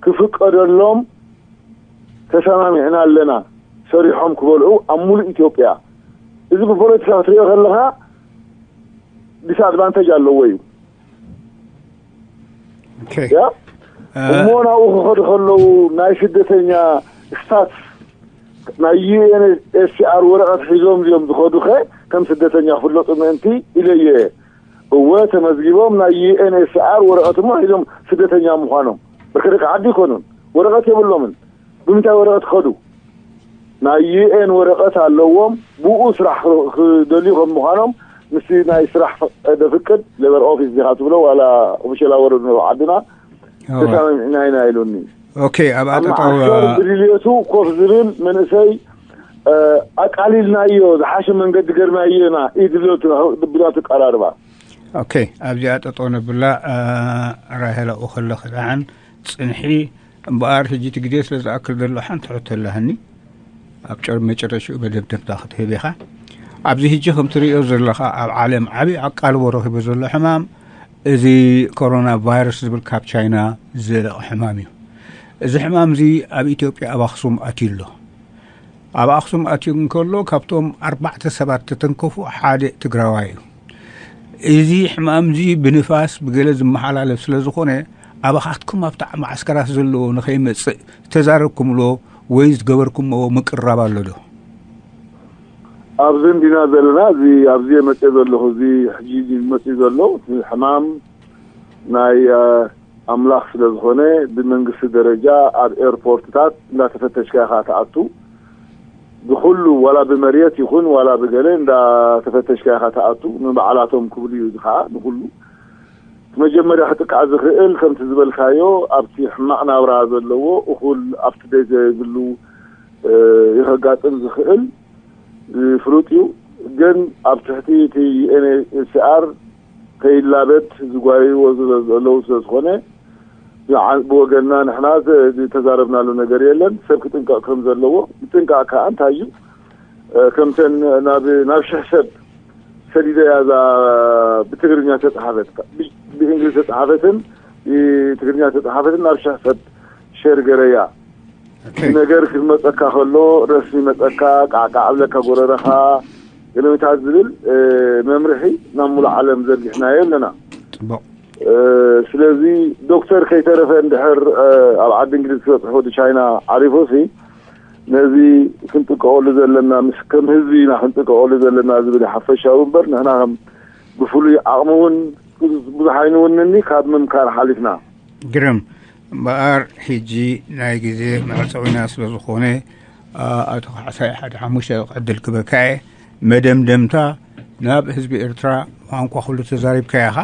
ክፍቀደሎም ተሰማሚዕና ኣለና ሰሪሖም ክበልዑ ኣብ ሙሉእ ኢትዮጵያ። እዚ ብፖለቲካ ክትሪኦ ከለኻ ዲስኣድቫንቴጅ ኣለዎ እዩ። ያ እሞ ናብኡ ክኸዱ ከለዉ ናይ ስደተኛ ስታትስ ናይ ዩኤንኤችሲኣር ወረቐት ሒዞም እዮም ዝኸዱኸ ከም ስደተኛ ክፍለጡ ምእንቲ ኢለዮ እየ። እወ ተመዝጊቦም ናይ ዩኤንኤችሲኣር ወረቐት እሞ ሒዞም ስደተኛ ምዃኖም። በርከ ደቂ ዓዲ ይኮኑን ወረቐት የብሎምን። ብምንታይ ወረቐት ክኸዱ? ናይ ዩኤን ወረቐት ኣለዎም። ብኡ ስራሕ ክደልዩ ከም ምዃኖም ምስቲ ናይ ስራሕ ደፍቅድ ሌበር ኦፊስ ዲኻ ትብሎ ዋላ ኦፊሻል ኣወረድ ዓድና ተሳሚዕና ኢና ኢሉኒ። ኦኬ ኣብ ኣጠጠው ብድልየቱ ኮፍ ዝብል መንእሰይ ኣቃሊልናዮ ዝሓሸ መንገዲ ገርናዮ ኢና ኢድሎቱ ብዛቱ ቀራርባ። ኦኬ ኣብዚኣ ጠጠው ነብላ። ራሄላ ኡኸለ ክዳን ጽንሒ እምበኣር ሕጂ እቲ ግዜ ስለ ዝኣክል ዘሎ ሓንቲ ሕቶ ኣለሃኒ ኣብ ጨር መጨረሽኡ መደብደብታ ክትህብ ኢኻ። ኣብዚ ሕጂ ከም ትርእዮ ዘለኻ ኣብ ዓለም ዓብዪ ኣቃልቦ ረኺቡ ዘሎ ሕማም እዚ ኮሮና ቫይረስ ዝብል ካብ ቻይና ዝለቐ ሕማም እዩ። እዚ ሕማም እዚ ኣብ ኢትዮጵያ ኣብ ኣኽሱም ኣትዩ ኣሎ። ኣብ ኣኽሱም ኣትዩ እንከሎ ካብቶም ኣርባዕተ ሰባት ተተንከፉ ሓደ ትግራዋይ እዩ። እዚ ሕማም እዚ ብንፋስ ብገለ ዝመሓላለፍ ስለ ዝኾነ ኣባኻትኩም ኣብቲ መዓስከራት ዘለዎ ንኸይመፅእ ዝተዛረብኩምሎ ወይ ዝገበርኩምዎ ምቅርራብ ኣሎ ዶ? ኣብዚ እንዲና ዘለና እዚ ኣብዚ መፅእ ዘለኹ እዚ ሕጂ መፅእ ዘሎ ሕማም ናይ ኣምላኽ ስለ ዝኾነ ብመንግስቲ ደረጃ ኣብ ኤርፖርትታት እንዳተፈተሽካ ኢኻ ትኣቱ። ብኩሉ ዋላ ብመርየት ይኹን ዋላ ብገለ እንዳተፈተሽካ ኢኻ ትኣቱ። ንባዕላቶም ክብሉ እዩ እዚ ከዓ ንኩሉ እቲ መጀመርያ ክጥቃዕ ዝኽእል ከምቲ ዝበልካዮ ኣብቲ ሕማቕ ናብራ ዘለዎ እኹል ኣብቲ ደይ ዘይብሉ ይኸጋጥም ዝኽእል ፍሉጥ እዩ። ግን ኣብ ትሕቲ እቲ ዩኤንኤችሲኣር ከይላበድ ዝጓይዎ ዘለዉ ስለ ዝኾነ ብወገንና ንሕና ዝተዛረብናሉ ነገር የለን። ሰብ ክጥንቀቕ ከም ዘለዎ ምጥንቃቕ ከዓ እንታይ እዩ ከምተን ናብ ናብ ሽሕ ሰብ ሰዲደያ እዛ ብትግርኛ ተጻሓፈት፣ ብ- ብእንግሊዝ ተጻሓፈትን ብትግርኛ ተጻሓፈትን ናብ ሽሕ ሰብ ሸር ገረያ። እቲ ነገር ክመጸካ ከሎ፣ ረስሚ መጸካ፣ ቃዕቃዕ ኣብለካ ጎረረኻ፣ ገለመታት ዝብል መምርሒ ናብ ሙሉእ ዓለም ዘርጊሕናዮ ኣለና። ፅቡቅ። ስለዚ ዶክተር ከይተረፈ እንድሕር ኣብ ዓዲ እንግሊዝ ክበፅሕ ወዲ ቻይና ዓሪፉ ሲ፣ ነዚ ክንጥቀቀሉ ዘለና ምስ ከም ህዝቢ ኢና ክንጥቀቀሉ ዘለና ዝብል ሓፈሻዊ እምበር፣ ንሕና ከም ብፍሉይ ዓቕሚ እውን ብዙሕ ኣይንውንኒ። ካብ ምምካር ሓሊፍና ግርም እምበኣር ሕጂ ናይ ግዜ መዕፀዊና ስለ ዝኾነ፣ ኣቶ ካሕሳይ ሓደ ሓሙሽተ ዕድል ክበካ እየ። መደምደምታ ናብ ህዝቢ ኤርትራ ቋንቋ ኩሉ ተዛሪብካ ኢኻ፣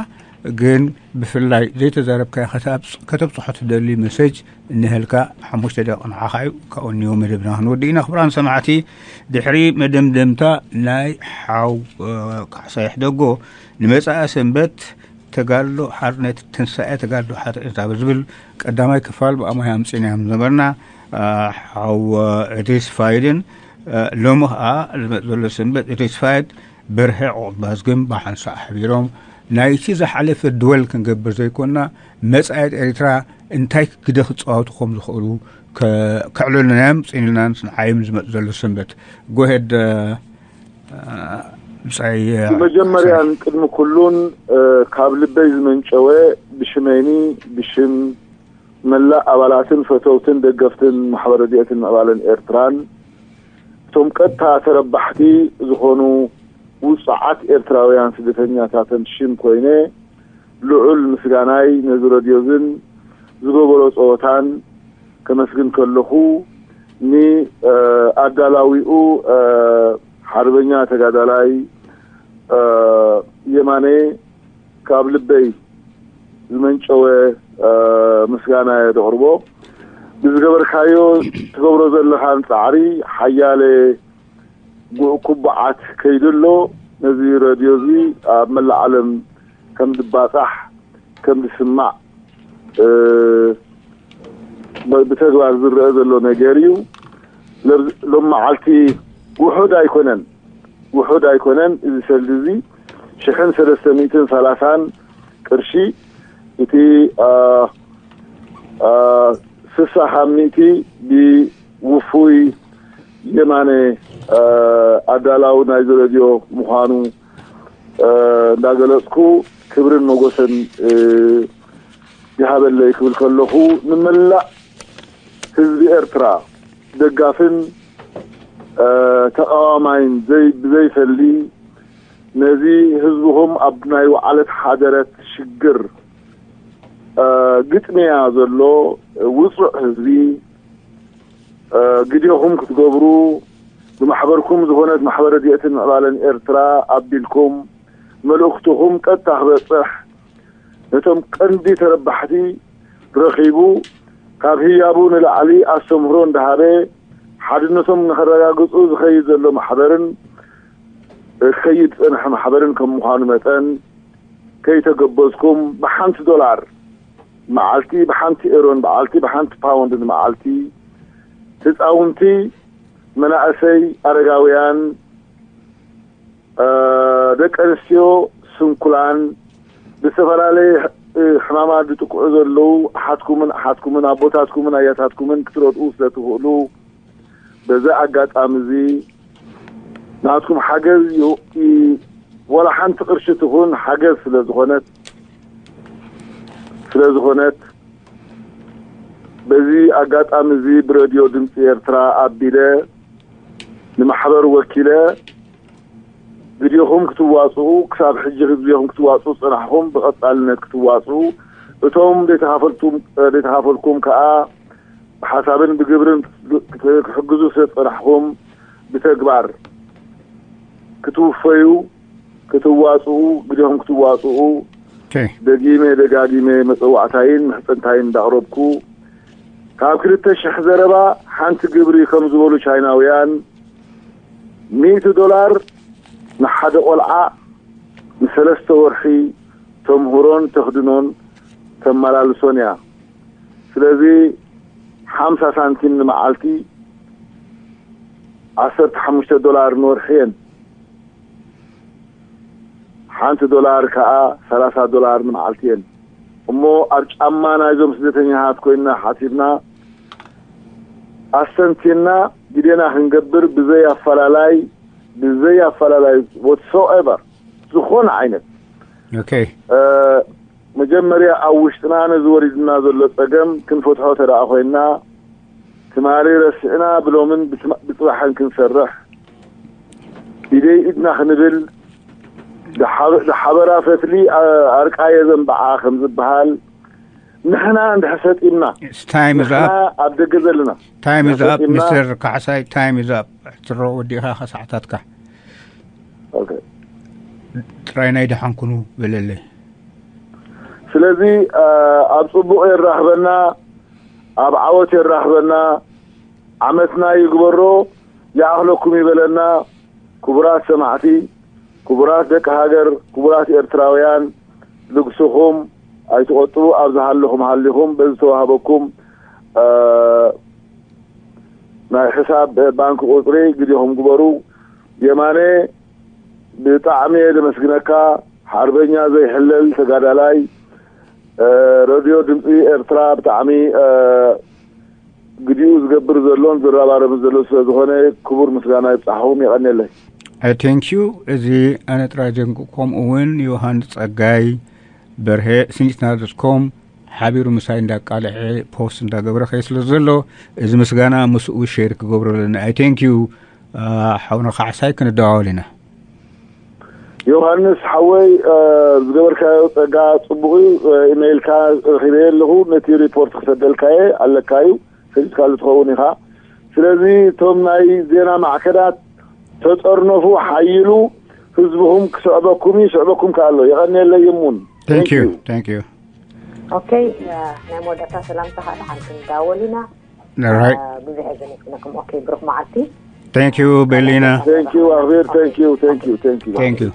ግን ብፍላይ ዘይተዛረብካ ከተብፅሖ ትደሊ መሰጅ እንህልካ ሓሙሽተ ደቂ ንዓኻ እዩ። ካብኡ እኒኦ መደብና ክንወዲ ኢና። ክቡራን ሰማዕቲ፣ ድሕሪ መደምደምታ ናይ ሓው ካሕሳይ ሕደጎ ንመፃኢ ሰንበት ተጋድሎ ሓርነት ትንሳኤ ተጋድሎ ሓርነት ኤርትራ ብዝብል ቀዳማይ ክፋል ብኣማይ ኣምፂና እዮም ነበርና። ሓው እድሪስ ፋይድን ሎሚ ከዓ ዝመፅ ዘሎ ሰንበት እድሪስ ፋይድ በርሀ ዑቕባዝግን ብሓንሳእ ሓቢሮም ናይቲ ዝሓለፈ ድወል ክንገብር ዘይኮንና መፃኢት ኤርትራ እንታይ ግደ ክፃወቱ ከም ዝኽእሉ ከዕለሉና እዮም ፅንልና ንዓዮም ዝመፅ ዘሎ ሰንበት ጎሄድ ብፃይ ብመጀመርያን ቅድሚ ኩሉን ካብ ልበይ ዝመንጨወ ብሽመይኒ ብሽም መላእ ኣባላትን ፈተውትን ደገፍትን ማሕበር ረድኤትን ምዕባለን ኤርትራን እቶም ቀጥታ ተረባሕቲ ዝኾኑ ውፅዓት ኤርትራውያን ስደተኛታትን ሽም ኮይነ ልዑል ምስጋናይ ነዚ ረድዮዝን ዝገበሮ ፀወታን ከመስግን ከለኹ ንኣዳላዊኡ ሓርበኛ ተጋዳላይ የማነ ካብ ልበይ ዝመንጨወ ምስጋና እየ ዘቕርቦ። ብዝገበርካዮ ትገብሮ ዘለኻን ፃዕሪ ሓያለ ጉዕ ኩቡዓት ከይዱ ኣሎ። ነዚ ረድዮ እዚ ኣብ መላእ ዓለም ከም ዝባፃሕ ከም ዝስማዕ ብተግባር ዝረአ ዘሎ ነገር እዩ። ሎም መዓልቲ ውሑድ ኣይኮነን ውሑድ ኣይኮነን። እዚ ሰልዲ እዚ ሽሕን ሰለስተ ሚእትን ሰላሳን ቅርሺ፣ እቲ ስሳ ካብ ሚእቲ ብውፉይ የማነ ኣዳላዊ ናይዚ ረድዮ ምዃኑ እንዳገለፅኩ ክብርን መጎሰን ይሃበለይ ክብል ከለኹ ንመላእ ህዝቢ ኤርትራ ደጋፍን ተቃዋማይን ብዘይፈሊ ነዚ ህዝብኹም ኣብ ናይ ወዓለት ሓደረት ሽግር ግጥምያ ዘሎ ውፁዕ ህዝቢ ግዲኹም ክትገብሩ ብማሕበርኩም ዝኾነት ማሕበረ ድየትን ምዕባለን ኤርትራ ኣቢልኩም መልእኽትኹም ቀጥታ ክበፅሕ ነቶም ቀንዲ ተረባሕቲ ረኺቡ ካብ ህያቡ ንላዕሊ ኣስተምህሮ እንዳሃበ ሓድነቶም ንኸረጋግፁ ዝኸይድ ዘሎ ማሕበርን ክኸይድ ዝፀንሐ ማሕበርን ከም ምዃኑ መጠን ከይተገበዝኩም ብሓንቲ ዶላር መዓልቲ ብሓንቲ ኤሮን መዓልቲ ብሓንቲ ፓውንድ ንመዓልቲ ህፃውንቲ መናእሰይ ኣረጋውያን ደቂ ኣንስትዮ ስንኩላን ብዝተፈላለየ ሕማማት ዝጥቅዑ ዘለዉ ኣሓትኩምን ኣሓትኩምን ኣቦታትኩምን ኣያታትኩምን ክትረድኡ ስለትኽእሉ በዚ ኣጋጣሚ እዚ ናትኩም ሓገዝ ወላ ሓንቲ ቅርሺ ትኹን ሓገዝ ስለዝኾነት ስለዝኾነት በዚ ኣጋጣሚ እዚ ብረድዮ ድምፂ ኤርትራ ኣቢለ ንማሕበር ወኪለ ግዲኹም ክትዋፅኡ ክሳብ ሕጂ ግዲኹም ክትዋፅኡ ዝፅናሕኹም ብቐፃልነት ክትዋፅኡ እቶም ዘይተኻፈልኩም ከዓ ብሓሳብን ብግብርን ክሕግዙ ስለዝፀናሕኹም ብተግባር ክትውፈዩ ክትዋፅኡ ግዲኹም ክትዋፅኡ ደጊመ ደጋጊመ መፀዋዕታይን ምሕፅንታይን እንዳቕረብኩ ካብ ክልተ ሽሕ ዘረባ ሓንቲ ግብሪ ከም ዝበሉ ቻይናውያን ሚእቲ ዶላር ንሓደ ቆልዓ ንሰለስተ ወርሒ ተምህሮን ተኽድኖን ተመላልሶን እያ። ስለዚ ሓምሳ ሳንቲም ንመዓልቲ ዓሰርተ ሓሙሽተ ዶላር ንወርሒ እየን። ሓንቲ ዶላር ከዓ ሰላሳ ዶላር ንመዓልቲ እየን። እሞ ኣብ ጫማ ናይዞም ስደተኛታት ኮይና ሓሲብና ኣስተንቲና ግዴና ክንገብር ብዘይ ኣፈላላይ ብዘይ ኣፈላላይ whatsoever ዝኾነ ዓይነት okay መጀመርያ ኣብ ውሽጥና ነዚ ወሪድና ዘሎ ጸገም ክንፈትሖ ተደኣ ኮይና ትማሊ ረሲዕና ብሎምን ብጽባሕን ክንሰርሕ ኢደይ ኢድና ክንብል ድሓበራ ፈትሊ ኣርቃየ ዘንበዓ ከም ዝበሃል ንሕና እንድሕር ሰጢምና time is up ኣብ ደገ ዘለና time is up Mr. ካሕሳይ time is up ሕትሮ ወዲኻ ከሰዓታትካ ጥራይ ናይ ደሓንኩኑ በለለይ ስለዚ ኣብ ጽቡቕ የራኽበና ኣብ ዓወት የራኽበና ዓመትና ይግበሮ ይኣኽለኩም ይበለና ክቡራት ሰማዕቲ ክቡራት ደቂ ሃገር ክቡራት ኤርትራውያን ልግስኹም ኣይትቆጥቡ ኣብ ዝሃለኹም ሃሊኹም በዚ ተዋህበኩም ናይ ሕሳብ ባንክ ቁጽሪ ግዜኹም ግበሩ የማነ ብጣዕሚ እየ ደመስግነካ ሓርበኛ ዘይሕለል ተጋዳላይ ረድዮ ድምፂ ኤርትራ ብጣዕሚ ግዲኡ ዝገብር ዘሎን ዝረባረብ ዘሎ ስለ ዝኾነ ክቡር ምስጋና ይብፃሕኹም የቐንየለይ thank you እዚ ኣነ ጥራይ ዘንግ ከምኡ እውን ዮሃንስ ጸጋይ በርሀ ስኒትና ዶት ኮም ሓቢሩ ምሳይ እንዳቃልዐ post እንዳገበረ ከይ ስለ ዘሎ እዚ ምስጋና ምስኡ share ክገብሮ ኣለና thank you ሓውና ካሕሳይ ክንደዋወል ኢና ዮሃንስ ሓወይ ዝገበርካዮ ጸጋ ጽቡቕ እዩ ኢሜይልካ ረኺበየ ኣለኹ ነቲ ሪፖርት ክሰደልካየ ኣለካ እዩ ሰዲድካሉ ትኸውን ኢኻ ስለዚ እቶም ናይ ዜና ማዕከናት ተጠርነፉ ሓይሉ ህዝብኹም ክስዕበኩም እዩ ይስዕበኩም ከኣሎ የቐንየለይ እሙን thank you thank you okay ናይ መወዳእታ ሰላምታ ከዓ ደሓን ክንዳወል ኢና All right. ብዙሕ የዘነስግነኩም okay ብሩክ መዓልቲ Thank you, Belina. Thank you, Arvir. Thank you, thank you, thank you. Thank you.